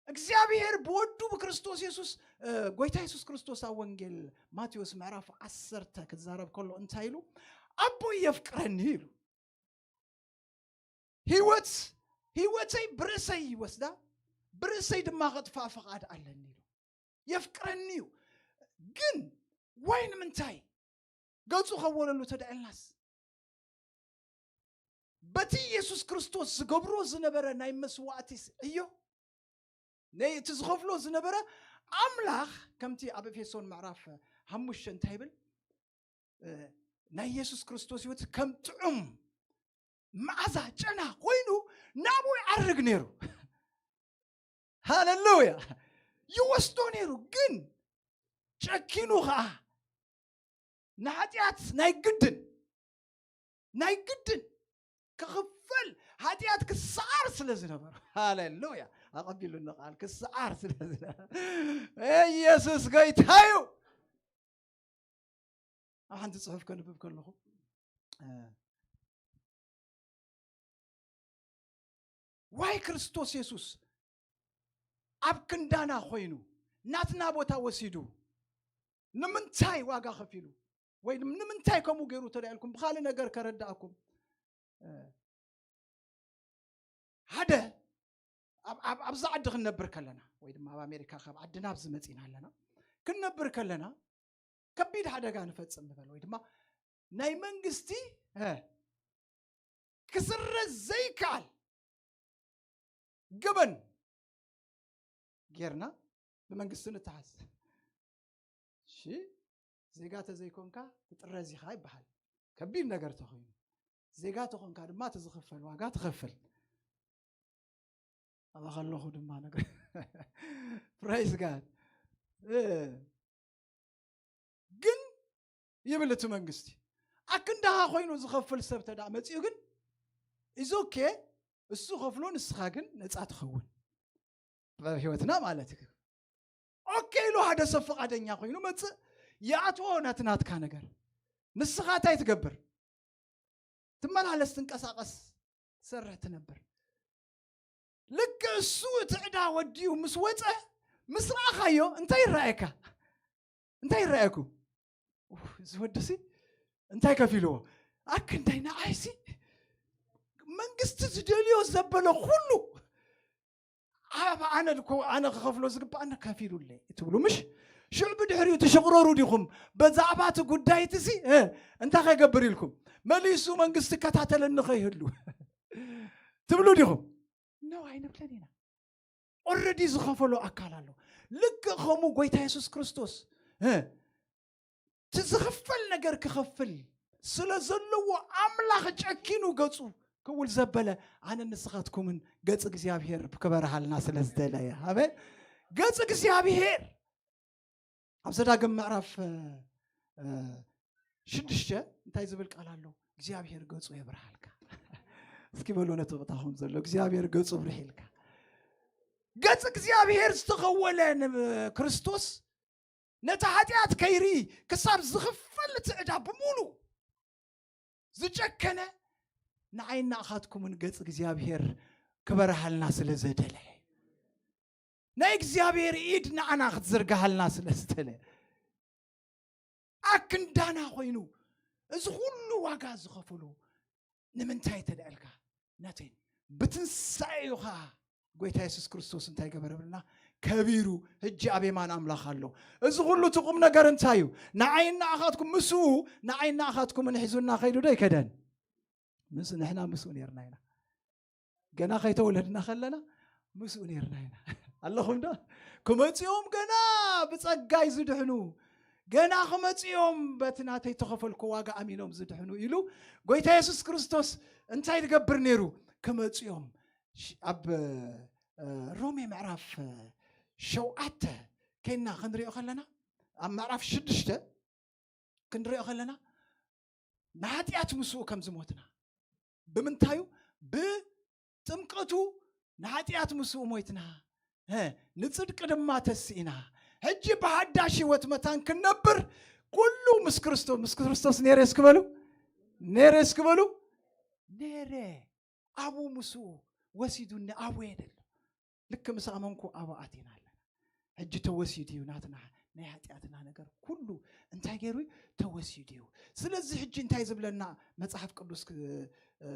እግዚኣብሔር ብወዱ ብክርስቶስ የሱስ እ፣ ጎይታ የሱስ ክርስቶስ ኣብ ወንጌል ማቴዎስ ምዕራፍ ዓሰርተ ክዛረብ ከሎ እንታይ ኢሉ ኣቦይ የፍቅረኒ ኢሉ ህይወት ህይወተይ ብርእሰይ ይወስዳ ብርእሰይ ድማ ከጥፋእ ፍቓድ ኣለኒ ኢሉ የፍቅረኒ እዩ ግን ዋይ ንምንታይ ገጹ ከወለሉ ተዳእልናስ በቲ ኢየሱስ ክርስቶስ ዝገብሮ ዝነበረ ናይ መስዋዕቲ ዕዮ ነይ እቲ ዝኸፍሎ ዝነበረ ኣምላኽ ከምቲ ኣብ ኤፌሶን ምዕራፍ ሓሙሽተ እንታይ ይብል ናይ ኢየሱስ ክርስቶስ ህይወት ከም ጥዑም መዓዛ ጨና ኮይኑ ናብኡ ይዓርግ ነይሩ ሃሌሉያ ይወስዶ ነይሩ ግን ጨኪኑ ኸዓ ንሓጢኣት ናይ ግድን ናይ ግድን ክኽፈል ሓጢኣት ክሰዓር ስለ ዝነበረ ሃሌሉያ ኣቐቢሉ ንቃል ክሰዓር ስለ ዝነበረ ኢየሱስ ጎይታ እዩ ኣብ ሓንቲ ፅሑፍ ከንብብ ከለኹ ዋይ ክርስቶስ የሱስ ኣብ ክንዳና ኮይኑ ናትና ቦታ ወሲዱ ንምንታይ ዋጋ ከፊሉ ወይ ንምንታይ ከምኡ ገይሩ ተዳኢልኩም ብካልእ ነገር ከረዳእኩም ሓደ ኣብዛ ዓዲ ክንነብር ከለና ወይ ድማ ኣብ ኣሜሪካ ካብ ዓዲ ናብዚ መፂና ኣለና ክንነብር ከለና ከቢድ ሓደጋ ንፈፅም ንበል ወይ ድማ ናይ መንግስቲ ክስረዝ ዘይከኣል ገበን ጌርና ብመንግስቲ ንተሓዝ እሺ ዜጋ ተዘይኮንካ ትጥረዝ ኢኻ ይበሃል ከቢድ ነገር ተኾይኑ ዜጋ ተኾንካ ድማ እቲ ዝኽፈል ዋጋ ትኸፍል ኣባ ከለኹ ድማ ነገር praise God ግን ይብል እቲ መንግስቲ ኣክንዳኻ ኮይኑ ዝኸፍል ሰብ ተዳ መፅኡ ግን is okay እሱ ከፍሎ ንስኻ ግን ነፃ ትኸውን ጥበብ ህይወትና ማለት እዩ okay ኢሉ ሓደ ሰብ ፈቃደኛ ኮይኑ መፅእ ይኣትዎ ናትናትካ ነገር ንስኻ እንታይ ትገብር ትመላለስ ትንቀሳቀስ ትሰርሕ ትነብር ልክ እሱ እቲ ዕዳ ወዲኡ ምስ ወፀ ምስ ረኣኻዮ እንታይ ይረኣየካ እንታይ ይረኣየኩም እዚ ወድሲ እንታይ ከፊልዎ ኣክ እንታይ ንዓይሲ መንግስቲ ዝደልዮ ዘበለ ኩሉ ኣብ ኣነ ኣነ ክኸፍሎ ዝግባኣኒ ከፊሉለይ ትብሉ ምሽ ሽዑ ብድሕሪኡ ትሽቕረሩ ዲኹም በዛዕባ እቲ ጉዳይ እቲ ሲ እንታይ ከይገብር ኢልኩም መሊሱ መንግስቲ ይከታተለኒ ከይህሉ ትብሉ ዲኹም? ኖ፣ ኣይንብለን ኢና። ኦረዲ ዝኸፈሎ ኣካል ኣሎ። ልክእ ከምኡ ጎይታ የሱስ ክርስቶስ፣ እ፣ እቲ ዝኽፈል ነገር ክኸፍል ስለ ዘለዎ ኣምላኽ ጨኪኑ ገጹ ክውል ዘበለ ኣነ ንስኻትኩምን ገጽ እግዚኣብሔር ክበርሃልና ስለ ዝደለየ። ኣሜን። ገጽ እግዚኣብሔር ኣብ ዘዳግም ምዕራፍ፣ እ፣ እ፣ ሽዱሽተ እንታይ ዝብል ቃል ኣሎ? እግዚኣብሔር ገጹ የብርሃልካ። እስኪ በሉ ነቲ ብታኹም ዘሎ እግዚኣብሔር ገጹ ብርሂልካ። ገጽ እግዚኣብሔር ዝተኸወለ ን-፣ ክርስቶስ ነቲ ሓጢኣት ከይርኢ ክሳብ ዝኽፈል እቲ ዕዳ ብምሉ ዝጨከነ ንዓይን ንኣኻትኩምን ገጽ እግዚኣብሔር ክበርሃልና ስለ ዘደለ፣ ናይ እግዚኣብሔር ኢድ ንዓና ክትዝርግሃልና ስለ ዝደለ ኣክንዳና ኮይኑ እዚ ኩሉ ዋጋ ዝኸፈሉ ንምንታይ ተደኣልካ ናተይን ብትንሳኤ እዩ ኸዓ ጎይታ የሱስ ክርስቶስ እንታይ ገበረ ብልና? ከቢሩ ሕጂ ኣብ የማን ኣምላኽ ኣሎ። እዚ ኩሉ እቲ ቁም ነገር እንታይ እዩ? ንዓይን ንኣኻትኩም ምስኡ፣ ንዓይን ንኣኻትኩምን ሒዙና ከይዱ ዶ ኣይከደን? ምስ ንሕና ምስኡ ነርና ኢና። ገና ከይተወለድና ከለና ምስኡ ነርና ኢና። ኣለኹም ዶ? ክመጽኦም ገና ብጸጋይ ዝድሕኑ፣ ገና ክመጽኦም በቲ ናተይ ተኸፈልኩ ዋጋ ኣሚኖም ዝድሕኑ ኢሉ ጎይታ የሱስ ክርስቶስ እንታይ ዝገብር ነይሩ? ክመጽኦም ሽ-፣ ኣብ፣ እ፣ ሮሜ ምዕራፍ፣ እ፣ ሸውዓተ ከይና ክንሪኦ ከለና፣ ኣብ ምዕራፍ ሽዱሽተ ክንሪኦ ከለና ንሓጢኣት ምስኡ ከም ዝሞትና፣ ብምንታዩ? ብጥምቀቱ ንሓጢኣት ምስኡ ሞይትና፣ እ፣ ንጽድቂ ድማ ተስኢና። ሕጂ ብሓዳሽ ህይወት መታን ክንነብር ኩሉ ምስ ክርስቶስ፣ ምስ ክርስቶስ ነይረ እስኪ በሉ፣ ነይረ እስኪ በሉ፣ ነይረ። ኣቡ ምስኡ ወሲዱኒ፣ ኣቡ የደሎ። ልክ ምስ ኣመንኩ ኣቡ ኣቲና ኣለና። ሕጂ ተወሲዱ እዩ ናትና ናይ ሓጢኣትና ነገር ኩሉ እንታይ ገይሩ እዩ? ተወሲዱ እዩ። ስለዚ ሕጂ እንታይ ዝብለና መጽሓፍ ቅዱስ ክ-፣ እ፣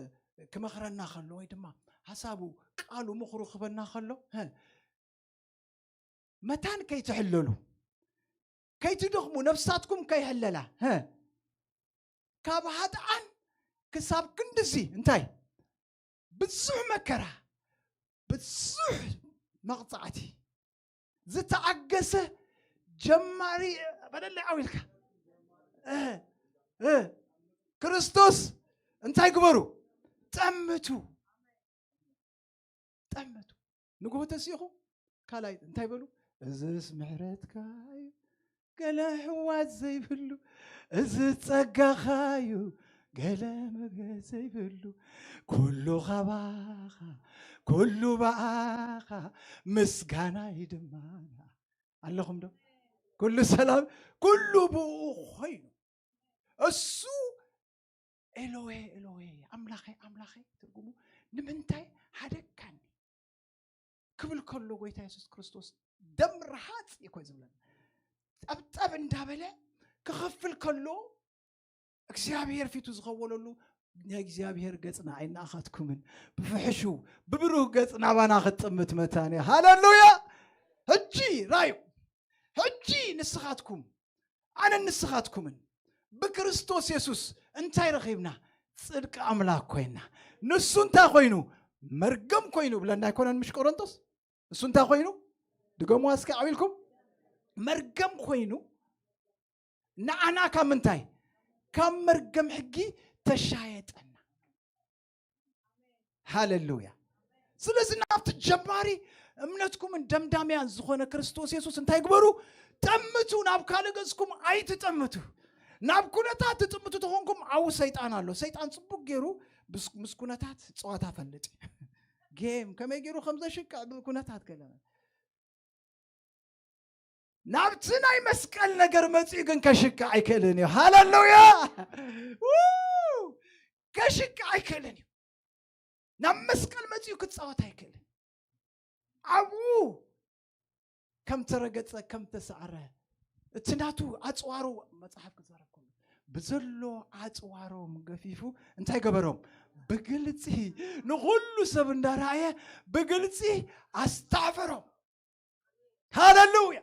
ክመኽረና ከሎ ወይ ድማ ሓሳቡ ቃሉ ምኽሩ ክበና ከሎ፣ እ፣ መታን ከይትሕለሉ፣ ከይትደኽሙ፣ ነፍሳትኩም ከይሕለላ፣ እ፣ ካብ ሃጥኣን ክሳብ ክንድዚ እንታይ ብዙሕ መከራ፣ ብዙሕ መቕጻዕቲ ዝተኣገሰ ጀማሪ በለለ ዓው ኢልካ፣ እ፣ እ፣ ክርስቶስ እንታይ ግበሩ? ጠምቱ፣ ጠምቱ። ንግሆ ተሲኹ ካልኣይ እንታይ በሉ? እዝስ ምሕረትካ እዩ ገለ ህዋት ዘይብሉ፣ እዚ ጸጋኻ እዩ ገለ መግለጺ ዘይብሉ፣ ኩሉ ካባኻ፣ ኩሉ ብኣኻ፣ ምስጋናይ ድማ ኣለኹም ዶ? ኩሉ ሰላም፣ ኩሉ ብኡ ኮይኑ። እሱ ኤሎሄ፣ ኤሎሄ፣ ኣምላኸይ፣ ኣምላኸይ፣ ትርጉሙ ንምንታይ ሓደግካኒ? ክብል ከሎ ጎይታ የሱስ ክርስቶስ ደም ረሃጽ እኮ እዩ ዝብለና። ጠብጠብ እንዳበለ ክኸፍል ከሎ እግዚኣብሔር ፊቱ ዝኸወለሉ ናይ እግዚኣብሔር ገጽ ንዓይን ንኣኻትኩምን ብፍሕሹ ብብሩህ ገጽ ናባና ክትጥምት መታን እያ። ሃሌሉያ! ሕጂ ራዩ፣ ሕጂ ንስኻትኩም ኣነን ንስኻትኩምን ብክርስቶስ የሱስ እንታይ ረኺብና? ጽድቂ ኣምላኽ ኮይና። ንሱ እንታይ ኮይኑ? መርገም ኮይኑ ብለና ኣይኮነን ምሽ ቆሮንቶስ? እሱ እንታይ ኮይኑ? ድገሙዋ እስኪ ዓው ኢልኩም። መርገም ኮይኑ ንዓና ካብ ምንታይ? ካብ መርገም ሕጊ ተሻየጠና። ሃሌሉያ። ስለዚ ናብቲ ጀማሪ እምነትኩምን ደምዳምያን ዝኾነ ክርስቶስ የሱስ እንታይ ግበሩ? ጠምቱ፣ ናብ ካልእ ገጽኩም ኣይትጠምቱ። ናብ ኩነታት ትጥምቱ ተኾንኩም ኣብኡ ሰይጣን ኣሎ። ሰይጣን ጽቡቅ ገይሩ ምስ፣ ምስ ኩነታት ጸዋታ ፈልጥ እዩ። ጌም ከመይ ገይሩ ከም ዘሽቅዕ ብኩነታት ገለ ናብቲ ናይ መስቀል ነገር መጺኡ ግን ከሽቅዕ ኣይክእልን እዩ። ሃሌሉያ! ው! ከሽቅዕ ኣይክእልን እዩ። ናብ መስቀል መጺኡ ክጻወት ኣይክእልን። ኣብኡ ከም ተረገጸ፣ ከም ተሰዓረ፣ እቲ ናቱ ኣጽዋሩ መጽሓፍ ክዛረብ ከሎ፣ ብዘሎ ኣጽዋሮም ገፊፉ እንታይ ገበሮም? ብግልጺ ንኹሉ ሰብ እንዳረኣየ ብግልጺ ኣስታዕፈሮም። ሃሌሉያ!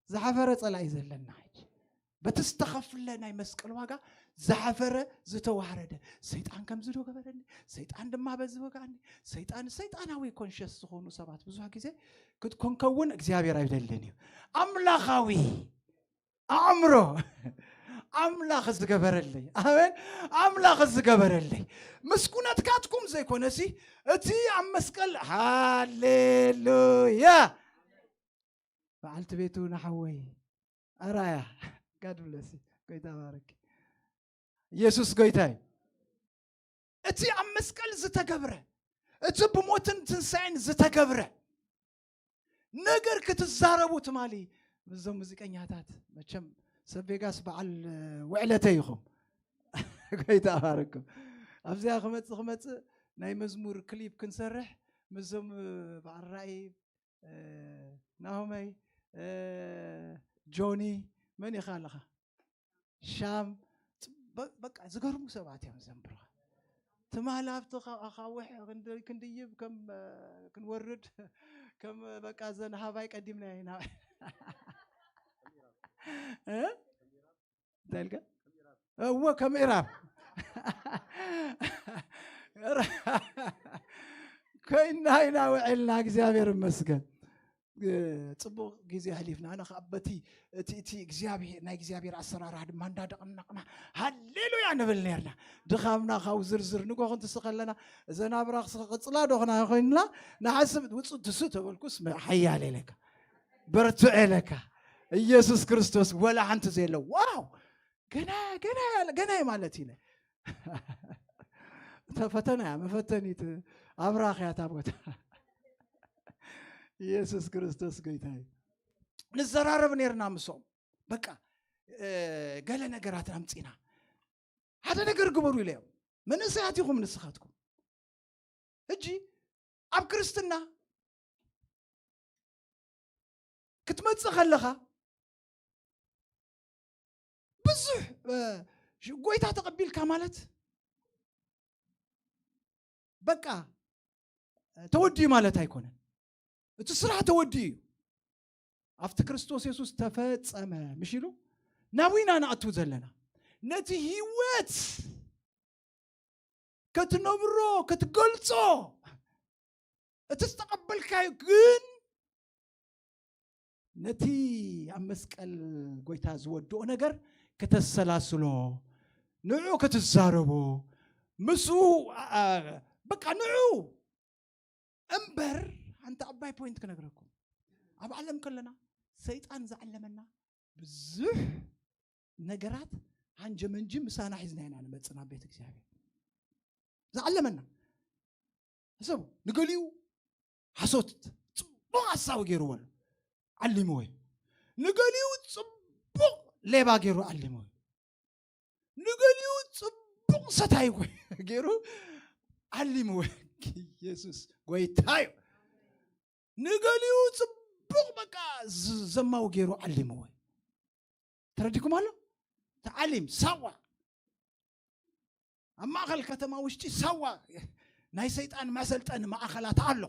ዝሓፈረ ጸላኢ ዘለና ሕጂ። በቲ ዝተኸፍለ ናይ መስቀል ዋጋ ዝሓፈረ ዝተዋረደ። ሰይጣን ከምዚ ዶ ገበረኒ፣ ሰይጣን ድማ በዚ ወጋኣኒ። ሰይጣን ሰይጣናዊ ኮንሽስ ዝኾኑ ሰባት ብዙሕ ግዜ ክትኮንከውን እግዚኣብሔር ኣይደልን እዩ። ኣምላኻዊ ኣእምሮ ኣምላኽ ዝገበረለይ፣ ኣሜን። ኣምላኽ ዝገበረለይ ምስ ኩነትካትኩም ዘይኮነሲ እቲ ኣብ መስቀል። ሃሌሉያ። በዓልቲ ቤቱ ንሓወይ ኣራያ ጋድ ብለሲ። ጎይታ ባረክ። ኢየሱስ ጎይታ እዩ። እቲ ኣብ መስቀል ዝተገብረ፣ እቲ ብሞትን ትንሳኤን ዝተገብረ ነገር ክትዛረቡ ትማሊ ምስዞም ሙዚቀኛታት። መቸም ሰብ ቬጋስ በዓል ውዕለተ ኢኹም። ጎይታ ባረኩም። ኣብዚኣ ክመጽእ ክመጽእ ናይ መዝሙር ክሊፕ ክንሰርሕ ምስዞም በዓል ራእይ ናሆመይ፣ ጆኒ፣ መን ኢኻ ኣለኻ? ሻም፣ በቃ ዝገርሙ ሰባት እዮም ዘንብሩኻ። ትማል ኣብቲ ኣኻውሕ ክንድይብ ከም ክንወርድ ከም በቃ ዘን ሃባይ ቀዲምና ኢና። እንታይ ኢልካ? እወ፣ ከምዕራብ ኮይና ኢና ውዕልና። እግዚኣብሔር ይመስገን። ጽቡቕ ግዜ ኣሕሊፍና። ኣነ ከዓ በቲ እቲ እቲ እግዚኣብሔር ናይ እግዚኣብሔር ኣሰራርሓ ድማ እንዳደቐናቕና ሃሌሉያ ንብል ነርና። ድኻምና ካብ ዝርዝር ንጎ ክንትስእ ከለና እዘን ኣብራኽ ክቕጽላ ዶ ክና ኮይንና ንሓስብ ውጹእ ትስእ ተበልኩስ ሓያል ኢለካ በርትዕ ኢለካ ኢየሱስ ክርስቶስ ወላ ሓንቲ ዘየለ ዋው ገና ገና ገና ማለት ኢለ ፈተና እያ መፈተኒት ኣብራኽ እያ እታ ቦታ። ኢየሱስ ክርስቶስ ጎይታ እዩ። ንዘራረብ ነርና ምሶም በቃ ገለ ነገራት ኣምፂና ሓደ ነገር ግበሩ ኢለዮም። መንእሰያት ኢኹም ንስኻትኩም። ሕጂ ኣብ ክርስትና ክትመጽእ ከለኻ ብዙሕ ጎይታ ተቐቢልካ ማለት በቃ ተወዲኡ ማለት ኣይኮነን። እቲ ስራሕ ተወዲኡ እዩ። ኣብቲ ክርስቶስ የሱስ ተፈጸመ ምሽ ኢሉ ናብ ኢና ንኣቱ ዘለና። ነቲ ህይወት ክትነብሮ ክትገልጾ እቲ ዝተቐበልካዮ ግን ነቲ ኣብ መስቀል ጎይታ ዝወድኦ ነገር ከተሰላስሎ ንዑ ክትዛረቦ ምስኡ በቃ ንዑ እምበር ሓንቲ ዓባይ ፖይንት ክነግረኩም ኣብ ዓለም ከለና ሰይጣን ዝዓለመና ብዙሕ ነገራት ሃንጀመንጂ ምሳና ሒዝና ኢና ንመጽእ ናብ ቤት እግዚኣብሔር ዝዓለመና ሕሰቡ ንገሊኡ ሓሶት ጽቡቕ ሓሳዊ ገይርዎ ኣሎ ዓሊምዎ እዩ ንገሊኡ ጽቡቕ ሌባ ገይሩ ዓሊምዎ እዩ ንገሊኡ ጽቡቕ ሰታይ ገይሩ ዓሊምዎ ኢየሱስ ጎይታ እዩ ንገሊኡ ጽቡቕ በቃ ዘማዊ ገይሩ ዓሊምዎ ተረዲኩም ኣሎ ተዓሊም ሳዋ ኣብ ማእኸል ከተማ ውሽጢ ሳዋ ናይ ሰይጣን መሰልጠኒ ማእኸላት ኣሎ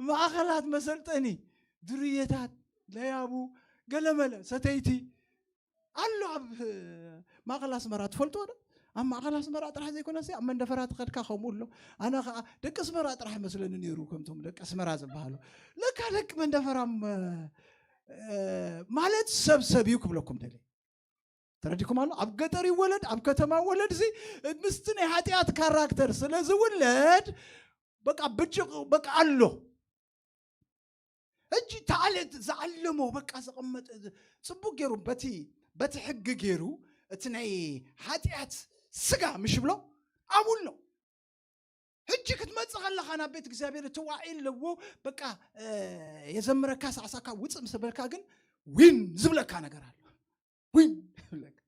ማእኸላት መሰልጠኒ ድርየታት ለያቡ ገለመለ ሰተይቲ ኣሎ ኣብ ማእኸል ኣስመራ ትፈልጥዎ ዶ ኣብ ማእኸል ኣስመራ ጥራሕ ዘይኮነሲ ኣብ መንደፈራ ትኸድካ ከምኡ ኣሎ ኣነ ከዓ ደቂ ኣስመራ ጥራሕ መስለኒ ነይሩ ከምቶም ደቂ ኣስመራ ዝበሃሉ ለካ ደቂ መንደፈራ ማለት ሰብ ሰብ እዩ ክብለኩም ደለ ተረዲኩም ኣሎ ኣብ ገጠር ይወለድ ኣብ ከተማ ወለድ ዚ ምስቲ ናይ ሓጢኣት ካራክተር ስለ ዝውለድ በቃ ብጭቕ በቃ ኣሎ ሕጂ ተዓለት ዝዓለሞ በቃ ዘቐመጠ ጽቡቅ ገይሩ በቲ በቲ ሕጊ ገይሩ እቲ ናይ ሓጢኣት ስጋ ምሽ ብሎ ኣብሎ ሕጂ ክትመጽእ ከለኻ ናብ ቤት እግዚኣብሔር እቲ ዋዒ ኣለዎ በቃ የዘምረካ ሳዕሳካ ውፅእ ምስ በልካ ግን ዊን ዝብለካ ነገር ኣሎ ዊን ዝብለካ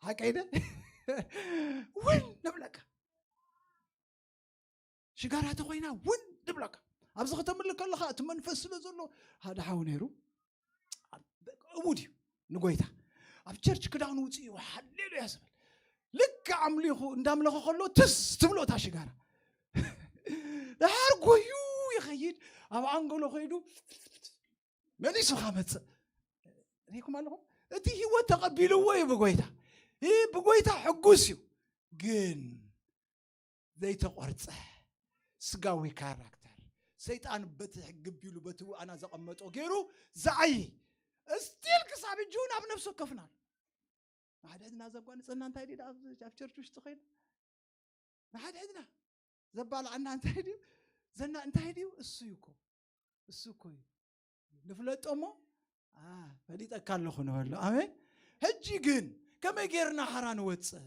ሓቀይደ ዊን ንብለካ ሽጋራ ተኮይና ውን ንብለካ ኣብዚ ከተምልክ ከለካ እቲ መንፈስ ስለ ዘሎ ሓደ ሓው ነይሩ እሙድ እዩ ንጎይታ ኣብ ቸርች ክዳኑ ውፅኡ ሃሌሉያ ዝብል ልክ ኣምሊኹ እንዳምለኸ ከሎ ትዝ ትብሎ እታ ሽጋራ ድሓር ጎዩ ይኸይድ ኣብ ኣንጎሎ ከይዱ መሊሱ ካመፅእ ሪኢኩም ኣለኹም? እቲ ህይወት ተቐቢልዎ እዩ ብጎይታ። ይህ ብጎይታ ሕጉስ እዩ። ግን ዘይተቖርጸ ስጋዊ ካራክተር፣ ሰይጣን በቲ ግቢሉ በቲ ውኣና ዘቐመጦ ገይሩ ዝዓይ፣ እስቲል ክሳብ ሕጂ እውን ኣብ ነፍሲ ወከፍና ኣሎ። ንሓድሕድና ዘጓንጸና እንታይ ድዩ? ኣብ ቸርች ውሽጢ ኸይኑ ንሓድሕድና ዘባልዓና እንታይ ድዩ? ዘና እንታይ ድዩ? እሱ እዩ እኮ፣ እሱ እኮ እዩ። ንፍለጦ እሞ፣ አ፣ ፈሊጠካ ኣለኹ ንበሎ። ኣሜን። ሕጂ ግን ከመይ ጌርና ሓራ ንወፅእ?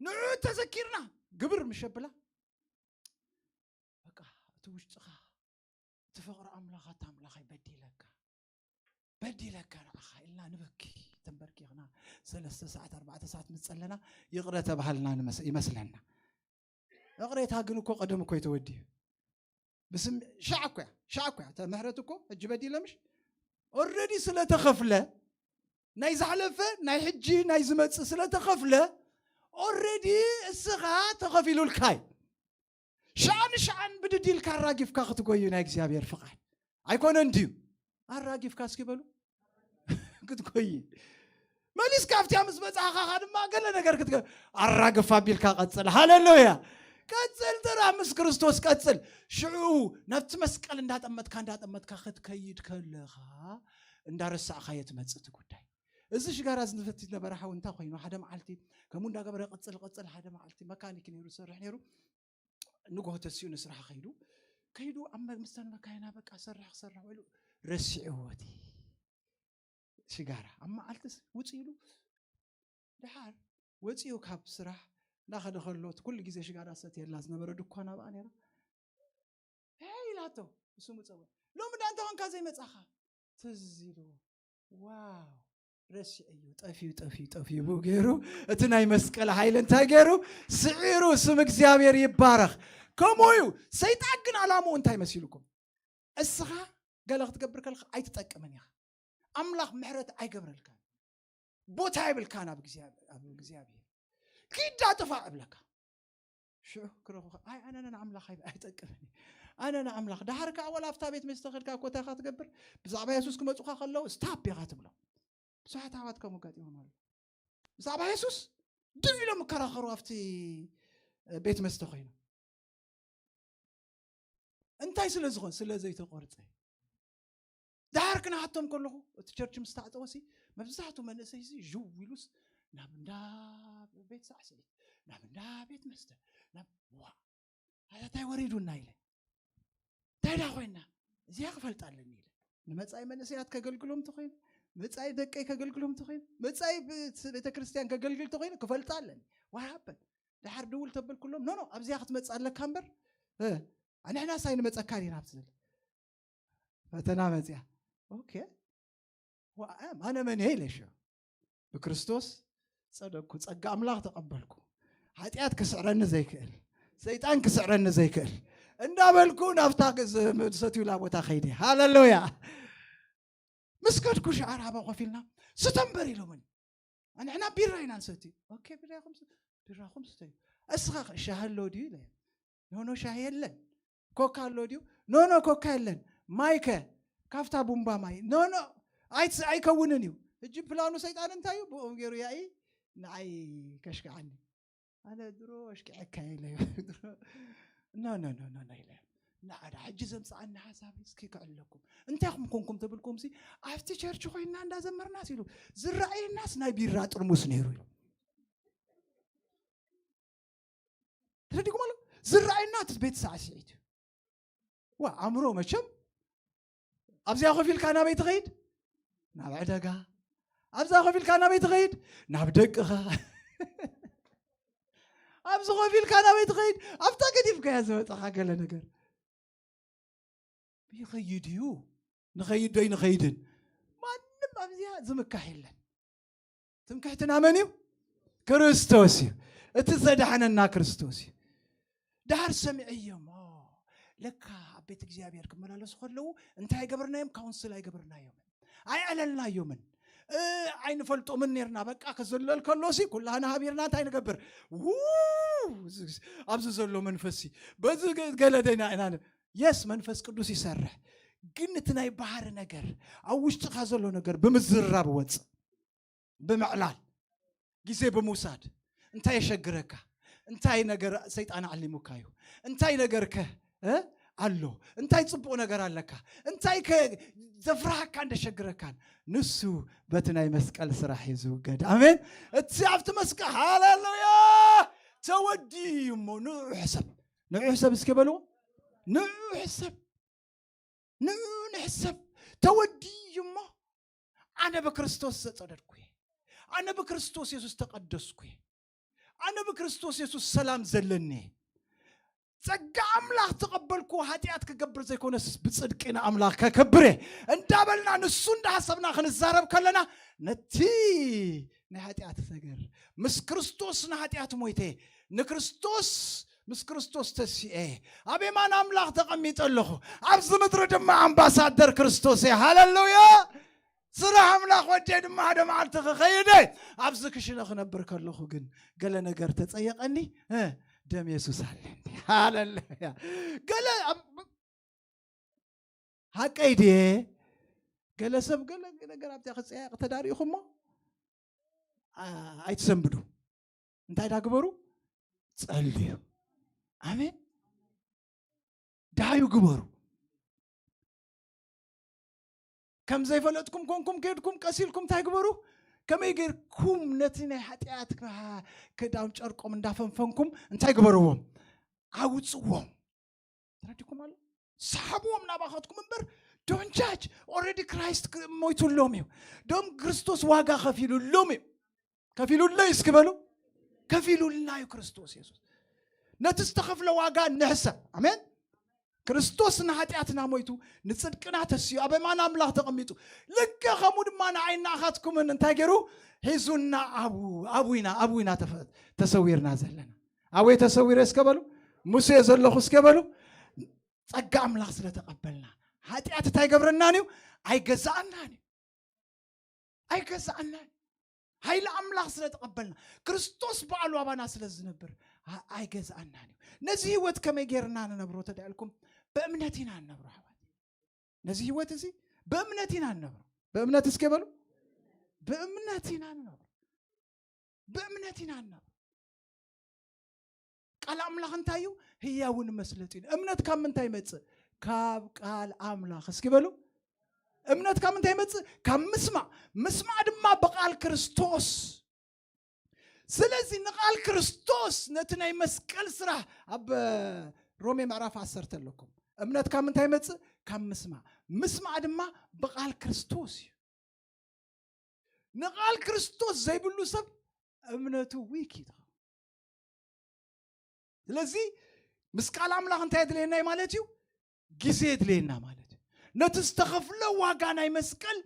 ንዑ ተዘኪርና ግብር ምሸብላ፣ በቃ፣ እቲ ውሽጥኻ፣ እቲ ፍቕሪ ኣምላኽ፣ ኣታ ኣምላኸይ በዲለካ፣ በዲለካ ንዓኻ ኢልና ንበኪ። ተንበርኪኽና ሰለስተ ሰዓት፣ ኣርባዕተ ሰዓት ምስ ጸለና ይቕረ ተባሃልና ንመስ-፣ ይመስለና። ይቕሬታ ግን እኮ ቀደም እኮ እዩ ተወዲኡ። ብስም ሻዕ እኮ እያ፣ ሻዕ እኮ እያ። እተ ምሕረት እኮ ሕጂ በዲለ ምሽ ኦልሬዲ ስለተኸፍለ፣ ናይ ዝሓለፈ፣ ናይ ሕጂ፣ ናይ ዝመጽእ ስለተኸፍለ፣ ኦልሬዲ እስኻ ተኸፊሉልካ እዩ። ሻዕን ሻዕን ብድድ ኢልካ ኣራጊፍካ ክትጎዩ ናይ እግዚኣብሔር ፍቓድ ኣይኮነን ድዩ? ኣራጊፍካ እስኪ በሉ። ክትጎይ መሊስካ ኣብቲያ ምስ በጻኻ ድማ ገለ ነገር ክትገ-፣ ኣራግፍ ኣቢልካ ቀጽል። ሃሌሉያ። ቀጽል፣ ጥራ ምስ ክርስቶስ ቀጽል። ሽዑ ናብቲ መስቀል እንዳጠመትካ፣ እንዳጠመትካ ክትከይድ ከለኻ እንዳረሳዕካዮ ትመጽእ እቲ ጉዳይ። እዚ ሽጋራ ዝፈቲ ዝነበረ ሓው እንታይ ኮይኑ? ሓደ መዓልቲ ከምኡ እንዳገበረ ቀጽል፣ ቀጽል፣ ሓደ መዓልቲ መካኒክ ነይሩ፣ ዝሰርሕ ነይሩ። ንግሆ ተሲኡ ንስራሕ ከይዱ፣ ከይዱ ኣብ መ-፣ ምስተን መካይና በቃ ሰርሕ ክሰርሕ ውዒሉ ረሲዕዎ እቲ ሽጋራ። ኣብ መዓልትስ ውጽእ ኢሉ ደሓር ወጺኡ ካብ ስራሕ እናኸደ ከሎ፣ እቲ ኩሉ ግዜ ሽጋራ ሰትየላ ዝነበረ ድኳን ኣብኣ ነይራ። "ሄይ" ኢላቶ፣ ንሱ ምጸወ። "ሎሚ ዳ እንታይ ኾንካ ዘይመጻኻ?" ትዝ ኢልዎ። ዋው! ረሲዐዮ፣ ጠፊኡ፣ ጠፊኡ፣ ጠፊኡ ብኡ ገይሩ፣ እቲ ናይ መስቀል ሓይሊ እንታይ ገይሩ? ስዒሩ። ስም እግዚኣብሔር ይባረኽ። ከምኡ እዩ። ሰይጣን ግን ዓላምኡ እንታይ መሲልኩም? እስኻ ገለ ክትገብር ከለኻ ኣይትጠቅምን ኢኻ። ኣምላኽ ምሕረት ኣይገብረልካን። ቦታ የብልካን ኣብ እግዚኣብሔር፣ ኣብ እግዚኣብሔር። ኪዳ ጥፋእ እብለካ። ሽዑ ክረኹ፣ ኣይ፣ ኣነ ንኣምላኽ ኣይ-፣ ኣይጠቅምን እዩ። ኣነ ንኣምላኽ። ደሓር ከኣ ወላ ኣብታ ቤት መስተ ከድካ እኮ እንታይ ኢኻ ትገብር? ብዛዕባ የሱስ ክመጹኻ ከለዉ፣ ስታፕ ኢኻ ትብሎ። ብዙሓት ኣሕዋት ከምኡ ኣጋጢሞም ኣሎ። ብዛዕባ የሱስ ድው ኢሎም ይከራኸሩ ኣብቲ ቤት መስተ ኮይኖም። እንታይ ስለ ዝኾን? ስለ ዘይተቖርጸ። ደሓር ክነሃቶም ከለኹ፣ እቲ ቸርች ምስ ተዓጸወሲ፣ መብዛሕትኡ መንእሰይሲ ዥው ኢሉስ ናብ እንዳ ቤት ሳዕስዒት፣ ናብ እንዳ ቤት መስተ፣ ናብ፣ ዋ፣ ኣታ እንታይ ወሪዱና ኢለ። እንታይ ዳ ኮይና? እዚኣ ክፈልጣ ኣለኒ ኢለ። ንመጻኢ መንእሰያት ከገልግሎም እንተኾይኑ፣ መጻኢ ደቀይ ከገልግሎም እንተኾይኑ፣ መጻኢ ብ-፣ ቤተ ክርስቲያን ከገልግል እንተኾይኑ፣ ክፈልጣ ኣለኒ። What happened? ደሓር ድውል ተብል ኩሎም፣ "ኖ፣ ኖ፣ ኣብዚኣ ክትመጽእ ኣለካ እምበር፣ እ፣ ንሕናስ ኣይንመጸካን ኢና" ኣብ ትብል ፈተና መጽያ። ኦኬ። ዋ፣ ኣነ መን እየ ኢለ ሽዑ ብክርስቶስ ጸደቅኩ፣ ጸጋ ኣምላኽ ተቐበልኩ። ሓጢኣት ክስዕረኒ ዘይክእል፣ ሰይጣን ክስዕረኒ ዘይክእል እንዳበልኩ ናብታ ዝ-፣ ዝሰትዩላ ቦታ ከይደ። ሃሌሉያ። ምስ ከድኩ ሸዓር ሃባ ኮፍ ኢልና፣ "ስተ እምበር" ኢሎምኒ። ንሕና ቢራ ኢና ንሰቲ። ኦኬ፣ ቢራኹም ስ-፣ ቢራኹም ስተዩ። እስኻ ኸ ሻሂ ኣሎ ድዩ ኢለ። ኖ፣ ኖ፣ ሻሂ የለን። ኮካ ኣሎ ድዩ? ኖ፣ ኖ፣ ኮካ የለን። ማይከ ካብታ ቡምባ ማይ። ኖ፣ ኖ፣ ኣይትስ-፣ ኣይከውንን እዩ። ሕጂ ፕላኑ ሰይጣን እንታይ እዩ? ብኦም ገይሩ ያኢ ንዓይ ከሽክዓኒ። ኣነ ድሮ ኣሽኪዐካ ኢለ። ድሮ፣ ኖ፣ ኖ፣ ኖ፣ ኖ፣ ኖ ኢለ። ንዓዳ ሕጂ ዘምጽኣኒ ሓሳብ እስኪ ክዕለኩም። እንታይ ኹም ኮንኩም ተብልኩም ሲ፣ ኣብቲ ቸርች ኮይንና እንዳዘመርናስ ኢሉ፣ ዝረኣየናስ ናይ ቢራ ጥርሙስ ነይሩ ኢሉ። ተረዲኩም ኣሎ? ዝረኣየና እቲ ቤት ሳዕስዒት እዩ። ዋ፣ ኣእምሮ መቸም ኣብዚኣ ኮፍ ኢልካ ናበይ ትኸይድ? ናብ ዕደጋ። ኣብዛ ኮፍ ኢልካ ናበይ ትኸይድ? ናብ ደቅኻ። ኣብዚ ኮፍ ኢልካ ናበይ ትኸይድ? ኣብታ ገዲፍካያ ዝመጻኻ ገለ ነገር። ይኸይድ እዩ። ንኸይድ ዶ ይንኸይድን? ማንም ኣብዚኣ ዝምካሕ የለን። ትምክሕትና መን እዩ? ክርስቶስ እዩ። እቲ ዘድሓነና ክርስቶስ እዩ። ደሓር ሰሚዐዮም፣ ኦ፣ ለካ ኣብ ቤት እግዚኣብሔር ክመላለሱ ከለዉ እንታይ ኣይገበርናዮም? ካውንስል ኣይገበርናዮምን። ኣይኣለልናዮምን። እ፣ ኣይንፈልጦምን ኔርና። በቃ ክዝለል ከሎሲ ኩላህና ሃቢርና እንታይ ንገብር? ው፣ ኣብዚ ዘሎ መንፈስሲ፣ በዚ ገ-፣ ገለ ደይና ኢና ን-፣ የስ፣ መንፈስ ቅዱስ ይሰርሕ። ግን እቲ ናይ ባህሪ ነገር ኣብ ውሽጥኻ ዘሎ ነገር ብምዝራብ ወፅእ ብምዕላል ግዜ ብምውሳድ እንታይ የሸግረካ? እንታይ ነገር ሰይጣን ኣዕሊሙካ እዩ? እንታይ ነገርከ ኣሎ? እንታይ ፅቡቕ ነገር ኣለካ? እንታይ ዘፍርሃካ እንደሸግረካን ንሱ በቲ ናይ መስቀል ስራሕ እዩ ዝውገድ። ኣሜን። እቲ ኣብቲ መስቀል ሃሌሉያ ተወዲዩ እሞ ንዑ ሕሰብ፣ ንዑ ሕሰብ እስኪ በልዎ፣ ንዑ ሕሰብ፣ ንዑ ንሕሰብ። ተወዲዩ እሞ ኣነ ብክርስቶስ ዘጸደድኩ እየ። ኣነ ብክርስቶስ የሱስ ተቐደስኩ እየ። ኣነ ብክርስቶስ የሱስ ሰላም ዘለኒ እየ። ጸጋ ኣምላኽ ተቐበልኩ፣ ሓጢኣት ክገብር ዘይኮነስ ብጽድቂ ንኣምላኽ ከከብር እየ እንዳበልና ንሱ እንዳሓሰብና ክንዛረብ ከለና ነቲ ናይ ሓጢኣት ነገር ምስ ክርስቶስ ንሓጢኣት ሞይተ፣ ንክርስቶስ ምስ ክርስቶስ ተሲኤ ኣብ የማን ኣምላኽ ተቐሚጠ ኣለኹ። ኣብዚ ምድሪ ድማ ኣምባሳደር ክርስቶስ እየ። ሃሌሉያ! ስራሕ ኣምላኽ ወደይ ድማ ሓደ መዓልቲ ክኸይደ ኣብዚ ክሽነ ክነብር ከለኹ ግን ገለ ነገር ተጸየቐኒ። ደም የሱስ ኣለኒ። ሃሌሉያ! ገለ ሓቀይ ድየ? ገለ ሰብ ገለ ነገር ኣብዚኣ ክጸያየቕ ተዳሪእኹሞ ኣይትሰንብዱ። እንታይ ዳ ግበሩ? ጸልዩ። ኣሜን። ዳዩ ግበሩ። ከም ዘይፈለጥኩም ኮንኩም ከድኩም ቀሲልኩም እንታይ ግበሩ? ከመይ ጌርኩም ነቲ ናይ ሓጢኣት ክዳን ጨርቆም እንዳፈንፈንኩም እንታይ ግበርዎም? ኣውፅዎም። ተረዲኩም ኣሎ? ሰሓብዎም ናባኻትኩም እምበር don't judge. Already Christ ሞይቱሎም እዩ። ደም ክርስቶስ ዋጋ ከፊሉሎም እዩ። ከፊሉለይ እስኪ በሉ። ከፊሉልና እዩ ክርስቶስ የሱስ። ነቲ ዝተኸፍለ ዋጋ ንሕሰብ። ኣሜን። ክርስቶስ ንሓጢኣትና ሞይቱ ንጽድቅና ተስዩ ኣብ የማን ኣምላኽ ተቐሚጡ። ልክዕ ከምኡ ድማ ንዓይና ኣኻትኩምን እንታይ ገይሩ? ሒዙና። ኣቡ ኣቡና ኣቡና ተፈ- ተሰዊርና ዘለና ኣወይ ተሰዊረ እስከ በሉ። ሙሴ ዘለኹ እስከ በሉ። ጸጋ ኣምላኽ ስለ ተቐበልና ሓጢኣት እንታይ ገብረናን እዩ? ኣይገዛኣናን እዩ። ኣይገዛኣናን እዩ። ሓይሊ ኣምላኽ ስለ ተቐበልና ክርስቶስ በዓሉ ኣባና ስለ ዝነብር ኣይገዛኣናን እዩ። ነዚ ህይወት ከመይ ጌርና ንነብሮ ተዳልኩም? ብእምነት ኢና ንነብሮ ኣሕዋት። ነዚ ህይወት እዚ ብእምነት ኢና ንነብሮ። ብእምነት እስከ በሉ። ብእምነት ኢና ንነብሮ። ብእምነት ኢና ንነብሮ። ቃል ኣምላኽ እንታይ እዩ? ህያውን መስለጥ እዩ። እምነት ካብ ምንታይ ይመጽእ? ካብ ቃል ኣምላኽ። እስኪ በሉ። እምነት ካብ ምንታይ ይመጽእ? ካብ ምስማዕ። ምስማዕ ድማ ብቃል ክርስቶስ። ስለዚ ንቃል ክርስቶስ ነቲ ናይ መስቀል ስራሕ ኣብ ሮሜ ምዕራፍ ዓሰርተ ኣለኩም። እምነት ካብ ምንታይ ይመጽእ? ካብ ምስማዕ። ምስማዕ ድማ ብቃል ክርስቶስ እዩ። ንቃል ክርስቶስ ዘይብሉ ሰብ እምነቱ ዊክ እዩ። ስለዚ ምስ ቃል ኣምላኽ እንታይ የድልየና እዩ ማለት እዩ? ግዜ የድልየና ማለት እዩ። ነቲ ዝተኸፍለ ዋጋ ናይ መስቀል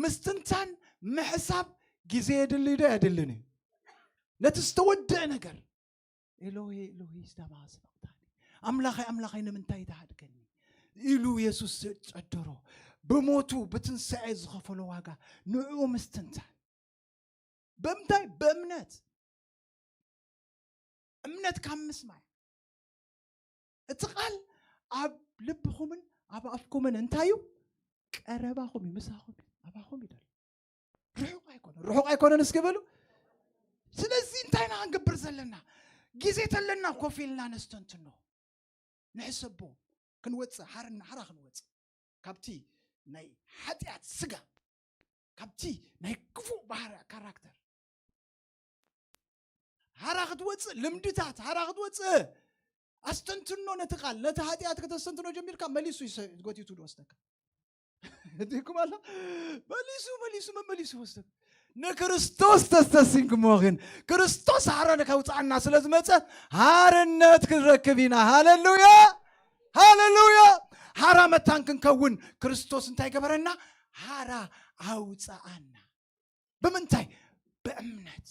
ምስትንታን ምሕሳብ ግዜ የድልይ ዶ የድልን እዩ? ነቲ ዝተወደአ ነገር ኤሎሄ ኤሎሄ ስዳማ ሰበቅታኒ፣ ኣምላኸይ ኣምላኸይ ንምንታይ ተሃድገኒ ኢሉ የሱስ ዝጨደሮ፣ ብሞቱ ብትንሳኤ ዝኸፈሎ ዋጋ ንዕኡ ምስትንታን። ብምንታይ? ብእምነት። እምነት ካብ ምስማዕ። እቲ ቃል ኣብ ልብኹምን ኣብ ኣፍኩምን እንታይ እዩ? ቀረባኹም እዩ፣ ምሳኹም እዩ፣ ኣባኹም እዩ ዘሎ። ርሑቕ ኣይኮነን፣ ርሑቕ ኣይኮነን እስኪ በሉ። ስለዚ እንታይ ኢና ክንገብር ዘለና? ግዜ ተለና ኮፍ ኢልና ነስተንትኖ፣ ንሕሰቦ፣ ክንወፅእ፣ ሓርና ሓራ ክንወፅእ ካብቲ ናይ ሓጢኣት ስጋ፣ ካብቲ ናይ ክፉእ ባህሪ ካራክተር ሓራ ክትወፅእ፣ ልምድታት ሓራ ክትወፅእ፣ ኣስተንትኖ ነቲ ቃል። ነቲ ሓጢኣት ከተስተንትኖ ጀሚርካ መሊሱ ይሰ- ጎቲቱ ዝወስደካ። እዚኩም ኣሎ። መሊሱ መሊሱ መመሊሱ ወስደካ። ንክርስቶስ ተስተሲንኩሞ ግን ክርስቶስ ሓራ ከውፅኣና ስለ ዝመፀ ሓርነት ክንረክብ ኢና። ሃሌሉያ፣ ሃሌሉያ። ሓራ መታን ክንከውን ክርስቶስ እንታይ ገበረና? ሓራ ኣውፅኣና። ብምንታይ? ብእምነት።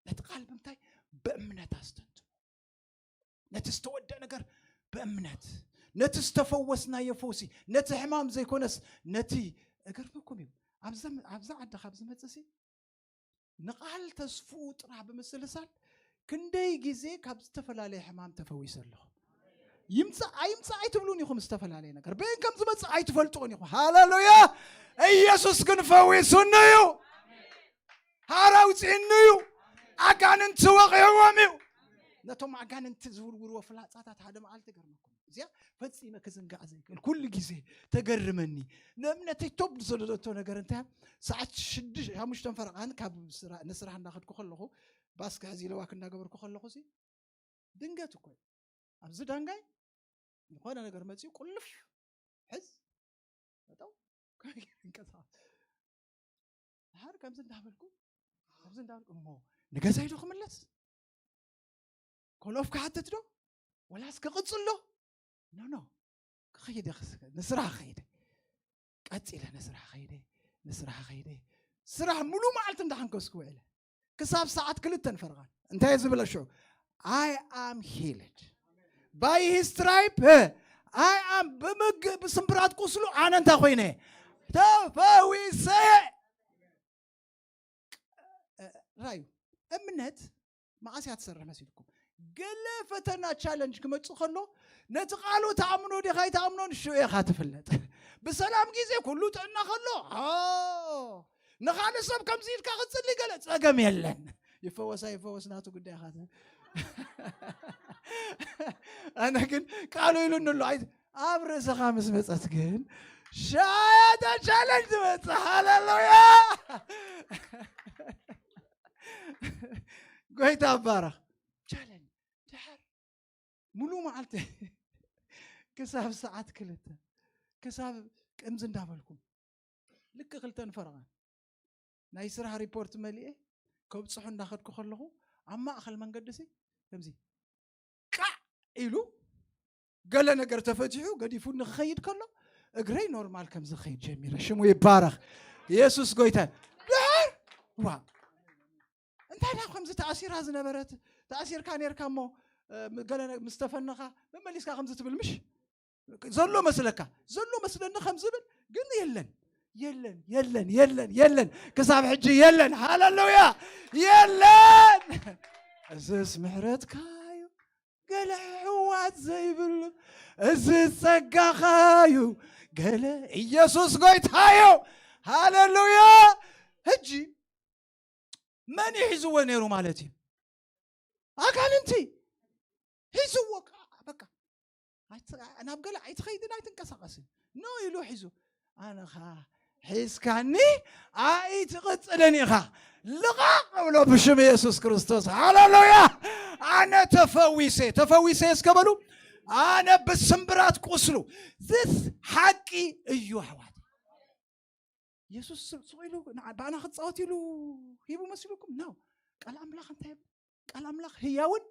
ነቲ ቃል ብምንታይ? ብእምነት ኣስተንትኖ። ነቲ ዝተወደአ ነገር ብእምነት፣ ነቲ ዝተፈወስናዮ ፈውሲ፣ ነቲ ሕማም ዘይኮነስ ነቲ፣ እገርመኩም እዩ፣ ኣብዛ ኣብዛ ዓዲ ካብ ዝመጽእ ሲ ንቃል ተስፍኡ ጥራሕ ብምስልሳል ክንደይ ግዜ ካብ ዝተፈላለየ ሕማም ተፈዊሰ ኣለኹ። ይምፃእ ኣይምፃእ ኣይትብሉን ኢኹም። ዝተፈላለየ ነገር በይን ከም ዝመፅእ ኣይትፈልጥዎን ኢኹም። ሃሌሉያ። ኢየሱስ ግን ፈዊሱኒ እዩ። ሃር ኣውፂእኒ እዩ። ኣጋንንቲ ወቂዕዎም እዩ። ነቶም ኣጋንንቲ ዝውርውርዎ ፍላፃታት ሓደ መዓልቲ ገርመኩም። እዚኣ ፈፂመ ክዝንጋዕ ዘይክእል ኩሉ ግዜ ተገርመኒ። ንእምነተይ ቶብ ዝሰደደቶ ነገር እንታይ? ሰዓት ሽዱሽተ ሓሙሽተ ፈረቓን ካብ ንስራሕ እንዳኸድኩ ከለኹ፣ ባስ ክሕዝ ኢለ ዋክ እንዳገበርኩ ከለኹ ድንገት እኮ ኣብዚ ዳንጋይ ዝኾነ ነገር መፂኡ ቁልፍ ሕዝ ጠጠው። ይንቀሳቐስ። ድሓር ከምዚ እንዳበልኩ ከምዚ እንዳበልኩ እሞ ንገዛይ ዶ ክምለስ? ኮልኦፍ ክሓትት ዶ? ወላስ ክቕፅል ዶ? ኖ ኖ፣ ክኸይደ፣ ንስራሕ ክኸይደ፣ ቀፂለ ንስራሕ ኸይደ፣ ንስራሕ ኸይደ። ስራሕ ሙሉ መዓልቲ እንዳሓንከስኩ ውዕለ። ክሳብ ሰዓት ክልተን ፈርቓን እንታይ ዝብለ ሽዑ? I am healed by his stripe. I am ብምግ ብስምብራት ቁስሉ ኣነ እንታይ ኮይነ? ተፈዊሰ። ራዩ እምነት መዓስ እያ ትሰርሕ መሲልኩም? ገለ ፈተና ቻለንጅ ክመጽእ ከሎ ነቲ ቃሉ ተኣምኖ ዲኻ ኣይተኣምኖን ሽዑ ኢኻ ትፍለጥ። ብሰላም ግዜ ኩሉ ጥዕና ከሎ ንኻልእ ሰብ ከምዚ ኢልካ ክትጽሊ ገለ ጸገም የለን። ይፈወሳ ይፈወስ ናቱ ጉዳይ ኢኻ። ኣነ ግን ቃሉ ኢሉኒ ኣሎ። ኣይ ኣብ ርእስኻ ምስ መጸት ግን ሻያታ ቻለንጅ ትመጽእ። ሃሌሉያ። ጎይታ ኣባረኽ። ቻለንጅ ድሓር ሙሉ መዓልቲ ክሳብ ሰዓት ክልተ ክሳብ ቅምዚ እንዳበልኩም ልክ ክልተን ፈረቓን ናይ ስራሕ ሪፖርት መሊኤ ከብፅሑ እንዳኸድኩ ከለኹ ኣብ ማእኸል መንገዲ ሲ ከምዚ ቃዕ ኢሉ ገለ ነገር ተፈቲሑ ገዲፉ ንክኸይድ ከሎ እግረይ ኖርማል ከም ዝኸይድ ጀሚረ። ሽሙ ይባረኽ። ኢየሱስ ጎይታ። ድሓር ዋ እንታይ ዳ ከምዚ ተኣሲራ ዝነበረት ተኣሲርካ ነርካ እሞ ገለ ምስ ተፈነኻ መመሊስካ ከምዚ ትብል ምሽ ዘሎ መስለካ ዘሎ መስለኒ ከም ዝብል ግን የለን የለን የለን የለን የለን ክሳብ ሕጂ የለን። ሃሌሉያ የለን። እዝስ ምሕረትካ እዩ ገለ ሕዋት ዘይብሉ እዚ ጸጋኻ እዩ ገለ ኢየሱስ ጎይታ እዩ። ሃሌሉያ። ሕጂ መን እዩ ሒዝዎ ነይሩ ማለት እዩ? ኣጋንንቲ ሒዝዎ። በቃ ናብ ገለ ኣይትኸይድን ኣይትንቀሳቐስን ኖ ኢሉ ሒዙ ኣነኻ ሒዝካኒ ኣይትቕፅልን ኢኻ። ልቓቕ ብሎ ብሽም ኢየሱስ ክርስቶስ። ሃሌሉያ። ኣነ ተፈዊሰ ተፈዊሰ እስከ በሉ። ኣነ ብስምብራት ቁስሉ ዝስ ሓቂ እዩ ኣሕዋት። የሱስ ስቕ ኢሉ ብኣና ክፃወት ኢሉ ሂቡ መሲሉኩም ነው። ቃል ኣምላኽ እንታይ ቃል ኣምላኽ ህያውን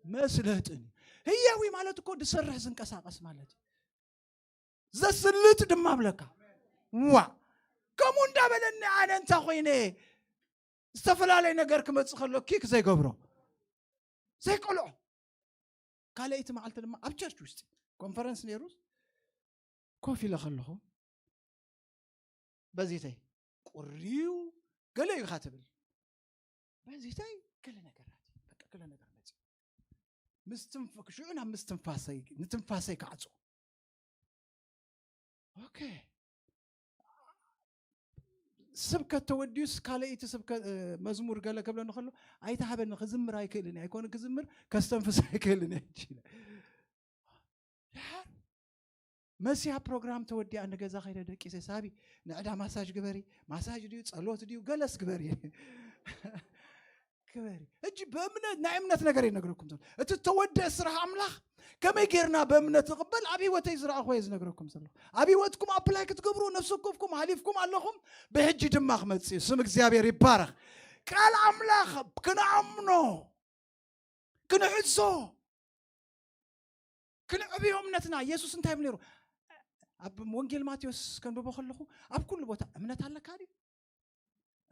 መስለጥን እዩ። ህያዊ ማለት እኮ ዝሰርሕ ዝንቀሳቀስ ማለት እዩ። ዘስልጥ ድማ ብለካ ዋ ከምኡ እንዳበለኒ ኣነ እንታ ኮይነ ዝተፈላለየ ነገር ክመፅእ ከሎ ኪክ ዘይገብሮ ዘይቀልዖ ካልኣይቲ መዓልቲ ድማ ኣብ ቸርች ውሽጢ ኮንፈረንስ ነይሩ ኮፍ ኢለ ከለኹ በዚተይ ቁሪው ገለ ኢኻ ትብል በዚተይ ገለ ነገራት በቃ ገለ ነገር መፂ ምስትንፍክ ሽዑ ናብ ምስትንፋሰይ ንትንፋሰይ ክዓፁ ኦኬ ስብከት ተወዲዩስ ካልኣይቲ ስብከት መዝሙር ገለ ክብለኒ ከሎ ኣይተሃበኒ ክዝምር ኣይክእልን ኣይኮነ ክዝምር ከስተንፍስ ኣይክእልን ድሓር መሲያ ፕሮግራም ተወዲኣ ንገዛ ከይደ ደቂሰ ሳቢ ንዕዳ ማሳጅ ግበሪ ማሳጅ ድዩ ጸሎት ድዩ ገለስ ግበሪ ግበሪ እጂ ብእምነት ናይ እምነት ነገር ይነግረኩም ዘሎ እቲ ተወደአ ስራሕ ኣምላኽ ከመይ ጌርና ብእምነት ንቕበል ኣብ ህይወተይ ዝረኣኹ እየ ዝነግረኩም ዘሎ ኣብ ህይወትኩም ኣፕላይ ክትገብሩ ነፍሲ ወከፍኩም ሃሊፍኩም ኣለኹም ብሕጂ ድማ ክመጽእ እዩ ስም እግዚኣብሔር ይባረኽ ቃል ኣምላኽ ክንኣምኖ ክንዕዞ ክንዕብዮ እምነትና ኢየሱስ እንታይ ይብል ነይሩ ኣብ ወንጌል ማቴዎስ ከንብቦ ከለኹ ኣብ ኩሉ ቦታ እምነት ኣለካ ድዩ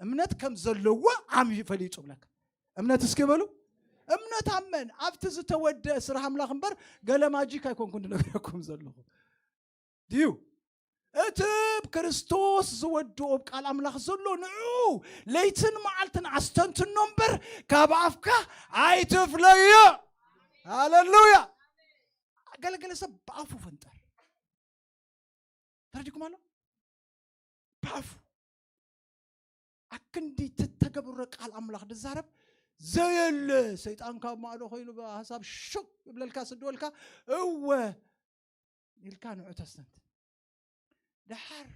እምነት ከም ዘለዎ ዓም ፈሊጡ ብለካ እምነት እስኪ በሉ እምነት ኣመን ኣብቲ ዝተወደ ስራሕ ኣምላኽ እምበር ገለ ማጂክ ኣይኮንኩ ንነግረኩም ዘለኹ ድዩ እቲ ክርስቶስ ዝወድኦ ቃል ኣምላኽ ዘሎ ንዑ ለይትን መዓልትን ኣስተንትኖ እምበር ካብ ኣፍካ ኣይትፍለዮ ሃሌሉያ ገለገለ ሰብ ብኣፉ ፈንጠር። ተረዲኩም ኣሎ? ብኣፉ ኣክንዲ ተተገብረ ቃል ኣምላኽ ድዛረብ ዘየለ ሰይጣን ካብ ማእዶ ኮይኑ ብሃሳብ ሹቅ ይብለልካ፣ ስድወልካ። እወ ኢልካ ንዑ ተስተንት። ደሓር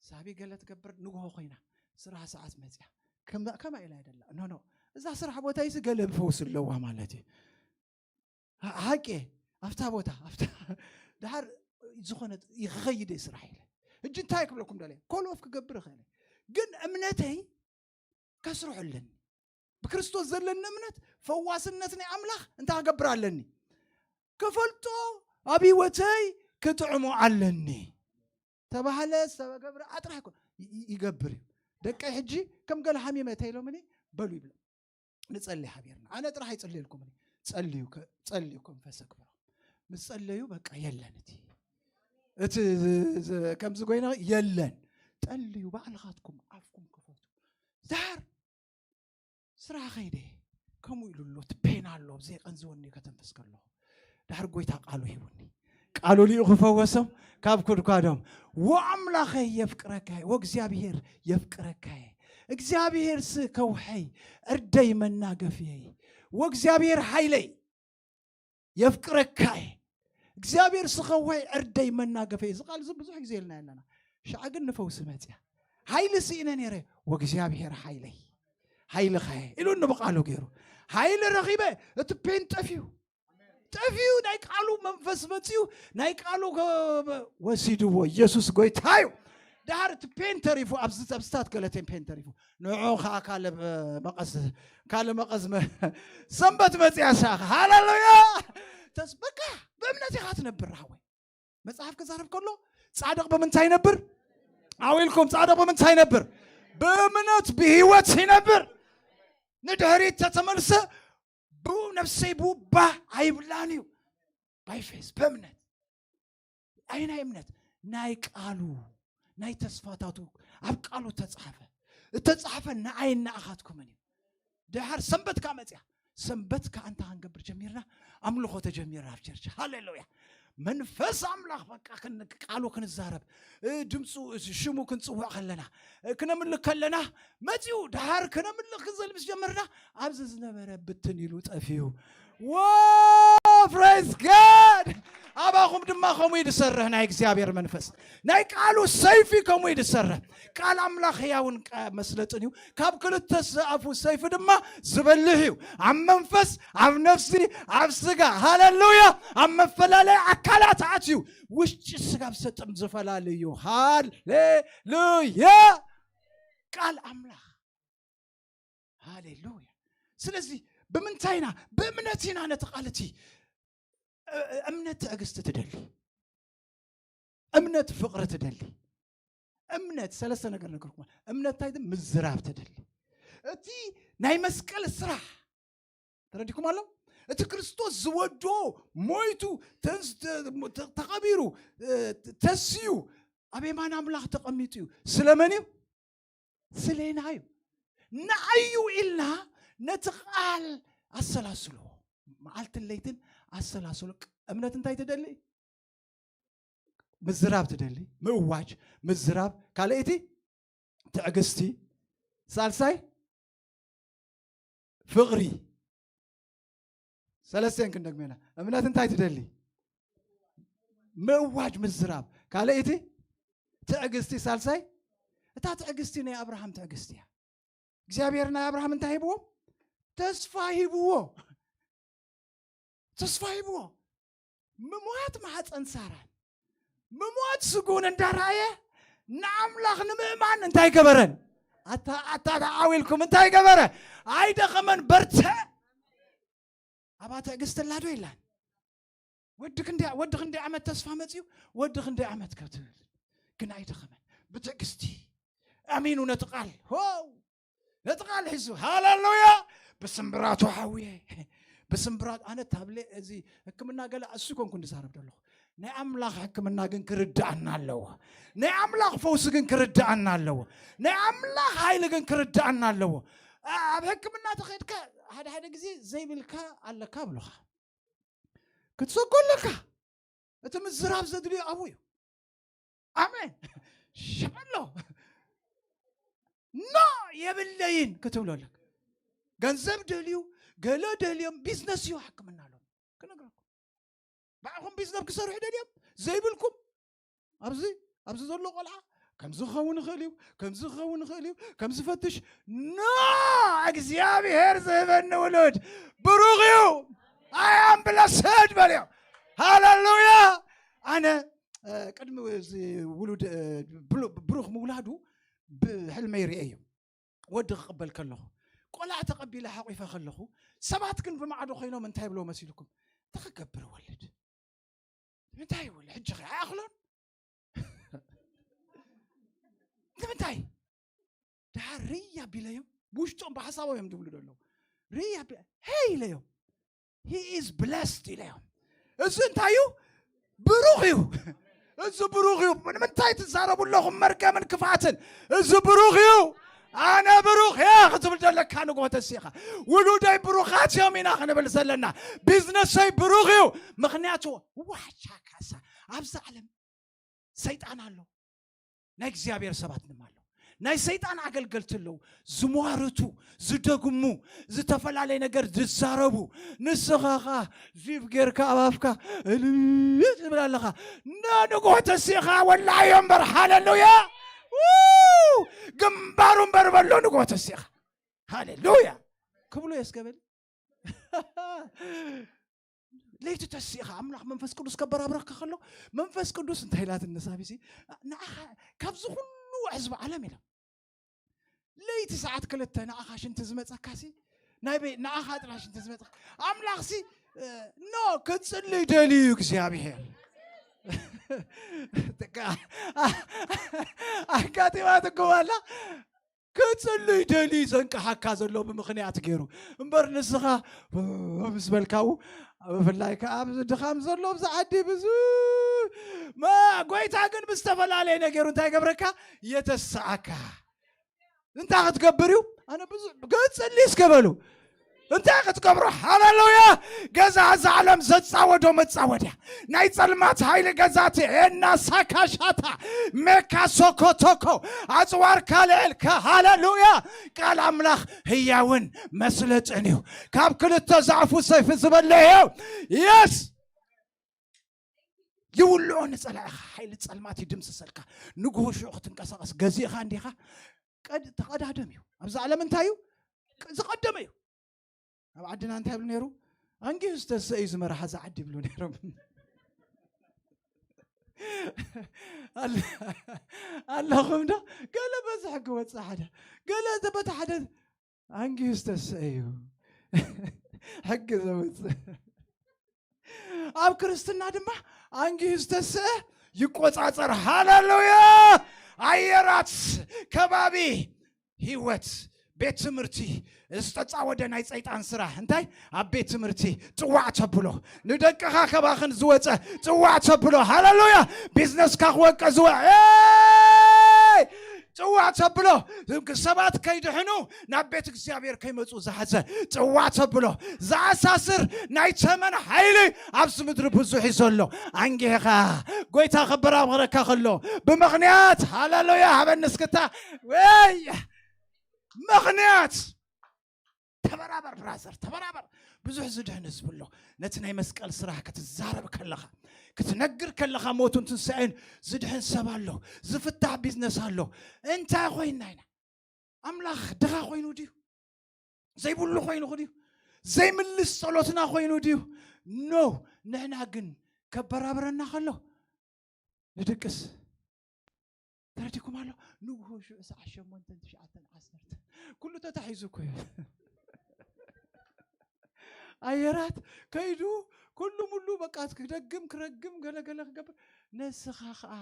ሳቢ ገለ ትገብር፣ ንግሆ ኮይና ስራሕ ሰዓት መፅያ። ከማ ኢላ ይደላ ኖ ኖ፣ እዛ ስራሕ ቦታ ይስ ገለ ብፈውስ ኣለዋ ማለት እዩ። ሓቂ ኣብታ ቦታ ኣብታ ደሓር ዝኾነ ይኸይደ ስራሕ ኢለ። እጅ እንታይ ክብለኩም ደለ ኮል ኦፍ ክገብር ይኽእል፣ ግን እምነተይ ከስርሑ ኣለኒ። ብክርስቶስ ዘለኒ እምነት ፈዋስነት ናይ ኣምላኽ እንታይ ክገብር ኣለኒ? ክፈልጦ ኣብ ህይወተይ ክጥዕሞ ኣለኒ ተባህለ። ሰበገብር ኣጥራሕ ይገብር እዩ። ደቀይ ሕጂ ከም ገለ ሃሚመ ተይሎምኒ በሉ ይብለ። ንጸሊ ሓቢርና ኣነ ጥራሕ ኣይጽልየልኩም። ጸልዩ ጸልዩ ኮንፈስ ኣግብሮ ምስ ጸለዩ በቃ የለን እቲ እቲ ከምዚ ኮይና የለን። ጠልዩ ባዕልኻትኩም ኣፍኩም ክፈቱ። ዛር ስራሕ ከይደ ከምኡ ኢሉ ኣሎ። እቲ ፔን ኣሎ ዘይቀንዝወኒ ከተንፈስ ከለኹ ድሕር ጎይታ ቃሉ ሂቡኒ። ቃሉ ሊኡ ክፈወሶም ካብ ኩድኳዶም። ወኣምላኸ የፍቅረካይ ወእግዚኣብሔር የፍቅረካይ እግዚኣብሔር ስከውሐይ ዕርደይ መናገፍየይ ወእግዚኣብሔር ሓይለይ የፍቅረካይ እግዚኣብሔር ስኸውሐይ ዕርደይ መናገፈይ። እዚ ቃል እዚ ብዙሕ ግዜ ኢልና ኣለና። ሻዕ ግን ንፈውሲ መፅያ። ሓይሊ ስኢነ ነይረ ወእግዚኣብሔር ሓይለይ ሓይልኸ ኢሉኒ ብቃሉ ገይሩ። ሓይሊ ረኺበ እቲ ፔን ጠፍዩ ጠፍዩ ናይ ቃሉ መንፈስ መፅዩ ናይ ቃሉ ወሲድዎ። ኢየሱስ ጎይታ እዩ። ድሓር እቲ ፔን ተሪፉ ኣብዚ ኣብስታት ገለቴን ፔን ተሪፉ ንዑ ከዓ ካልእ መቐስ ካልእ መቐስ ሰንበት መፅያ ሳኸ ሃሌሉያ። ተስ በቃ ብእምነት ኢኻ ትነብር። ሃወይ መጽሓፍ ክዛረብ ከሎ ጻድቕ ብምንታይ ይነብር? ኣዊልኩም ጻድቕ ብምንታይ ይነብር? ብእምነት ብህይወት ይነብር። ንድሕሪት ተተመልሰ ብኡ ነፍሰይ ብኡ ባህ ኣይብላን እዩ። ባይፌስ በእምነት ኣይናይ እምነት ናይ ቃሉ ናይ ተስፋታቱ ኣብ ቃሉ ተጻሕፈ እተጻሕፈ ንኣይ ንኣኻትኩምን እዩ። ድሓር ሰንበት ከኣ መጽያ ሰንበት ከኣ እንታይ ክንገብር ጀሚርና? ኣምልኾ ተጀሚርና ኣብ ቸርች። ሃሌሉያ። መንፈስ ኣምላኽ በቃ ቃሉ ክንዛረብ ድምፁ ሽሙ ክንፅውዕ ከለና ክነምልክ ከለና መፅኡ ድሓር ክነምልክ ክንዘል ምስ ጀመርና ኣብዚ ዝነበረ ብትን ኢሉ ጠፍዩ። ዎ ፕሬዝ ጋድ። ኣባኹም ድማ ከምኡ እዩ ዝሰርሕ ናይ እግዚኣብሔር መንፈስ ናይ ቃሉ ሰይፊ ከምኡ እዩ ዝሰርሕ። ቃል ኣምላኽ ህያውን መስለጥን እዩ። ካብ ክልተ ኣፉ ሰይፊ ድማ ዝበልህ እዩ። ኣብ መንፈስ ኣብ ነፍሲ ኣብ ስጋ ሃሌሉያ ኣብ መፈላለይ ኣካላት ኣትዩ ውሽጢ ስጋ ብሰጥም ዝፈላለ እዩ። ሃሌሉያ ቃል ኣምላኽ ሃሌሉያ። ስለዚ ብምንታይ ኢና? ብእምነት ኢና ነቲ ቃል እቲ እምነት ትዕግስቲ ትደሊ እምነት ፍቕሪ ትደሊ። እምነት ሰለስተ ነገር ነገርኩም። እምነት እንታይ ምዝራብ ትደሊ። እቲ ናይ መስቀል ስራሕ ተረዲኩም ኣሎ። እቲ ክርስቶስ ዝወዶ ሞይቱ ተቐቢሩ ተስዩ ኣብ የማን ኣምላኽ ተቐሚጡ እዩ። ስለመን እዩ? ስሌና እዩ። ንኣዩ ኢልና ነቲ ቃል ኣሰላስሎ መዓልትን ለይትን ኣሰላስሎ። እምነት እንታይ ትደሊ? ምዝራብ ትደሊ ምእዋጅ ምዝራብ ካልኣይቲ ትዕግስቲ ሳልሳይ ፍቕሪ። ሰለስተን ክንደግመና እምነት እንታይ ትደሊ? ምእዋጅ ምዝራብ ካልኣይቲ ትዕግስቲ ሳልሳይ እታ ትዕግስቲ ናይ ኣብርሃም ትዕግስቲ እያ። እግዚኣብሔር ናይ ኣብርሃም እንታይ ሂብዎ? ተስፋ ሂብዎ። ተስፋ ሂብዎ። ምሟት ማሕፀን ሳራን ምሟት ስጉን እንዳረኣየ ንኣምላኽ ንምእማን እንታይ ገበረን? ኣታ ኣታ ተዓዊልኩም እንታይ ገበረ? ኣይደኸመን በርተ። ኣባ ትዕግስቲ ኣላ ዶ የላን? ወዲ ክንደይ ወዲ ክንደይ ዓመት ተስፋ መፅዩ ወዲ ክንደይ ዓመት ከትብል ግን ኣይደኸመን ብትዕግስቲ ኣሚኑ ነቲ ቃል ሆው ነቲ ቃል ሒዙ ሃሌሉያ። ብስምብራቱ ሓውየ ብስምብራቱ ኣነ ታብሌ እዚ ሕክምና ገለ እሱ ኮንኩ እንድዛረብ ዘለኹ ናይ ኣምላኽ ሕክምና ግን ክርድኣና ኣለዎ። ናይ ኣምላኽ ፈውሲ ግን ክርድኣና ኣለዎ። ናይ ኣምላኽ ሓይሊ ግን ክርድኣና ኣለዎ። ኣብ ሕክምና ተኸድካ ሓደ ሓደ ግዜ ዘይብልካ ኣለካ ብሉኻ ክትሰጎ ኣለካ። እቲ ምዝራብ ዘድልዮ ኣብኡ እዩ። ኣሜን። ሸሎ ኖ የብለይን ክትብሎ ኣለካ። ገንዘብ ደልዩ፣ ገለ ደልዮም፣ ቢዝነስ እዩ፣ ሕክምና ኣሎ። ክነግረኩም፣ ባዕኹም ቢዝነስ ክሰርሑ ደልዮም ዘይብልኩም፣ ኣብዚ ኣብዚ ዘሎ ቆልዓ ከምዚ ክኸውን ይኽእል እዩ፣ ከምዚ ክኸውን ይኽእል እዩ፣ ከምዚ ፈትሽ። ኖ፣ እግዚኣብሔር ዝህበኒ ውሉድ ብሩኽ እዩ። ኣይ ኣም ብለስድ በልዮ። ሃለሉያ። ኣነ እ፣ ቅድሚ እዚ ውሉድ እ፣ ብሉ- ብሩኽ ምውላዱ ብሕልመይ ርእየ እዩ። ወዲ ክቕበል ከለኹ፣ ቆልዓ ተቐቢለ ሓቂፈ ከለኹ፣ ሰባት ግን ብማዕዶ ኮይኖም እንታይ ብሎ መሲልኩም? እንታይ ክገብር ወልድ? ንምንታይ ይወልድ? ሕጂ ኸ ኣይኣኽሎን? ንምንታይ? ድሓር ርያ ቢለዮም፣ ብውሽጦም ብሓሳቦም እዮም ዝብሉ ዘለዉ። ርያ ቢ- ሄይ ኢለዮም፣ he is blessed ኢለዮም። እዚ እንታይ እዩ? ብሩኽ እዩ። እዚ ብሩኽ እዩ። ንምንታይ ትዛረቡ ኣለኹም መርገምን ክፍኣትን? እዚ ብሩኽ እዩ። ኣነ ብሩኽ እየ ክትብል ዘለካ ንግሆ ተሲኻ፣ ውሉደይ ብሩኻት እዮም ኢና ክንብል ዘለና። ቢዝነሰይ ብሩኽ እዩ። ምኽንያቱ ዋቻ ካሳ ኣብዛ ዓለም ሰይጣን ኣሎ፣ ናይ እግዚኣብሔር ሰባት ድማ ኣሎ። ናይ ሰይጣን ኣገልገልቲ ኣለዉ፣ ዝሟርቱ፣ ዝደግሙ፣ ዝተፈላለየ ነገር ዝዛረቡ። ንስኻ ኸኣ ዚብ ጌርካ ኣብ ኣፍካ እልል ትብል ኣለኻ። ንንግሆ ተሲኻ ወላዮ እምበር፣ ሃሌሉያ። ው! ግንባሩ እምበር በሎ ንግሆ ተሲኻ። ሃሌሉያ። ክብሉ የስገበል። ለይቲ ተሲእኻ ኣምላኽ መንፈስ ቅዱስ ከበራብረካ ከሎ፣ መንፈስ ቅዱስ እንታይ ኢላትኒ ሳቢሲ፣ ንዓኻ ካብዚ ኩሉ ህዝቢ ዓለም ኢላ፣ ለይቲ ሰዓት ክልተ ንዓኻ ሽንቲ ዝመጸካሲ፣ ናይ በይ ንዓኻ ጥራሕ ሽንቲ ዝመጸካ ኣምላኽሲ፣ እ፣ ኖ፣ ክጽልይ ደልዩ እግዚኣብሔር። ኣጋጢማትኩም ኣላ። ክጽልይ ደልዩ ዘንቅሓካ ዘሎ ብምኽንያት ገይሩ እምበር፣ ንስኻ ምስ በልካው፣ ብፍላይ ከኣ ኣብዚ ድኻም ዘሎ ኣብዚ ዓዲ ብዙ መ-፣ ጎይታ ግን ብዝተፈላለየ ነገሩ እንታይ ገብረካ? የተስዓካ። እንታይ ክትገብር እዩ? ኣነ ብዙ ገጽልይ እስከ በሉ። እንታይ ክትገብሩ? ሃሌሉያ። ገዛ እዛ ዓለም ዘጻወዶ መጻወድያ፣ ናይ ጸልማት ኃይሊ ገዛቲ ሄና ሳካሻታ ሜካ ሶኮቶኮ ኣጽዋር ካልዕልካ። ሃሌሉያ። ቃል ኣምላኽ ህያውን መስለጥን እዩ። ካብ ክልተ ዛዕፉ ሰይፊ ዝበለ እዩ። የስ ይውልዖ ንጸላኢኻ፣ ሓይሊ ጸልማት ይድምስሰልካ። ንግሆ ሽዑ ክትንቀሳቐስ ገዚእኻ እንዲኻ? ቀድ-፣ ተቐዳደም እዩ። ኣብዚ ዓለም እንታይ እዩ? ቅ-፣ ዝቐደመ እዩ። ኣብ ዓድና እንታይ ይብሉ ነይሩ? ኣንጊሁ ዝተሰ እዩ ዝመርሓ እዛ ዓዲ ይብሉ ነይሮም። ኣለ-፣ ኣለኹም ዶ? ገለ በዚ ሕጊ ወፅእ ሓደ፣ ገለ በቲ ሓደ ኣንጊሁ ዝተሰ እዩ ሕጊ ዘውፅእ። ኣብ ክርስትና ድማ ኣንጊሁ ዝተስአ ይቆጻጸር። ሃሌሉያ! ኣየራት፣ ከባቢ፣ ህይወት፣ ቤት ትምህርቲ ዝተጻወደ ናይ ጸይጣን ስራሕ እንታይ? ኣብ ቤት ትምህርቲ ጽዋዕ ተብሎ፣ ንደቅኻ ከባኽን ዝወጸ ጽዋዕ ተብሎ። ሃሌሉያ! ቢዝነስካ ክወቀ ዝወ-፣ ኤይ! ጽዋዕ ተብሎ፣ ሰባት ከይድሕኑ ናብ ቤት እግዚኣብሔር ከይመጹ ዝሓዘ ጽዋዕ ተብሎ፣ ዝኣሳስር ናይ ተመን ሓይሊ ኣብዚ ምድሪ ብዙሕ እዩ ዘሎ። ኣንጊህኻ ጎይታ ከበራብረካ ከሎ ብምኽንያት፣ ሃሌሉያ፣ ሃበኒ እስክታ፣ ወይ ምኽንያት። ተበራበር ብራዘር፣ ተበራበር። ብዙሕ ዝድሕን ህዝቢ ኣሎ። ነቲ ናይ መስቀል ስራሕ ክትዛረብ ከለኻ፣ ክትነግር ከለኻ፣ ሞቱን ትንሳኤን ዝድሕን ሰብ ኣሎ። ዝፍታሕ ቢዝነስ ኣሎ። እንታይ ኮይንና ኢና? ኣምላኽ ድኻ ኮይኑ ድዩ? ዘይብሉ ኮይኑ ድዩ? ዘይምልስ ጸሎትና ኮይኑ ድዩ? ኖ። ንሕና ግን ከበራብረና ከሎ ንድቅስ። ተረዲኩም ኣሎ? ንግሆ ሽዑ ሰዓት ሸሞንተን ትሽዓተን ዓሰርተ ኩሉ ተታሒዙ እኮ እዩ። ኣየራት ከይዱ ኩሉ ሙሉ በቃ ክደግም ክረግም ገለ ገለ ክገብር። ንስኻ ኸኣ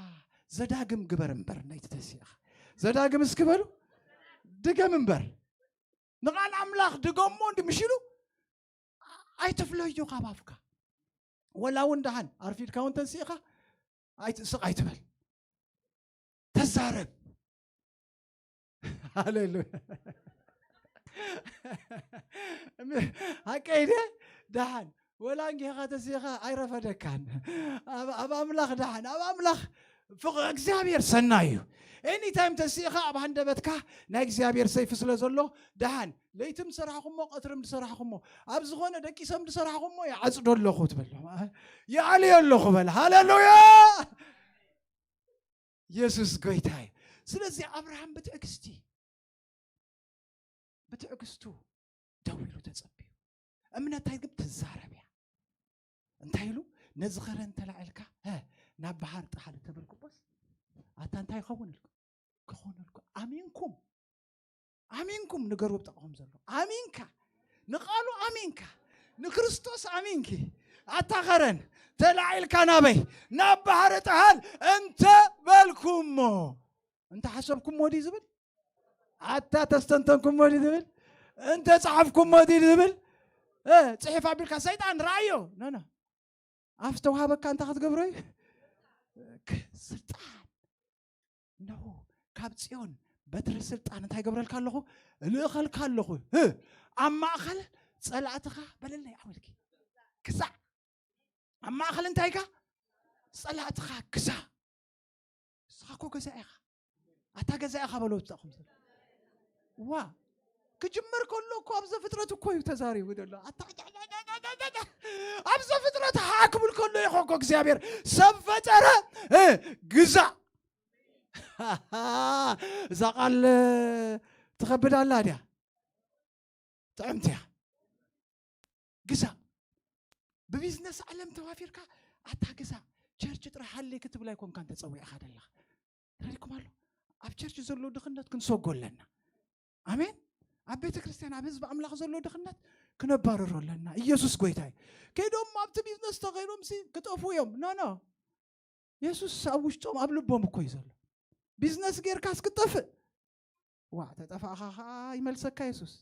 ዘዳግም ግበር እምበር፣ ናይቲ ተሲእኻ ዘዳግም እስኪ በሉ። ድገም እምበር። ንቓል ኣምላኽ ድገሞ እንዲ ምሽሉ ኣይትፍለዮ ካብ ኣፍካ። ወላ እውን ደሓን ኣርፊድካ እውን ተንሲእኻ ኣይት-፣ ስቕ ኣይትበል። ተዛረብ። ሃሌሉያ። ሓቀይ ድየ? ደሓን። ወላ እንጌኻ ተሲኻ ኣይረፈደካን። ኣብ ኣብ ኣምላኽ ደሓን፣ ኣብ ኣምላኽ ፍቕ እግዚኣብሔር ሰናይ እዩ። ኤኒታይም ተሲእኻ ኣብ ሃንደበትካ ናይ እግዚኣብሔር ሰይፊ ስለ ዘሎ ደሓን። ለይትም ዝሰራሕኹሞ፣ ቀትርም ዝሰራሕኹሞ፣ ኣብ ዝኾነ ደቂሰም ዝሰራሕኹሞ ይዓጽዶ ኣለኹ ትበሎ። ይኣልዮ ኣለኹ በል። ሃሌሉያ! የሱስ ጎይታ እዩ። ስለዚ ኣብርሃም ብትዕግስቲ፣ ብትዕግስቱ ደው ኢሉ ተጸብዩ። እምነታይ ግን ትዛረብ እያ። እንታይ ኢሉ? ነዚ ኸረን ተላዒልካ፣ ሀ፣ ናብ በሃር ጣል ተበልኩቦስ፣ ኣታ እንታይ ይኸውን ኢልኩ? ክኾነልኩ። ኣሚንኩም። ኣሚንኩም ንገርዎ ብጠቕኹም ዘሎ። ኣሚንካ። ንቓሉ ኣሚንካ። ንክርስቶስ ኣሚንኪ። ኣታ ኸረን ተላዒልካ ናበይ? ናብ በሃር ጣል እንተ በልኩሞ። እንተ ሓሰብኩሞ ድዩ ዝብል? ኣታ ተስተንተንኩሞ ድዩ ዝብል? እንተ ጸሓፍኩሞ ድዩ ዝብል? እ፣ ጽሒፍ ኣቢልካ ሰይጣን ረኣዮ። ኖ፣ ኖ። ኣፍ ተዋሃበካ እንታይ ክትገብሮ እዩ? ክ-፣ ስልጣን። እነሆ ካብ ጽዮን በትሪ ስልጣን እንታይ ገብረልካ ኣለኹ? እልእኸልካ ኣለኹ። እ፣ ኣብ ማእከል ጸላእትኻ በለለይ ዓው ኢልኪ። ክሳዕ ኣብ ማእከል እንታይካ? ጸላእትኻ ክሳዕ። ንስኻ እኮ ገዛ ኢኻ። ኣታ ገዛ ኢኻ በሎ ብጣኹም። ዋ፣ ክጅመር ከሎ እኮ ኣብ ዘፍጥረት እኮ እዩ ተዛሪቡ ዘሎ። ኣታ ኣብ ዘፍጥረት ሃ ክብል ከሎ ይኾ እኮ እግዚኣብሔር ሰብ ፈጠረ፣ እ፣ ግዛ። እዛ ቃል ትኸብድ ኣላ ድያ? ጥዕምቲ እያ። ግዛ። ብቢዝነስ ዓለም ተዋፊርካ፣ ኣታ ግዛ፣ ቸርች ጥራሕ ሃለይ ክትብል ኣይኮንካን ተጸዊዕኻ ዘለኻ። ተረዲእኩም ኣሎ? ኣብ ቸርች ዘሎ ድኽነት ክንሰጎ ኣለና። ኣሜን። ኣብ ቤተ ክርስቲያን፣ ኣብ ህዝቢ ኣምላኽ ዘሎ ድኽነት ክነባርሮ ኣለና። ኢየሱስ ጎይታ እዩ። ከይዶም ኣብቲ ቢዝነስ ተኸይዶም ሲ ክጠፉ እዮም። ኖ፣ ኖ። የሱስ ኣብ ውሽጦም ኣብ ልቦም እኮ እዩ ዘሎ። ቢዝነስ ጌርካስ ክትጠፍእ። ዋ፣ ተጠፋእኻ ኸዓ ይመልሰካ የሱስ።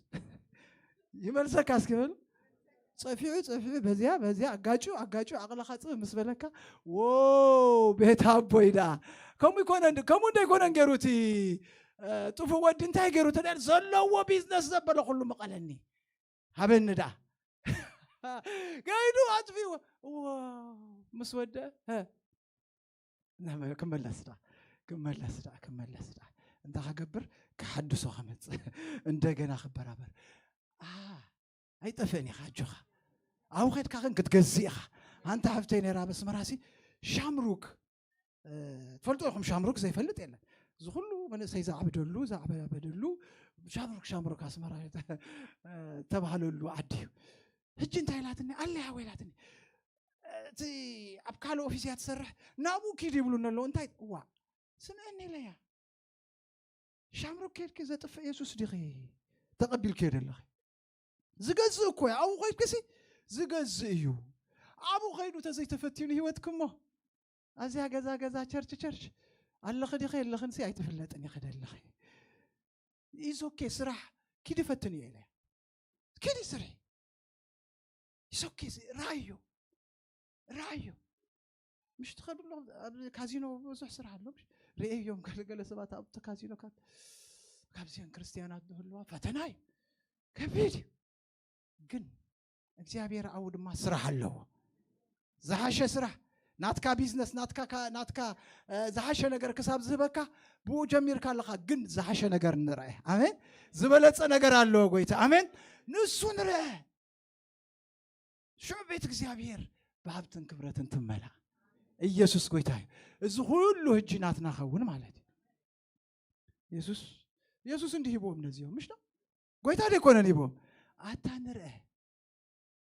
ይመልሰካ እስኪ በሉ። ጸፊዑ፣ ጸፊዑ፣ በዚያ፣ በዚያ፣ ኣጋጩ፣ ኣጋጩ፣ ዓቕልኻ ጽብ ምስ በለካ፣ ዎ፣ ቤት ኣቦይ ደኣ። ከምኡ ይኮነ እንድ-፣ ከምኡ እንዶ ይኮነን ገይሩ እቲ፣ እ፣ ጥፉእ ወዲ እንታይ ገይሩ? ተዳ ዘለዎ ቢዝነስ ዘበለ ኩሉ መቐለኒ። ሃበኒ ደኣ። ከይዱ ኣጥፊእዎ። ዋ፣ ምስ ወደ፣ ሀ። ክመለስ ደኣ፣ ክመለስ ደኣ፣ ክመለስ ደኣ። እንታይ ክገብር? ክሓድሶ ክመጽእ። እንደገና ክበራበር። ኣ፣ ኣይጠፍእን ኢኻ፣ ኣጆኻ። ኣብኡ ኸድካ ግን ክትገዝእ ኢኻ። ኣንታ ሓፍተይ ነይራ ኣብ ኣስመራሲ ሻምሩክ፣ እ፣ ትፈልጡ ኢኹም፣ ሻምሩክ ዘይፈልጥ የለን። እዚ ኩሉ መንእሰይ ዝዓብደሉ፣ ዝዓበደሉ ሻምሩክ፣ ሻምሩክ ኣስመራ፣ እ፣ ተባህለሉ ዓዲ እዩ። ሕጂ እንታይ ኢላትኒ? ኣለይ ሓወይ ኢላትኒ። እቲ ኣብ ካልእ ኦፊስ እያ ትሰርሕ፣ ናብኡ ኪድ ይብሉኒ ኣለዉ። እንታይ? እዋ፣ ስምዕኒ ኢለያ። ሻምሩክ ኬድኪ ዘጥፍእ የሱስ ዲኺ ተቐቢልክዮ ዘለኺ? ዝገዝእ እኮ እዩ። ኣብኡ ኸይድክሲ ዝገዝእ እዩ። ኣብኡ ኸይዱ ተዘይተፈቲኑ ህይወትኪ እሞ፣ ኣዚያ ገዛ ገዛ፣ ቸርች ቸርች፣ ኣለኺ ዲኺ የለኽንሲ ኣይትፍለጥን ኢኺ ደለኺ። ኢዝ ኦኬ፣ ስራሕ ኪዲ ፈትንዮ ኢለያ። ኪዲ ስርሒ። ኢዝ ኦኬ፣ ራእዮ፣ ራእዮ። ምሽ ትኸዱ ኣሎ፣ ኣብ ካዚኖ ብዙሕ ስራሕ ኣሎ። ምሽ ርእዮም፣ ገለ ገለ ሰባት ኣብቲ ካዚኖ ካብ፣ ካብዚአን ክርስትያናት ዝህልዋ ፈተና እዩ። ከቢድ እዩ። ግን እግዚኣብሔር ኣብኡ ድማ ስራሕ ኣለዎ። ዝሓሸ ስራሕ፣ ናትካ ቢዝነስ፣ ናትካ ካ-፣ ናትካ፣ እ፣ ዝሓሸ ነገር ክሳብ ዝህበካ ብኡ ጀሚርካ ኣለኻ። ግን ዝሓሸ ነገር ንርአ። ኣሜን። ዝበለጸ ነገር ኣለዎ ጎይታ። ኣሜን። ንሱ ንርአ። ሽዑ ቤት እግዚኣብሔር ብሃብትን ክብረትን ትመላ። ኢየሱስ ጎይታ እዩ። እዚ ኩሉ ህጂ ናትና ኸውን ማለት እዩ። የሱስ፣ የሱስ እንዲህ ሂብዎም ነዚኦም፣ ምሽ ነው? ጎይታ ዶ ይኮነን ሂብዎም? ኣታ ንርአ።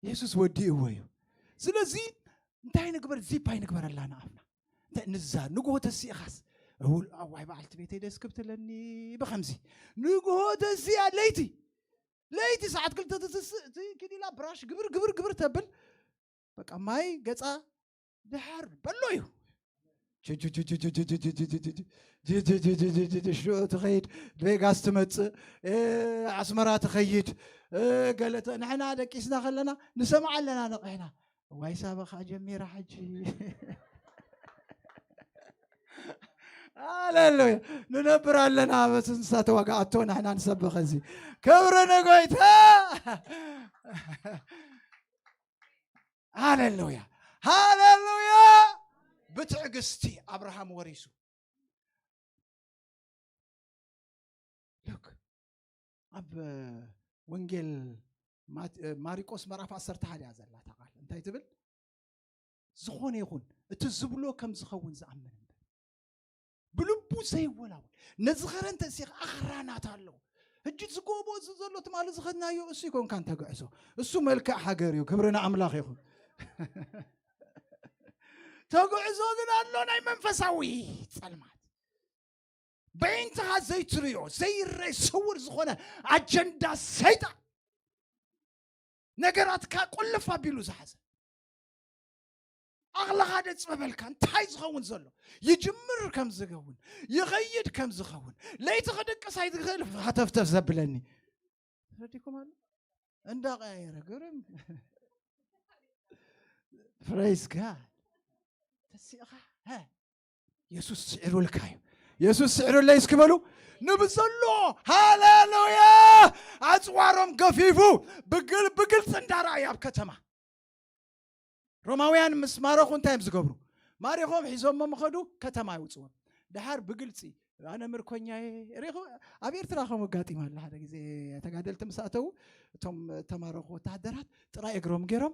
የሱስ ወዲእዎ እዩ። ስለዚ እንታይ ንግበር? ዚፕ ኣይንግበረላ ንኣፍና። እንታይ ንዛር? ንግሆ ተሲእኻስ፣ እውል፣ ኣዋይ በዓልቲ ቤተይ ደስ ክብትለኒ ብኸምዚ። ንግሆ ተሲኣ ለይቲ፣ ለይቲ ሰዓት ክልተ ትስስእ፣ እቲ ኪዲላ ብራሽ ግብር፣ ግብር፣ ግብር ተብል። በቃ ማይ ገጻ ድሓር በሎ እዩ። ሽዑ ትኸይድ፣ ቬጋስ ትመጽእ፣ እ፣ ኣስመራ ትኸይድ፣ እ፣ ገለ ተ-፣ ንሕና ደቂስና ከለና ንሰምዓ ኣለና ነቒሕና። ዋይ ሳባ ኸዓ ጀሚራ ሕጂ። ሃሌሉያ። ንነብር ኣለና፣ በቲ ንሳ ተዋግኣቶ ንሕና ንሰብኽ እዚ። ክብሪ ንጎይታ። ሃሌሉያ፣ ሃሌሉያ። ብትዕግስቲ ኣብርሃም ወሪሱ። ሉክ፣ ኣብ ወንጌል ማሪቆስ ምዕራፍ ዓሰርተ ሓደ እያ ዘላ እታ ቃል። እንታይ ትብል? ዝኾነ ይኹን እቲ ዝብሎ ከም ዝኸውን ዝኣምን እምበር፣ ብልቡ ዘይወላወል። ነዚ ኸረንተ ሲ ኣኽራናት ኣለዉ። ሕጂ ዝጎቦ እዚ ዘሎ ትማሊ ዝኸድናዮ እሱ ይኮንካ እንተግዕዞ፣ እሱ መልክዕ ሃገር እዩ። ክብሪ ንኣምላኽ ይኹን። ተግዕዞ ግን ኣሎ ናይ መንፈሳዊ ጸልማት። በይንትኻ ዘይትርእዮ ዘይረይ ስውር ዝኾነ ኣጀንዳ ሰይጣን ነገራትካ ቁልፍ ኣቢሉ ዝሓዘ። ኣቕልኻ ደጽበበልካ እንታይ ዝኸውን ዘሎ፣ ይጅምር ከም ዝኸውን፣ ይኸይድ ከም ዝኸውን፣ ለይቲ ክድቅስ ኣይትኽእል ሃተፍተፍ ዘብለኒ ረዲኩም ኣሎ። እንዳቀያየረ ግርም። ፕሬዝ ጋድ። ተሲእኻ የሱስ ስዒሩልካ እዩ። የሱስ ስዒሩለይ እስኪ በሉ። ንብዘሎ ሃሌሉያ። ኣፅዋሮም ገፊፉ ብግል ብግልፂ እንዳረኣዩ ኣብ ከተማ ሮማውያን ምስ ማረኹ እንታይ እዮም ዝገብሩ? ማሪኾም ሒዞሞ ምኸዱ። ከተማ ይውፅዎም። ድሓር ብግልፂ ኣነ ምርኮኛየ ሪኹ። ኣብ ኤርትራ ከም ኣጋጢም ኣሎ። ሓደ ግዜ ተጋደልቲ ምስ ኣተዉ እቶም ተማረኹ ወታደራት ጥራይ እግሮም ገይሮም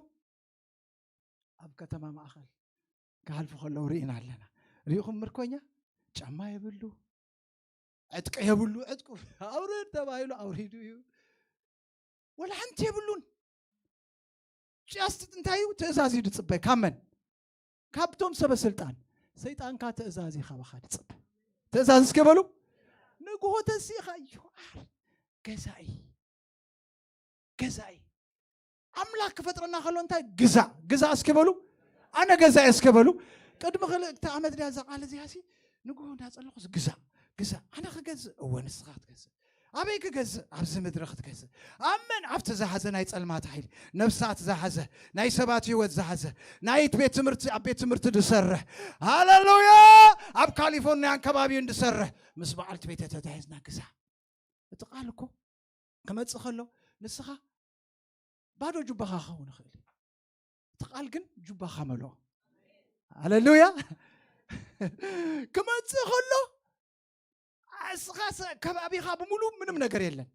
ኣብ ከተማ ማእኸል ክሓልፉ ከለዉ ርኢና ኣለና። ሪኢኹም ምርኮኛ ጫማ የብሉ፣ ዕጥቂ የብሉ። ዕጥቁ ኣውርድ ተባሂሉ ኣውሪዱ እዩ። ወላ ሓንቲ የብሉን። ጭያስ እንታይ እዩ? ትእዛዝ እዩ ድጽበ። ካብ መን? ካብቶም ሰበ ስልጣን። ሰይጣንካ ትእዛዝ እዩ ካባኻ ድጽበ። ትእዛዝ እስኪ በሉ። ንግሆ ተሲኻ፣ "You are ገዛኢ፣ ገዛኢ ኣምላኽ ክፈጥረና ከሎ እንታይ ግዛእ፣ ግዛእ እስኪ በሉ። ኣነ ገዛኢ እስኪ በሉ። ቅድሚ ክልተ ዓመት ድያ እዛ ቃል እዚኣ ሲ ንግሆ እንዳጸለኹ ግዛእ፣ ግዛእ። ኣነ ክገዝእ፣ እወ ንስኻ ክትገዝእ። ኣበይ ክገዝእ? ኣብዚ ምድሪ ክትገዝእ። ኣብ መን? ኣብቲ ዝሓዘ ናይ ጸልማት ሓይሊ፣ ነፍሳት ዝሓዘ፣ ናይ ሰባት ህይወት ዝሓዘ፣ ናይ ቤት ትምህርቲ፣ ኣብ ቤት ትምህርቲ ዝሰርሕ። ሃሌሉያ! ኣብ ካሊፎርኒያን ከባቢውን ዝሰርሕ። ምስ በዓልቲ ቤተ ተታሒዝና ግዛእ። እቲ ቃል እኮ ክመጽእ ከሎ ንስኻ ባዶ ጁባኻ ክኸውን ይኽእል እዩ። እቲ ቃል ግን ጁባኻ መልኦ። ሃሌሉያ! ክመጽእ ከሎ እስኻ ሰ-፣ ከባቢኻ ብምሉእ ምንም ነገር የለን።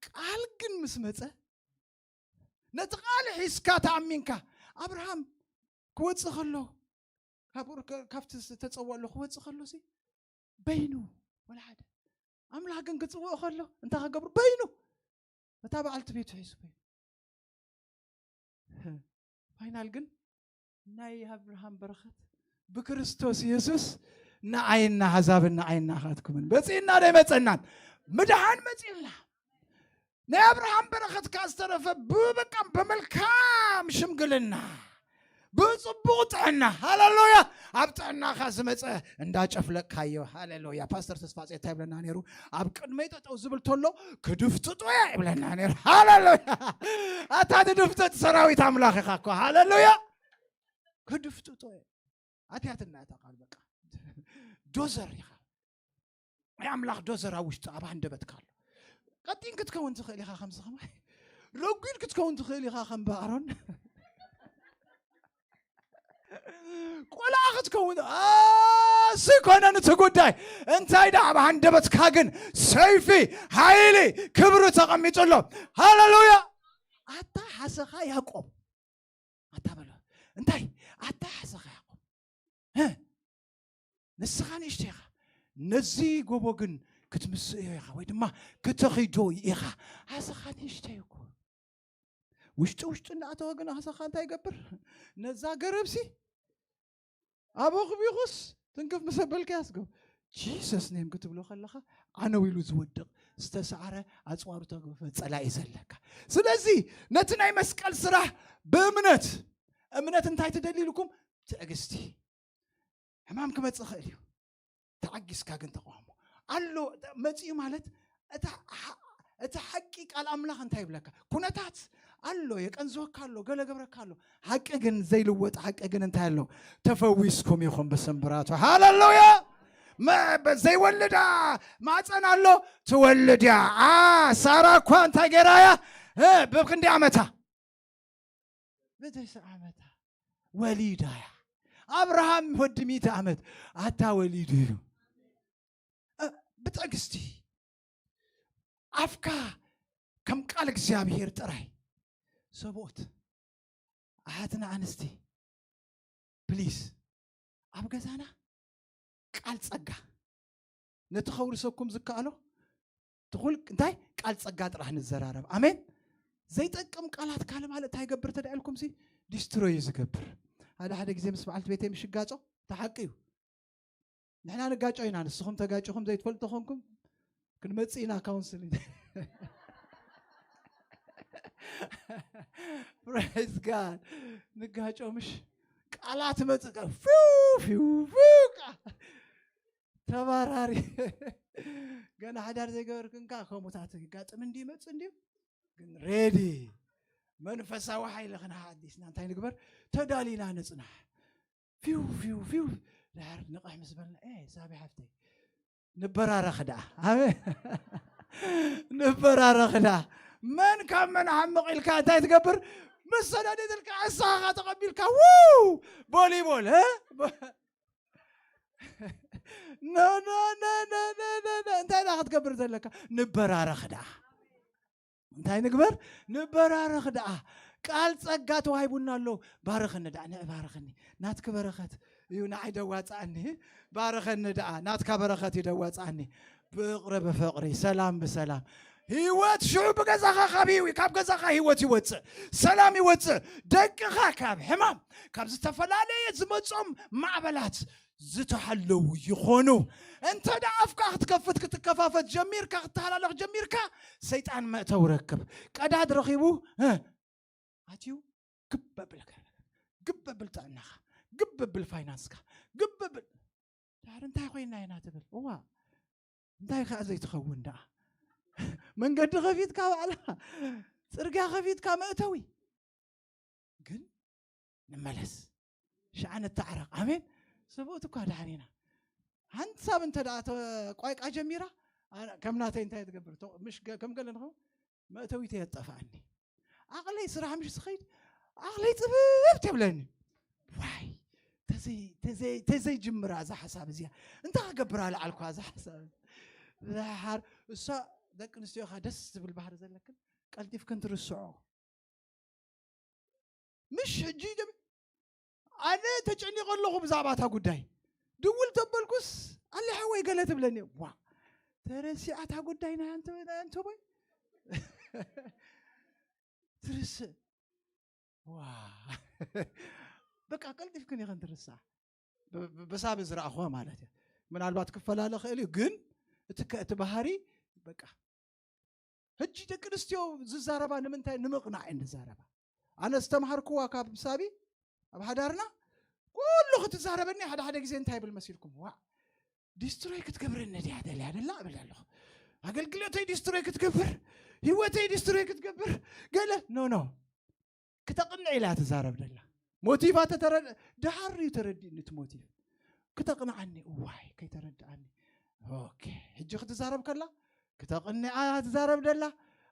ቃል ግን ምስ መጸ ነቲ ቃል ሒዝካ ተኣሚንካ ኣብርሃም ክወጽእ ከሎ ካብ ኡር-፣ ከ-፣ ካብቲ ዝተጸውዐሉ ክወጽእ ከሎ ሲ በይኑ ወላ ሓደ። ኣምላኽ ግን ክጽውዖ ከሎ እንታይ ክገብሩ? በይኑ። እታ በዓልቲ ቤቱ ሒዙ በይኑ። ፋይናል ግን ናይ ኣብርሃም በረኸት ብክርስቶስ ኢየሱስ ንዓይና ኣሕዛብን ንዓይና ኣኻትኩምን በጺእና ዶ ኣይመጸናን? ምድሓን መጺእና። ናይ ኣብርሃም በረኸት ከኣ ዝተረፈ ብበቃ በመልካም ሽምግልና፣ ብጽቡቕ ጥዕና፣ ሃሌሉያ፣ ኣብ ጥዕናኻ ዝመጸ እንዳጨፍለቅካዮ፣ ሃሌሉያ። ፓስተር ተስፋጽዮን እንታይ ይብለና ነይሩ? ኣብ ቅድመይ ጠጠው ዝብል ተሎ ክድፍጥጦ እየ ይብለና ነይሩ። ሃሌሉያ። ኣታ ትድፍጥጥ ሰራዊት ኣምላኽ ኢኻ እኮ። ሃሌሉያ። ክድፍጥጦ እየ። ኣትያትና እታ ቃል በቃ። ዶዘር ኢኻ። ናይ ኣምላኽ ዶዘር ኣብ ውሽጢ ኣብ ሃንደበትካ ኣሎ። ቀጢን ክትከውን ትኽእል ኢኻ ከምዚ ከማይ። ረጒድ ክትከውን ትኽእል ኢኻ ከም ብኣሮን። ቆልዓ ክትከውን፣ አ፣ እሱ ኣይኮነን እቲ ጉዳይ። እንታይ ደኣ ኣብ ሃንደበትካ ግን ሰይፊ፣ ሓይሊ፣ ክብሪ ተቐሚጡ ኣሎ። ሃሌሉያ። ኣታ ሓሰኻ ያዕቆብ። ኣታ በሎ። እንታይ? ኣታ ሓሰኻ ያዕቆብ። እ? ንስኻ ንእሽቶ ኢኻ። ነዚ ጎቦ ግን ክትምስእዮ ኢኻ ወይ ድማ ክተኺዶ ኢኻ። ሓሰኻ ንእሽቶ እዩ እኮ። ውሽጢ ውሽጢ እናኣተወ ግን ሓሰኻ እንታይ ይገብር? ነዛ ገረብሲ ኣብ ኣኽቢኹስ ትንክፍ ምስ ኣበልካ ያስገው። ጂሰስ ኔም ክትብሎ ከለኻ ዓነው ኢሉ ዝወድቕ ዝተሰዓረ ኣጽዋሩ ተገፈ ጸላኢ ዘለካ። ስለዚ ነቲ ናይ መስቀል ስራሕ ብእምነት፣ እምነት እንታይ ትደሊ ኢልኩም? ትዕግስቲ። ሕማም ክመጽእ ይኽእል እዩ። ተዓጊስካ ግን ተቃውሞ ኣሎ። መጺኡ ማለት እታ ሓ-፣ እቲ ሓቂ ቃል ኣምላኽ እንታይ ይብለካ? ኩነታት ኣሎ፣ የቀንዝወካ ኣሎ፣ ገለ ገብረካ ኣሎ። ሓቂ ግን ዘይልወጥ ሓቂ ግን እንታይ ኣሎ? ተፈዊስኩም ኢኹም ብስምብራቱ። ሃሌሉያ! መ-፣ በ-፣ ዘይወልዳ ማፀን ኣሎ፣ ትወልድ እያ። ኣ፣ ሳራ እኳ እንታይ ገይራ እያ? እ፣ ብክንደይ ዓመታ? ብተስዓ ዓመታ። ወሊዳ እያ። ኣብርሃም ወዲ ሚእቲ ዓመት ኣታ ወሊዱ እዩ። እ፣ ብትዕግስቲ ኣፍካ ከም ቃል እግዚኣብሔር ጥራይ። ሰብኡት ኣሓትና ኣንስቲ ፕሊስ ኣብ ገዛና ቃል ጸጋ ነቲ ከውርሰኩም ዝከኣሎ ትኹል እንታይ ቃል ጸጋ ጥራሕ ንዘራረብ። ኣሜን። ዘይጠቅም ቃላት ካለ ማለት እንታይ ይገብር ተዳኢልኩም ሲ ዲስትሮይ እዩ ዝገብር። ሓደ ሓደ ግዜ ምስ በዓልቲ ቤተይ ምሽ ይጋጮ ተሓቂ እዩ። ንሕና ንጋጮ ኢና፣ ንስኹም ተጋጭኹም ዘይትፈልጡ ኾንኩም ክንመጽእ ኢና ካውንስሊንግ። ፕሬዝ ጋድ። ንጋጮ ምሽ ቃላት መጽእ ፊው ፊው ፊው ቃ ተባራሪ። ገና ሓዳር ዘይገበርክንካ ከምኡታት ይጋጥም እንዲ ይመጽእ እንዲ ግን ሬዲ መንፈሳዊ ሓይሊ ክንሓዲስና እንታይ ንግበር? ተዳሊና ንጽናሕ። ፊው ፊው ፊው ድሓር ንቕሕ ምስ በልና ኤ ሳቢ ሓፍተይ ንበራረኽ ደኣ ኣሜን ንበራረኽ ደኣ መን ካብ መን ሓምቕ ኢልካ እንታይ ትገብር? ምስ ሰዳደትልካ ዕሳኻ ተቐቢልካ ው ቦሊቦል እ? ኖ ኖ ኖ ኖ ኖ ኖ ኖ እንታይ ደኣ ክትገብር ዘለካ? ንበራረኽ ደኣ እንታይ ንግበር? ንበራረኽ ደኣ። ቃል ጸጋ ተዋሂቡና ኣሎ። ባርኸኒ ደኣ፣ ንዕ ባርኸኒ። ናትኪ በረኸት እዩ ንዓይ ደዋጻኣኒ። ባርኸኒ ደኣ፣ ናትካ በረኸት እዩ ደዋጻኣኒ። ፍቕሪ ብፍቕሪ፣ ሰላም ብሰላም። ህይወት ሽዑ ብገዛኻ ካብ ህይወ-፣ ካብ ገዛኻ ህይወት ይወጽእ፣ ሰላም ይወጽእ። ደቅኻ ካብ ሕማም፣ ካብ ዝተፈላለየ ዝመጾም ማዕበላት ዝተሓለዉ ይኾኑ። እንተ ደኣ ኣፍካ ክትከፍት ክትከፋፈት ጀሚርካ፣ ክትተሃላለኽ ጀሚርካ፣ ሰይጣን መእተዊ ረክብ። ቀዳድ ረኺቡ፣ እ፣ ኣትዩ ግብ ኣብል ገ-፣ ግብ ኣብል ጥዕናኻ፣ ግብ ኣብል ፋይናንስካ፣ ግብ ኣብል። ድሓር እንታይ ኮይና ኢና ትብል? እዋ፣ እንታይ ከኣ ዘይትኸውን ደኣ? መንገዲ ከፊትካ ባዕላ፣ ጽርግያ ከፊትካ መእተዊ። ግን ንመለስ። ሽዓ ንተዓረቕ። ኣሜን። ሰብኡት እኳ ደሓን ኢና። ሓንሳብ እንተ ደኣ ተቋይቃ ጀሚራ፣ ኣነ ከም ናተይ እንታይ ትገብር? ቶ-፣ ምሽ ገ-፣ ከም ገለ ንኸውን፣ መእተዊተይ የጠፍኣኒ። ዓቕለይ ስራሕ ምሽ ዝኸይድ፣ ዓቕለይ ጽብብ ትብለኒ። ዋይ፣ ተዘይ-፣ ተዘይ-፣ ተዘይጅምራ እዛ ሓሳብ እዚኣ። እንታይ ክገብር ኣልዓልኳ እዛ ሓሳብ? ደሓር እሳ ደቂ ኣንስትዮኻ ደስ ዝብል ባህሪ ዘለክን ቀልጢፍክን ትርስዖ። ምሽ ሕጂ ደም-፣ ኣነ ተጨኒቐ ኣለኹ ብዛዕባ እታ ጉዳይ። ድውል ተበልኩስ፣ ኣለ ሓወይ ገለ ትብለኒ። ዋ፣ ተረሲዓ እታ ጉዳይ ናይ ኣንተ-፣ ናይ ኣንተቦይ? ትርስእ። ዋ። በቃ ቀልጢፍክን ኢኽን ትርሳዕ። ብ-፣ ብ-፣ ብሳብ ዝረኣኹዋ ማለት እያ። ምናልባት ክፈላለ ክእል እዩ፣ ግን እቲ ከ-፣ እቲ ባህሪ በቃ ሕጂ ደቂ ኣንስትዮ ዝዛረባ ንምንታይ? ንምቕናዕ እየን ዝዛረባ። ኣነ ዝተምሃርክዋ ካብ ሳቢ ኣብ ሓዳርና ኩሉ ክትዛረበኒ ሓደ ሓደ ግዜ እንታይ ብል መሲልኩም? ዋእ፣ ዲስትሮይ ክትገብረኒ ድያ ደልያ ደላ እብል ኣለኹ። ኣገልግሎተይ ዲስትሮይ ክትገብር፣ ህይወተይ ዲስትሮይ ክትገብር፣ ገለ ኖ ኖ። ክተቕንዕ ኢላ ትዛረብ ደላ። ሞቲቫ ተተረድ-፣ ደሓር እዩ ተረዲእኒ እቲ ሞቲቭ። ክተቕንዓኒ፣ እዋይ፣ ከይተረድኣኒ። ኦኬ፣ ሕጂ ክትዛረብ ከላ፣ ክተቕንዓ ትዛረብ ደላ።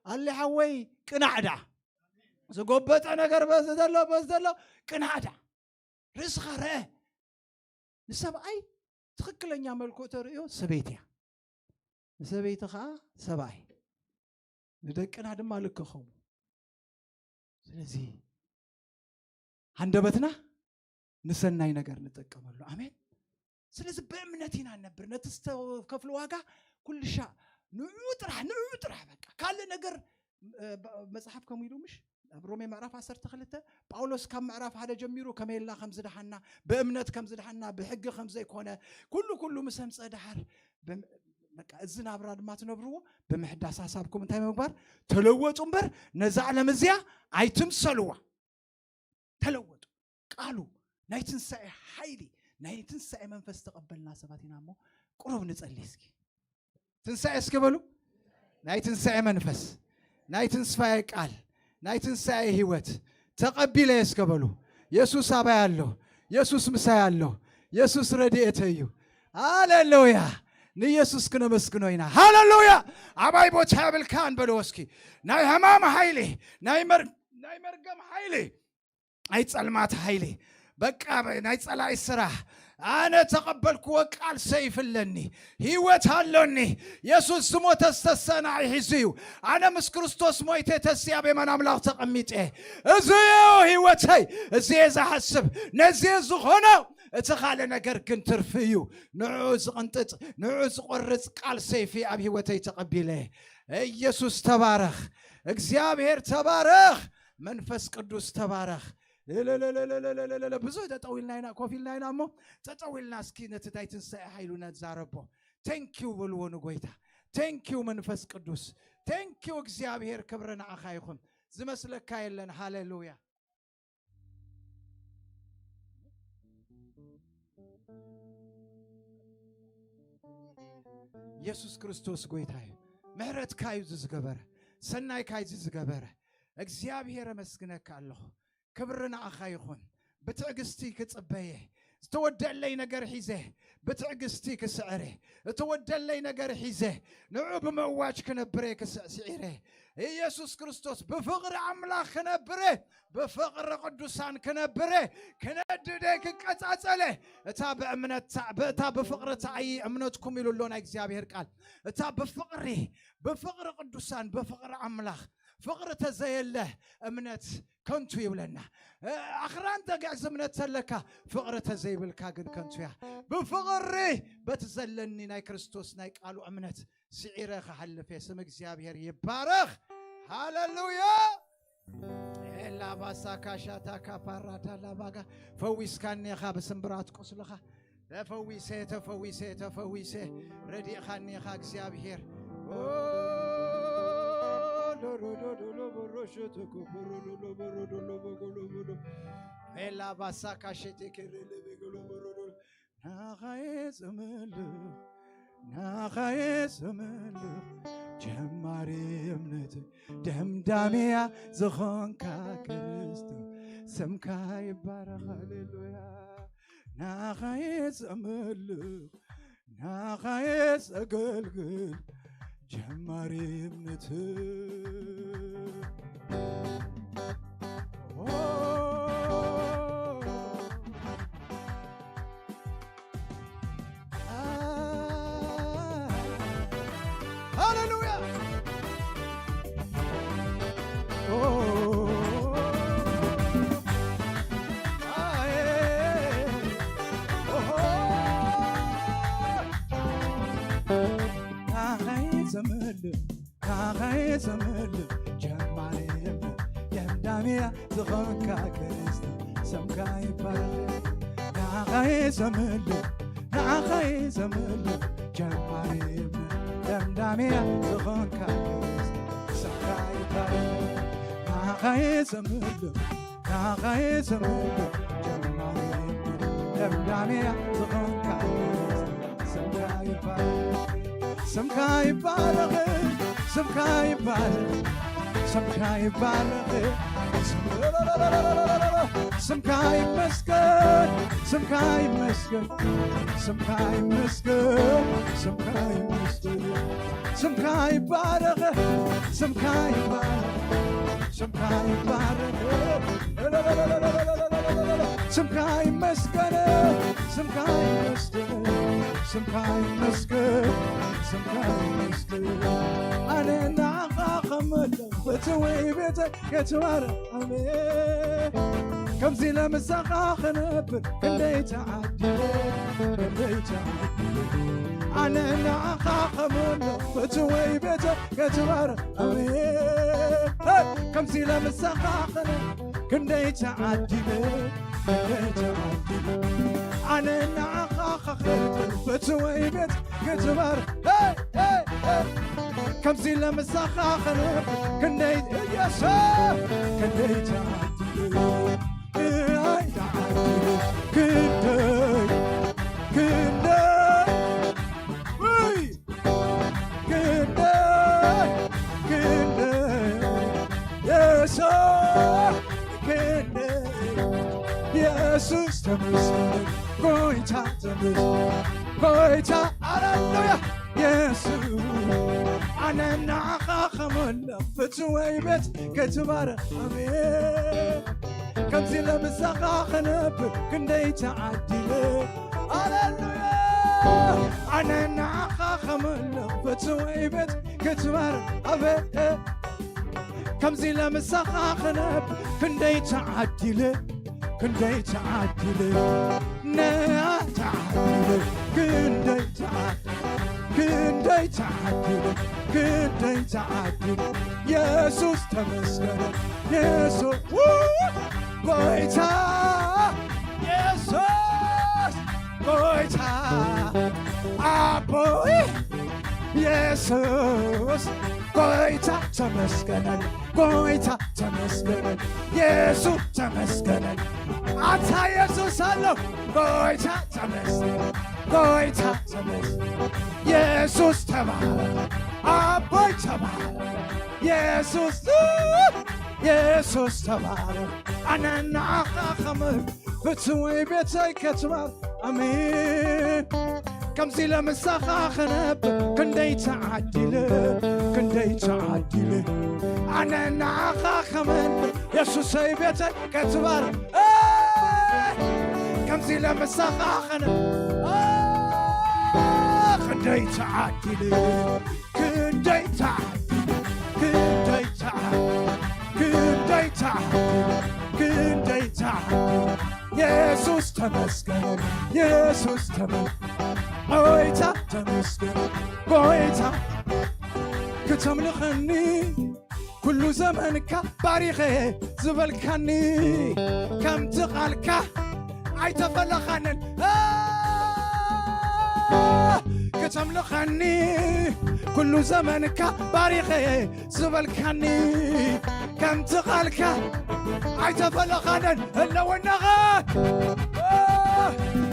ኣሊ ሓወይ፣ ቅናዕ ደኣ። ዝጎበጠ ነገር በዚ ዘሎ፣ በዚ ዘሎ፣ ቅናዕ ደኣ። ርእስኻ ረአ። ንሰብኣይ ትኽክለኛ መልክዑ ተርእዮ ሰበይቲ እያ። ንሰበይቲ ኸዓ ሰብኣይ። ንደቅና ድማ ልክኸሙ። ስለዚ ሃንደበትና ንሰናይ ነገር ንጥቀመሉ። ኣሜን። ስለዚ ብእምነት ኢና ንነብር። ነቲ ዝተከፍሎ ዋጋ ኩሉ ሻዕ ንዑ ጥራሕ፣ ንዑ ጥራሕ በቃ። ካልእ ነገር፣ እ፣ ብ-፣ መጽሓፍ ከምኡ ኢሉ ምሽ? ኣብ ሮሜ ምዕራፍ ዓሰርተ ክልተ ጳውሎስ ካብ ምዕራፍ ሓደ ጀሚሩ ከመይ ኢልና ከም ዝደሓና፣ ብእምነት ከም ዝደሓና፣ ብሕጊ ከም ዘይኮነ፣ ኩሉ ኩሉ ምስ ኣምጸ ደሓር ብም-፣ በቃ እዚ ናብራ ድማ ትነብርዎ ብምሕዳስ ሓሳብኩም እንታይ ምግባር? ተለወጡ እምበር ነዛ ዓለም እዚኣ ኣይትምሰልዋ። ተለወጡ። ቃሉ ናይ ትንሳኤ ሓይሊ፣ ናይ ትንሳኤ መንፈስ ተቐበልና ሰባት ኢና እሞ ቁሩብ ንጸሊ እስኪ። ትንሳኤ እስኪ በሉ። ናይ ትንሳኤ መንፈስ፣ ናይ ትንሳኤ ቃል፣ ናይ ትንሳኤ ህይወት ተቐቢለ እስከ በሉ። የሱስ ኣባይ ኣሎ። የሱስ ምሳይ ኣሎ። የሱስ ረድኤተይ እዩ። ሃሌሉያ። ንየሱስ ክነመስግኖ ኢና። ሃሌሉያ። ኣባይ ቦታ የብልካን በልዎ እስኪ። ናይ ሕማም ሓይሊ፣ ናይ መር-፣ ናይ መርገም ሓይሊ፣ ናይ ጸልማት ሓይሊ በቃ ናይ ጸላኢ ስራሕ ኣነ ተቐበልክዎ። ቃል ሰይፍ ኣለኒ፣ ህይወት ኣሎኒ። የሱስ ዝሞተ ዝተሰናዒ ሒዙ እዩ። ኣነ ምስ ክርስቶስ ሞይተ ተስያ ብየማን ኣምላኽ ተቐሚጠ። እዚ እዩ ህይወተይ፣ እዚ እየ ዝሓስብ፣ ነዚ እየ ዝኾኖ። እቲ ካልእ ነገር ግን ትርፊ እዩ። ንዕኡ ዝቕንጥጥ፣ ንዕኡ ዝቖርጽ ቃል ሰይፊ ኣብ ህይወተይ ተቐቢለ። ኢየሱስ ተባረኽ፣ እግዚኣብሔር ተባረኽ፣ መንፈስ ቅዱስ ተባረኽ። ለለለለለለለ ብዙሕ ጠጠው ኢልና ኢና፣ ኮፍ ኢልና ኢና እሞ፣ ጠጠው ኢልና እስኪ ነቲ ናይ ትንሳኤ ሓይሉ ነዛረቦ። ቴንኪው በልዎ ንጎይታ። ቴንኪው መንፈስ ቅዱስ። ቴንኪው እግዚኣብሔር፣ ክብሪ ንዓኻ ይኹን። ዝመስለካ የለን። ሃሌሉያ። ኢየሱስ ክርስቶስ ጎይታ እዩ። ምሕረትካ እዩ እዚ ዝገበረ፣ ሰናይካ እዩ እዚ ዝገበረ። እግዚኣብሔር፣ ኣመስግነካ ኣለኹ። ክብሪ ንዓኻ ይኹን። ብትዕግስቲ ክጽበየ፣ ዝተወደለይ ነገር ሒዘ ብትዕግስቲ ክስዕረ፣ እተወደለይ ነገር ሒዘ ንዑ ብምእዋጅ ክነብረ ክስዕ ስዒረ። ኢየሱስ ክርስቶስ ብፍቕሪ ኣምላኽ ክነብረ፣ ብፍቕሪ ቅዱሳን ክነብረ፣ ክነድደ ክቀጻጸለ። እታ ብእምነት ታ-፣ ብእታ ብፍቕሪ ተዓዪ እምነትኩም ኢሉ ኣሎ ናይ እግዚኣብሔር ቃል። እታ ብፍቕሪ፣ ብፍቕሪ ቅዱሳን፣ ብፍቕሪ ኣምላኽ፣ ፍቕሪ ተዘየለ እምነት ከንቱ ይብለና። እ፣ ኣኽራን ተግዕዝ እምነት ተለካ፣ ፍቕሪ ተዘይብልካ ግን ከንቱ እያ። ብፍቕሪ በቲ ዘለኒ ናይ ክርስቶስ ናይ ቃሉ እምነት ስዒረ ክሓልፍ እየ። ስም እግዚኣብሔር ይባረኽ። ሃሌሉያ። ኤላ ባሳ ካሻታ ካፓራዳ ላባጋ ፈዊስካኒ ኢኻ ብስምብራት ቁስልኻ። ተፈዊሰ፣ ተፈዊሰ፣ ተፈዊሰ። ረዲእኻኒ ኢኻ እግዚኣብሔር። ኦ፣ ሎሮዶዶሎ ቦሮሾቶኮ ቦሮዶሎ ቦሮዶሎ ቦጎሎ ቦዶ። ሜላ ባሳ ካሸቴ ኬሬሌ ቤጎሎ ቦሮዶሎ። ናኻየ ዘመልኽ፣ ናኻየ ዘመልኽ፣ ጀማሪ እምነት ደምዳሚያ ዝኾንካ ክርስቶስ፣ ስምካ ይባረኽ። ሃሌሉያ። ናኻየ ዘመልኽ፣ ናኻየ ዘገልግል፣ ጀማሪ እምነት። ኦ፣ ሃሌሉያ። ኦ፣ ኣየ፣ ኦሆ። ናኻይ ዘመልኽ፣ ናኻይ ዘመልኽ፣ ጀማሪ እምነት ደምዳሚያ ዝኾንካ ክርስቶስ፣ ስምካ ይባረኽ። ናኻይ ዘመልኽ፣ ናኻይ ዘመልኽ፣ ጀማሪ እምነት ደምዳሚያ ዝኾንካ ክርስቶስ፣ ስምካ ይባረኽ። ናኻይ ዘመልኽ፣ ናኻይ ዘመልኽ፣ ጀማሪ እምነት ደምዳሚያ ዝኾንካ ክርስቶስ፣ ስምካ ይባረኽ። ስምካ ይባረኽ፣ ስምካ ይባረኽ፣ ስምካ ይባረኽ። ስምካ ይመስገን፣ ስምካ ይመስገን፣ ስምካ ይመስገን፣ ስምካ ይመስገን። ስምካ ይባረኽ፣ ስምካ ይባረኽ፣ ስምካ ይባረኽ። ስምካ ይመስገን፣ ስምካ ይመስገን፣ ስምካ ይመስገን፣ ስምካ ይመስገን። ኣነ ንዓኻ ከመልኽ ፍትወይ ቤተ ክትባረኽ። ኣሜን። ከምዚ ለምሳኻ ክነብር ክንደይ ተዓዲለ፣ ክንደይ ተዓዲለ። ኣነ ንዓኻ ከመልኽ ፍትወይ ቤተ ክትባረኽ። ኣሜን። ሄይ! ከምዚ ለምሳኻ ክነብር ክንደይ ተዓዲለ፣ ክንደይ ተዓዲለ። ኣነ ንዓኻ ከኽብር ፍትወይ ቤት ክትባረኽ። ሄይ! ሄይ! ሄይ! ከምዚ ለምሳኻ ክነብር ክንደይ ኢየሱስ፣ ክንደይ ተዓዲለ፣ ኣይ ተዓዲለ፣ ክንደይ፣ ክንደይ፣ ውይ! ክንደይ፣ ክንደይ፣ የሱስ፣ ክንደይ፣ የሱስ ተመስገን፣ ጎይታ ተመስገን፣ ጎይታ፣ ሃሌሉያ፣ የሱስ፣ ኣነ ንዓኻ ከመልኽ ፍትወይ ቤት ክትባረኽ፣ ኣሜን። ከምዚ ለምሳኻ ክነብር ክንደይ ተዓዲለ። ሃሌሉያ! ኣነ ንዓኻ ከምልኽ ፍትወይ ቤት ክትባር ኣበ ከምዚ ለምሳኻ ክነብር ክንደይ ተዓዲለ። ክንደይ ተዓዲለ። ነኣ ተዓዲለ። ክንደይ ተዓዲለ። ክንደይ ተዓዲለ። ክንደይ ተዓዲለ። የሱስ ተመስገን። የሱስ ጎይታ፣ የሱስ ጎይታ፣ ኣቦይ የሱስ ጎይታ ተመስገነን፣ ጎይታ ተመስገነን፣ የሱስ ተመስገነን። ኣታ የሱስ ኣሎ። ጎይታ ተመስገን፣ ጎይታ ተመስገን። የሱስ ተባረክ፣ ኣቦይ ተባረክ። የሱስ፣ የሱስ ተባረክ። ኣነ ንዓኻ ከምር ፍትወይ ቤተይ ከትባር። ኣሜን። ከምዚ ለምሳኻ ክነብር ክንደይ ተዓዲለ፣ ክንደይ ተዓዲለ። ኣነ ንዓኻ ከመን የሱሰይ ቤተይ ከትባር። እ፣ ከምዚ ለምሳኻ ክነብር፣ እ፣ ክንደይ ተዓዲለ። ክንደይ ተዓዲለ፣ ክንደይ ተዓዲለ፣ ክንደይ ተዓዲለ፣ ክንደይ ተዓዲለ። የሱስ ተመስገን፣ የሱስ ተመ-፣ ጎይታ ተመስገን፣ ጎይታ ክተምልኸኒ ኩሉ ዘመንካ ባሪኸ ዝበልካኒ ከምቲ ቃልካ ኣይተፈለኻንን። እ፣ ክተምልኸኒ ኩሉ ዘመንካ ባሪኸ ዝበልካኒ ከምቲ ቃልካ ኣይተፈለኻንን። ህልውናኻ፣ እ፣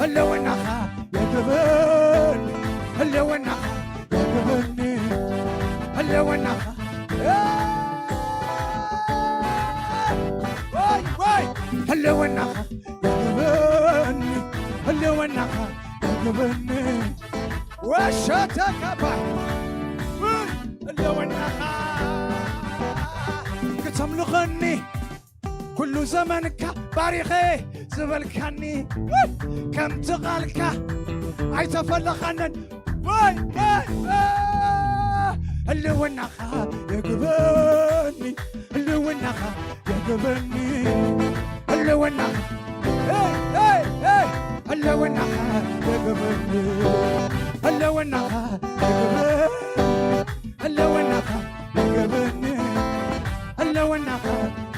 ህልውናኻ የግብን፣ ህልውናኻ የግብን፣ ህልውናኻ፣ እ፣ ወይ፣ ወይ፣ ህልውናኻ የግብን፣ ህልውናኻ የግብን። ወሸተካባ፣ ህልውናኻ ክተምልኸኒ ኩሉ ዘመንካ ባሪኸ ዝበልካኒ ከምቲ ቃልካ ኣይተፈለኻንን። ወይ፣ ወይ፣ እ፣ ህልውናኻ የግበኒ፣ ህልውናኻ የግበኒ፣ ህልውናኻ፣ ሄይ፣ ሄይ፣ ሄይ፣ ህልውናኻ የግበኒ፣ ህልውናኻ የግበኒ፣ ህልውናኻ የግበኒ፣ ህልውናኻ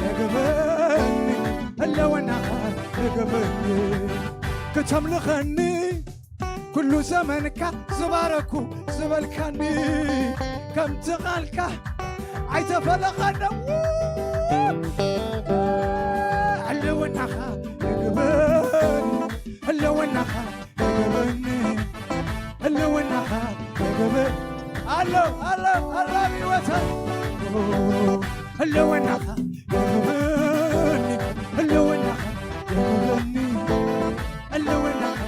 የግበኒ፣ ህልውናኻ የግበኒ። ክተምልኸኒ ኩሉ ዘመንካ ዝባረኩ ዝበልካኒ ከምቲ ቃልካ ኣይተፈለኻነ። ህልውናኻ የግበኒ፣ ህልውናኻ የግበኒ፣ ህልውናኻ የግበኒ። ኣሎ፣ ኣሎ፣ ኣሎ፣ ህይወታ ህልውናኻ የግበኒ፣ ህልውናኻ የግበኒ፣ ህልውናኻ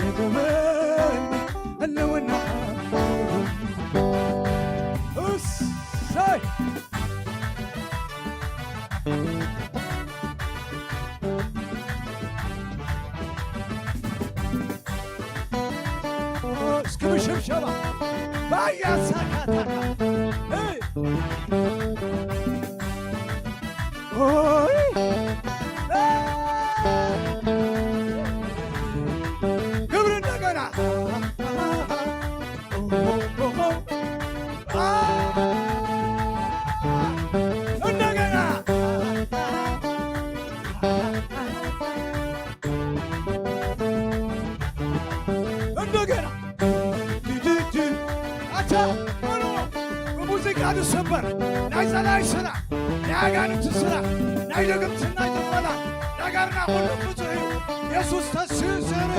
የግበኒ፣ ህልውናኻ የግበኒ። እሰይ! እስኪ ብሽብሸባ ባያ ሳካታካ። ኦይ! ክብሪ እንደገና። እንደገና። እንደገና። ኣታ በሎ ብሙዚቃ ዝሰበር ናይ ጸላኢ ስራሕ፣ ናይ ኣጋንንቲ ስራሕ፣ ናይ ድግምትን ናይ ጥንቆላ፣ ነገርና ኩሉ ብዙሕ እዩ። የሱስ ተስስር።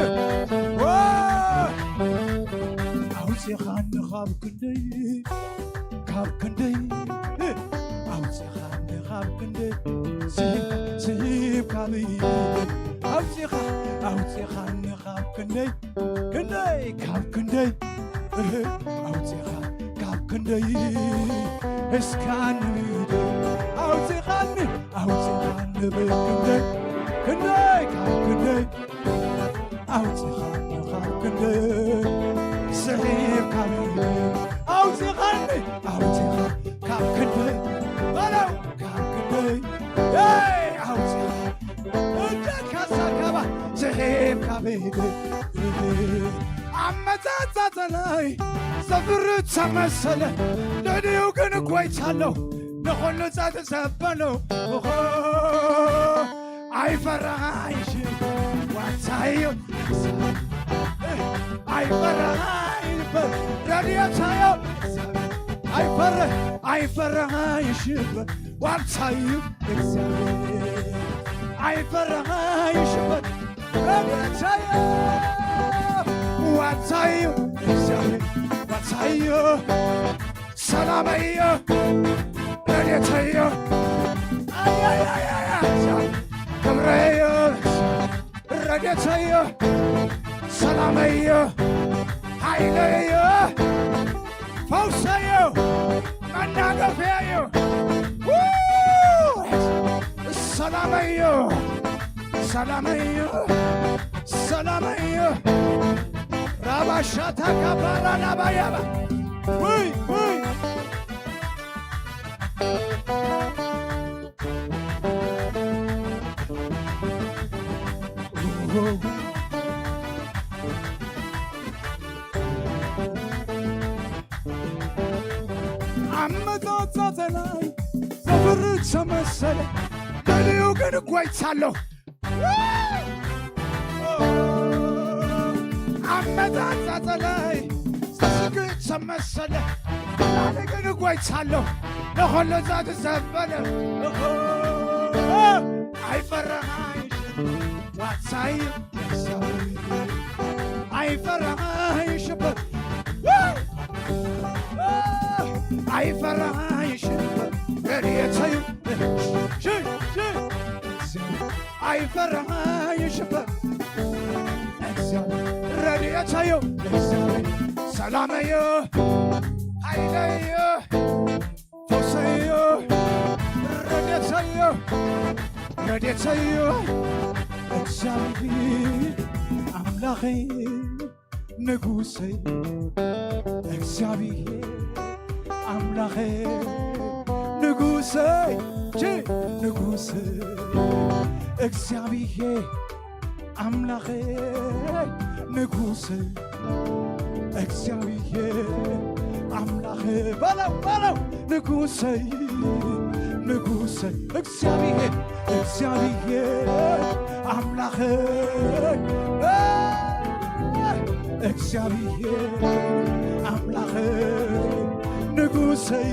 ዋ! ኣውጺኻኒ ካብ ክንደይ፣ ካብ ክንደይ፣ ኣውጺኻኒ ካብ ክንደይ፣ ስሂብ፣ ስሂብ ካብ ኣውጺኻ፣ ኣውጺኻኒ ካብ ክንደይ፣ ክንደይ ካብ ክንደይ፣ እህ፣ ኣውጺኻ ካብ ክንደይ፣ እስካኒ ኣውጺኻኒ፣ ኣውጺኻኒ ብክንደይ። ክንደይ ካብ ክንደይ ኣውፂኻኒ ካብ ክንደይ ስሒብካ ኣውፂኻኒ ኣውፂኻ ካብ ክንደይ በለው ካብ ክንደይ ኣውፂኻ እጃካ ሳካባ ስሒብካ ብኢደይ ኣመፃፃፀላይ ዘፍርድ ተመሰለ ልዕሊኡ ግን ጎይታ ኣሎ ንኹሉ ጸጥ ዘበለው ኣይፈራሽ ዋታዩ ኣይፈራሽ ረድኤታዮ ኣይፈራ ኣይፈራሽ ዋታዩ እግዚአብሔር ኣይፈራሽ ረድኤታዮ ዋታዩ እግዚአብሔር ዋታዩ ሰላመዮ ረድኤተዮ ኣያያያያ ክብረዮ ረድኤተዮ ሰላመዮ ሓይለዮ ፈውሰዮ መናገፈዮ ሰላመዮ ሰላመዮ ሰላመዮ ራባሻታ ካባራ ናባያባ ውይ ውይ ኣመጣጣጠላይ ዘፍርድ ተመሰለ ልዕሊኡ ግን ጎይታ ኣሎ ኣመጣጣጠላይ ስስክ ተመሰለ ላለ ግን ጎይታ ኣሎ ንኸሎ ዛት ዘበለ ኣይፈራሃይሽ ዋሳይ ኣይፈራሃይሽ በርየታዩ ኣይፈራሃይሽ ረድኤታዮ ሰላመዮ ሓይለዮ ፈውሰዮ ረድኤታዮ ረድኤታዮ እግዚኣብሔር ኣምላኸይ ንጉሰይ እግዚኣብሔር ኣምላኸ ንጉሰይ ንጉሰይ እግዚኣብሔር ኣምላኸ ንጉሰይ እግዚኣብሔር ኣምላኸ በለው በለው ንጉሰይ ንጉሰይ እግዚኣብሔር እግዚኣብሔር ኣምላኸ እግዚኣብሔር ኣምላኸ ንጉሰይ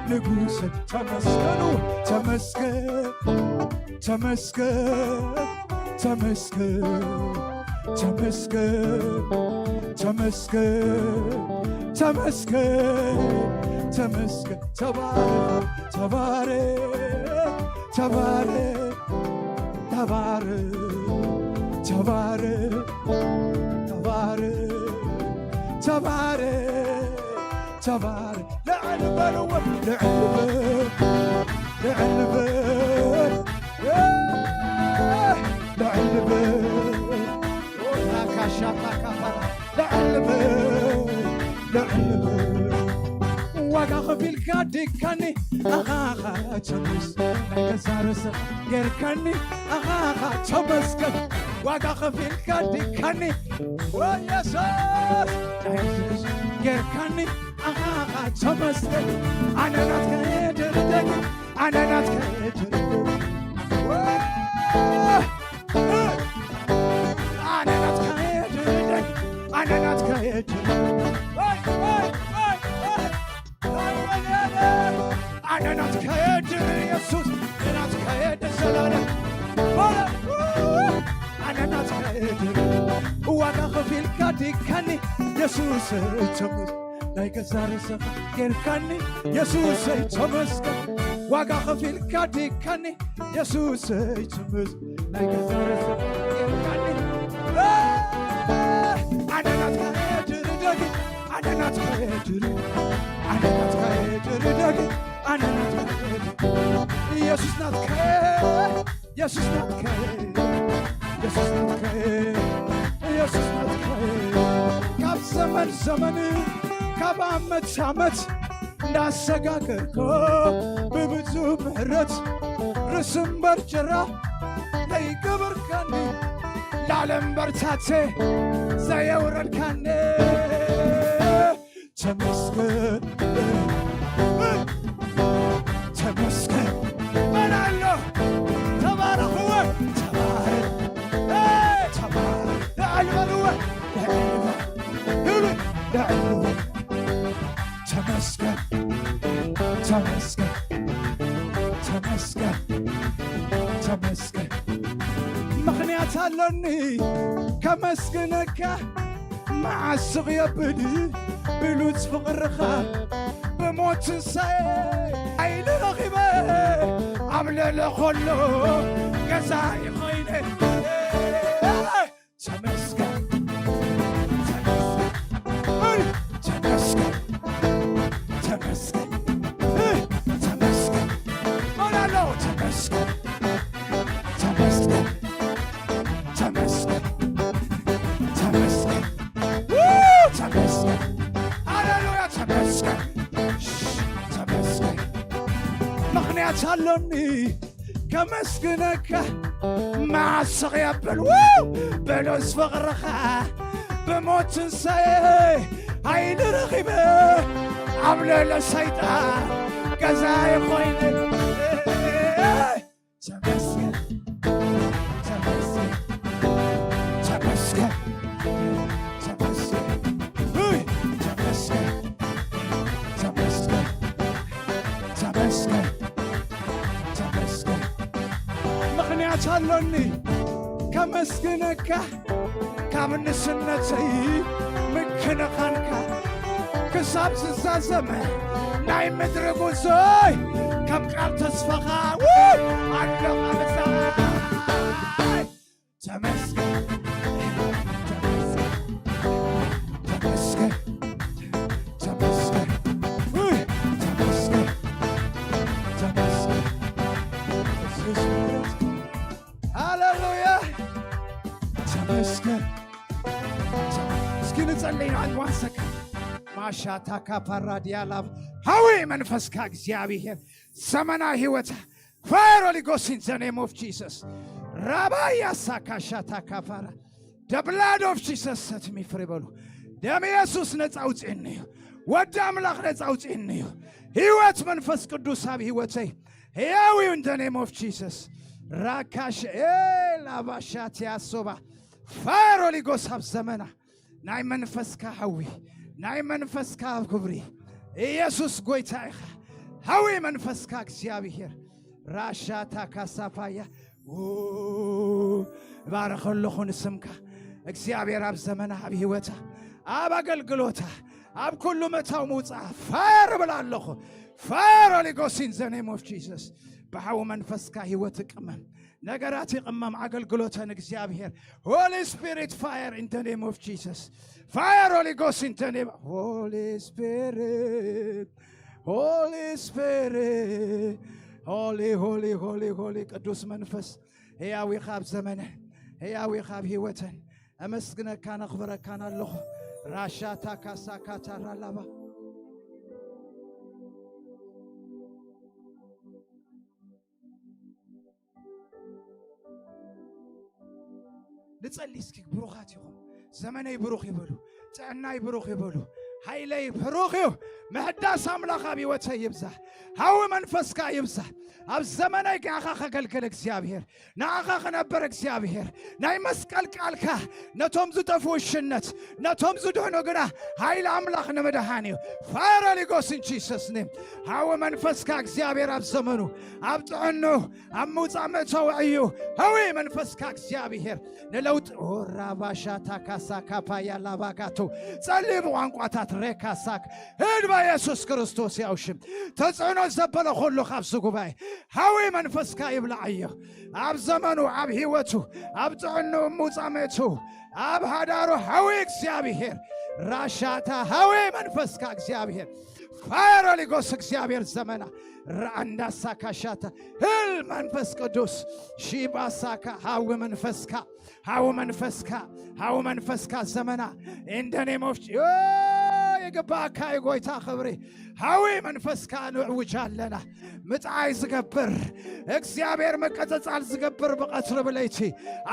ንጉሰይ ተመስገኑ ተመስገን ተመስገን ተመስገን ተመስገን ተመስገን ተመስገን ተመስገን ተባረክ ተባረክ ተባረክ ተባረክ ተባረክ ተባረክ ተባረክ ተባረክ ልዕል በልዎ ልዕል በል ልዕል በል ልዕል በል ካሻታ ካፋራ ልዕል በል ልዕል በል ዋጋ ኸፊልካ ድካኒ ኣኻኻ ቸምስ ናይ ገዛ ርእስኻ ጌርካኒ ኣኻኻ ተመስገን ዋጋ ኸፊልካ ድካኒ ወየሱስ ጌርካኒ ኣኻኻ ተመስገን ኣነ ናትካ ድርደግ ኣነ ናትካ ድርደግ ኣነ ናትካ ድርደግ ኣነ ናትካ ድርደግ ኣነ ናትካ የድር ኢየሱስ ናትካ የድር ዘላለም ኣነ ናትካ የድር ዋጋ ኸፊልካ ድካኒ የሱስ ቸምስ ናይ ገዛ ርእስኻ ጌርካኒ የሱሰይ ተመስገን ዋጋ ኸፊልካ ድካኒ የሱሰይ ቸምስ ናይ ገዛ ርእስኻ ጌርካኒ ኣነ ናትካ የድር ደግ ኣነ ናትካ የድር ኣነ ናትካ የድር ደግ ኣነ ናትካ የድር ኢየሱስ ናትካ ኢየሱስ ናትካ፣ ኢየሱስ ናትካ፣ ኢየሱስ ናትካ። ካብ ዘመን ዘመን፣ ካብ ዓመት ዓመት እንዳሰጋገርኮ ብብዙ ምሕረት ርእሲ እምበር ጭራ ዘይገበርካኒ፣ ላዕሊ እምበር ታሕቲ ዘየውረድካኒ። ተመስገን፣ ተመስገን። መን ኣሎ? ተባረኽዎ፣ ተባረኽ፣ ተባረኽ። ልዕል በልዎ፣ ልዕል በል፣ ልዕል በል። ተመስገን፣ ተመስገን፣ ተመስገን፣ ተመስገን። ምኽንያት ኣሎኒ ከመስግነካ፣ መዓስ ስቕ የብል ብሉጽ ፍቕርኻ። ብሞት ትንሳኤ ሓይሊ ረኺበ፣ ኣብ ልዕሊ ኹሉ ገዛኢ ኾይነ። ተመስገን፣ ተመስገን፣ ተመስገን፣ ተመስገን፣ ተመስገን። እላለሁ ተመስገን፣ ተመስገን፣ ተመስገን፣ ተመስገን፣ ተመስገን። ሃሌሉያ፣ ተመስገን፣ ተመስገን። ምኽንያት ኣሎኒ ከመስግነካ፣ መዓስ ስቕ የብል ብሉጽ ፍቕርኻ። ብሞት ትንሳኤ ሓይሊ ረኺበ፣ ኣብ ልዕሊ ሰይጣን ገዛኢ ኾይነ። ተመስገን፣ ተመስገን፣ ተመስገን፣ ተመስገን። ውይ፣ ተመስገን፣ ተመስገን፣ ተመስገን፣ ተመስገን። ምኽንያት ኣሎኒ ከመስግነካ፣ ካብ ንስነተይ ምክንኻንካ ክሳብ ዝዛዘመ ናይ ምድሪ ጉዞይ ከም ቃል ተስፋኻ፣ ውይ፣ ኣሎ ቃልሳ። ተመስገን፣ ተመስገን፣ ተመስገን፣ ተመስገን፣ ውይ፣ ተመስገን፣ ተመስገን። ሃሌሉያ፣ ተመስገን። እስኪ ንጸልይ፣ one second። ማሻታ ካፓራ ዲያላቭ። ሃዊ መንፈስካ እግዚኣብሔር ዘመና ህይወታ። Fire, Holy Ghost, in the name of Jesus. ራባያ ሳካሻታ ካፓራ። The blood of Jesus set me free በሉ። ደም ኢየሱስ ነጻ ኣውጽእኒ እዩ። ወዲ ኣምላኽ ነጻ ኣውጽእኒ እዩ። ህይወት መንፈስ ቅዱስ ኣብ ህይወተይ ህያው እዩ። In the name of Jesus. ራካሽ ኤ ላባሻትያ ሶባ። Fire, Holy Ghost, ኣብ ዘመና ናይ መንፈስካ ሓዊ፣ ናይ መንፈስካ ክብሪ። ኢየሱስ ጎይታ ኢኻ። ሓዊ መንፈስካ እግዚኣብሔር። ራሻታ ካሳፋያ። ው፣ እባርኽ ኣለኹ ንስምካ። እግዚኣብሔር ኣብ ዘመና፣ ኣብ ህይወታ፣ ኣብ ኣገልግሎታ፣ ኣብ ኩሉ መታው ምውፃእ ፋየር እብል ኣለኹ። Fire, Holy Ghost, in the name of Jesus. ብሓዊ መንፈስካ ህይወት እቅመም። ነገራት ይቕመም ኣገልግሎተን እግዚኣብሔር። Holy Spirit, fire in the name of Jesus. Fire, Holy Ghost, in the name, Holy Spirit, Holy Spirit, Holy, Holy, Holy, Holy ቅዱስ መንፈስ፣ ህያው ኢኻ ኣብ ዘመነን፣ ህያው ኢኻ ኣብ ህይወተን። ኣመስግነካን ኣኽብረካን ኣለኹ። ራሻታ ካሳ ካታራ ላባ። ንጸሊ እስኪ። ብሩኻት ኢኹም። ዘመነይ ብሩኽ ይበሉ። ጥዕናይ ብሩኽ ይበሉ። ሓይለይ ብሩኽ እዩ። ምሕዳስ ኣምላኽ ኣብ ህይወተይ ይብዛሕ። ሓዊ መንፈስካ ይብዛሕ። ኣብ ዘመነይ ንዓኻ ከገልግል እግዚኣብሔር፣ ንዓኻ ክነብር እግዚኣብሔር። ናይ መስቀል ቃልካ ነቶም ዝጠፍኡ ሽነት፣ ነቶም ዝድሕኑ ግና ሓይሊ ኣምላኽ ንምድሓን እዩ። Fire, Holy Ghost, in Jesus' name. ሓዊ መንፈስካ እግዚኣብሔር ኣብ ዘመኑ፣ ኣብ ጥዕኑ፣ ኣብ ምውጻእ ምእተዊ እዩ። ሓዊ መንፈስካ እግዚኣብሔር ንለውጢ። ኦራባሻታ ካሳ ካፓያ ላባጋቶ። ጸልዩ ብቋንቋታት ሬካሳክ። ህድባ ኢየሱስ ክርስቶስ ያውሽም። ተጽዕኖ ዘበለ ኩሉ ካብዚ ጉባኤ ሓዊ መንፈስካ ይብላዓዮ። ኣብ ዘመኑ፣ ኣብ ህይወቱ፣ ኣብ ጥዕንኡ፣ ምውጻእ ምእትው፣ ኣብ ሃዳሩ ሓዊ እግዚኣብሔር። ራሻታ ሓዊ መንፈስካ እግዚኣብሔር። Fire Holy Ghost እግዚኣብሔር ዘመና ራንዳሳ ካሻታ ህል መንፈስ ቅዱስ ሺባሳካ ሃዊ መንፈስካ ሃዊ መንፈስካ ሃዊ መንፈስካ ዘመና in the name of የግባካ የጎይታ ክብሪ ሃዊ መንፈስካ ንዕውጅ ኣለና። ምጥዓይ ዝገብር እግዚኣብሔር መቀጸጻል ዝገብር ብቐትሪ ብለይቲ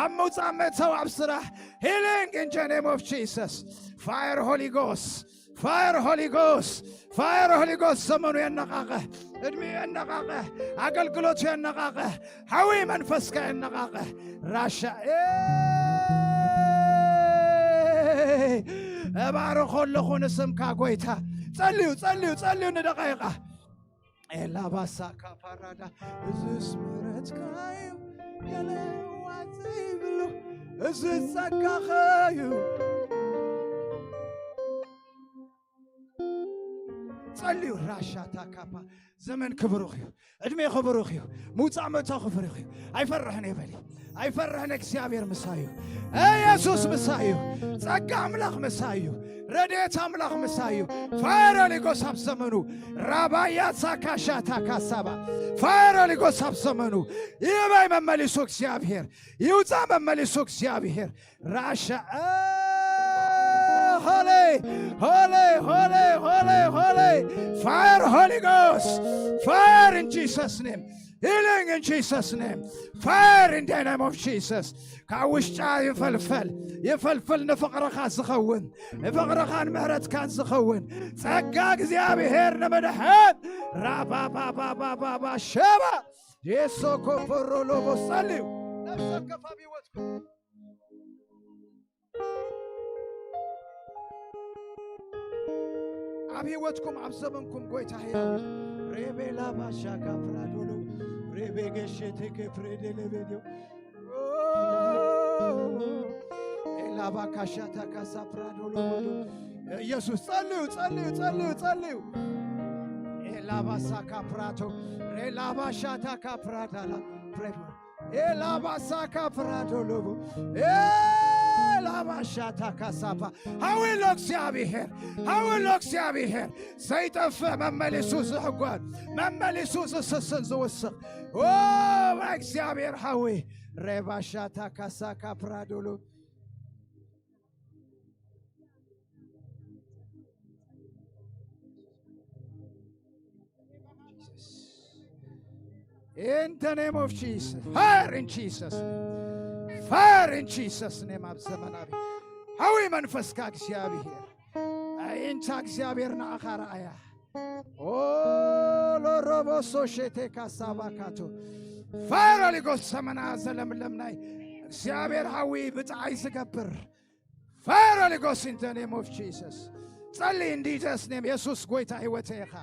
ኣብ ምውጻእ መእተው ኣብ ስራሕ healing in the name of Jesus. Fire Holy Ghost. Fire Holy Ghost. Fire Holy Ghost. ዘመኑ የነቃቀ፣ እድሜ የነቃቀ፣ አገልግሎቱ የነቃቀ፣ ሐዊ መንፈስካ የነቃቀ። ራሻ እባርኾ ኣለኹ ንስምካ ጎይታ። ጸልዩ ጸልዩ ጸልዩ ንደቃይቃ ኤላባሳ ካፓራዳ እዝስ ምሕረትካዩ ገለዋት ዘይብሉ እዚ ጸጋኸዩ። ጸልዩ ራሻታ ካፓ ዘመን ክብሩኽ እዩ። ዕድሜ ክብሩኽ እዩ። ምውጻእ መእተው ክብሩኽ እዩ። ኣይፈርሕን እየ በሊ። ኣይፈርሕን፣ እግዚኣብሔር ምሳዩ። ኢየሱስ ምሳዩ። ጸጋ ኣምላኽ ምሳዩ። ረድኤት ኣምላኽ ምሳዩ። ፋየር ሆሊ ጎስት ኣብ ዘመኑ ራባያ ሳካሻታ ካሳባ ፋየር ሆሊ ጎስት ኣብ ዘመኑ ይበይ መመሊሱ እግዚኣብሔር ይውጻእ መመሊሱ እግዚኣብሔር ራሻ ሆሌ ሆሌ ሆሌ ሆሌ ሆሌ fire Holy Ghost fire in Jesus name healing in Jesus name fire in the name of Jesus ካብ ውሽጣ ይፈልፈል ይፈልፈል ንፍቕርኻ ዝኸውን ንፍቕርኻን ምሕረትካን ዝኸውን ጸጋ እግዚኣብሔር ንምድሓን ራባባባባባ ሸባ የሶኮፖሮሎቦ ጸልዩ ነፍሲ ወከፍ ኣብ ህይወትኩም ኣብ ህይወትኩም ኣብ ዘመንኩም ጎይታ ህያው እዩ። ሬቤላ ባሻካ ፕራዶሎ ሬቤጌሼቴ ኬፕሬዴሌቤዲዮ ኤላባካሻታ ካሳ ፕራዶሎ ኢየሱስ ጸልዩ ጸልዩ ጸልዩ ጸልዩ ኤላባሳካ ፕራቶ ሬላባሻታካ ፕራዳላ ፕሬ ኤላባሳካ ፕራዶሎቦ ኤላባሻታካ ሳፓ ሐዊሎ እግዚኣብሔር ሐዊሎ እግዚኣብሔር ዘይጠፍእ መመሊሱ ዝሕጓል መመሊሱ ዝስስን ዝውስኽ ኦ እግዚኣብሔር ሐዊ ሬባሻታካ ሳካ ፕራዶሎ In the name of Jesus. Fire in Jesus' name. Fire in Jesus' name. ኣብ ዘመናዊ ሐዊ መንፈስካ እግዚኣብሔር ኣይንታ እግዚኣብሔር ንኣኻ ረኣያ ኦሎሮቦሶ ሼቴካ ሳባካቶ ፋየር ሆሊ ጎስት ሰመና ዘለምለም ናይ እግዚኣብሔር ሐዊ ብጣዓይ ዝገብር Fire Holy Ghost in the name of Jesus. ጸሊ in Jesus name የሱስ ጎይታ ህይወተይ ኢኻ።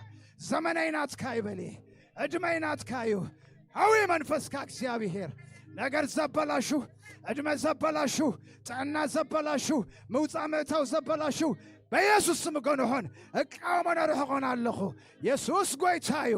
ዘመነይ ናትካ ይበል። ዕድመይ ናትካ እዩ። ሐዊ መንፈስካ እግዚኣብሔር ነገር ዘበላሹ፣ ዕድመ ዘበላሹ፣ ጥዕና ዘበላሹ፣ ምውጻእ ምእታው ዘበላሹ በኢየሱስ ስም ገንሖን እቃወሞን ኣርሕቆን ኣለኹ። የሱስ ጎይታ እዩ።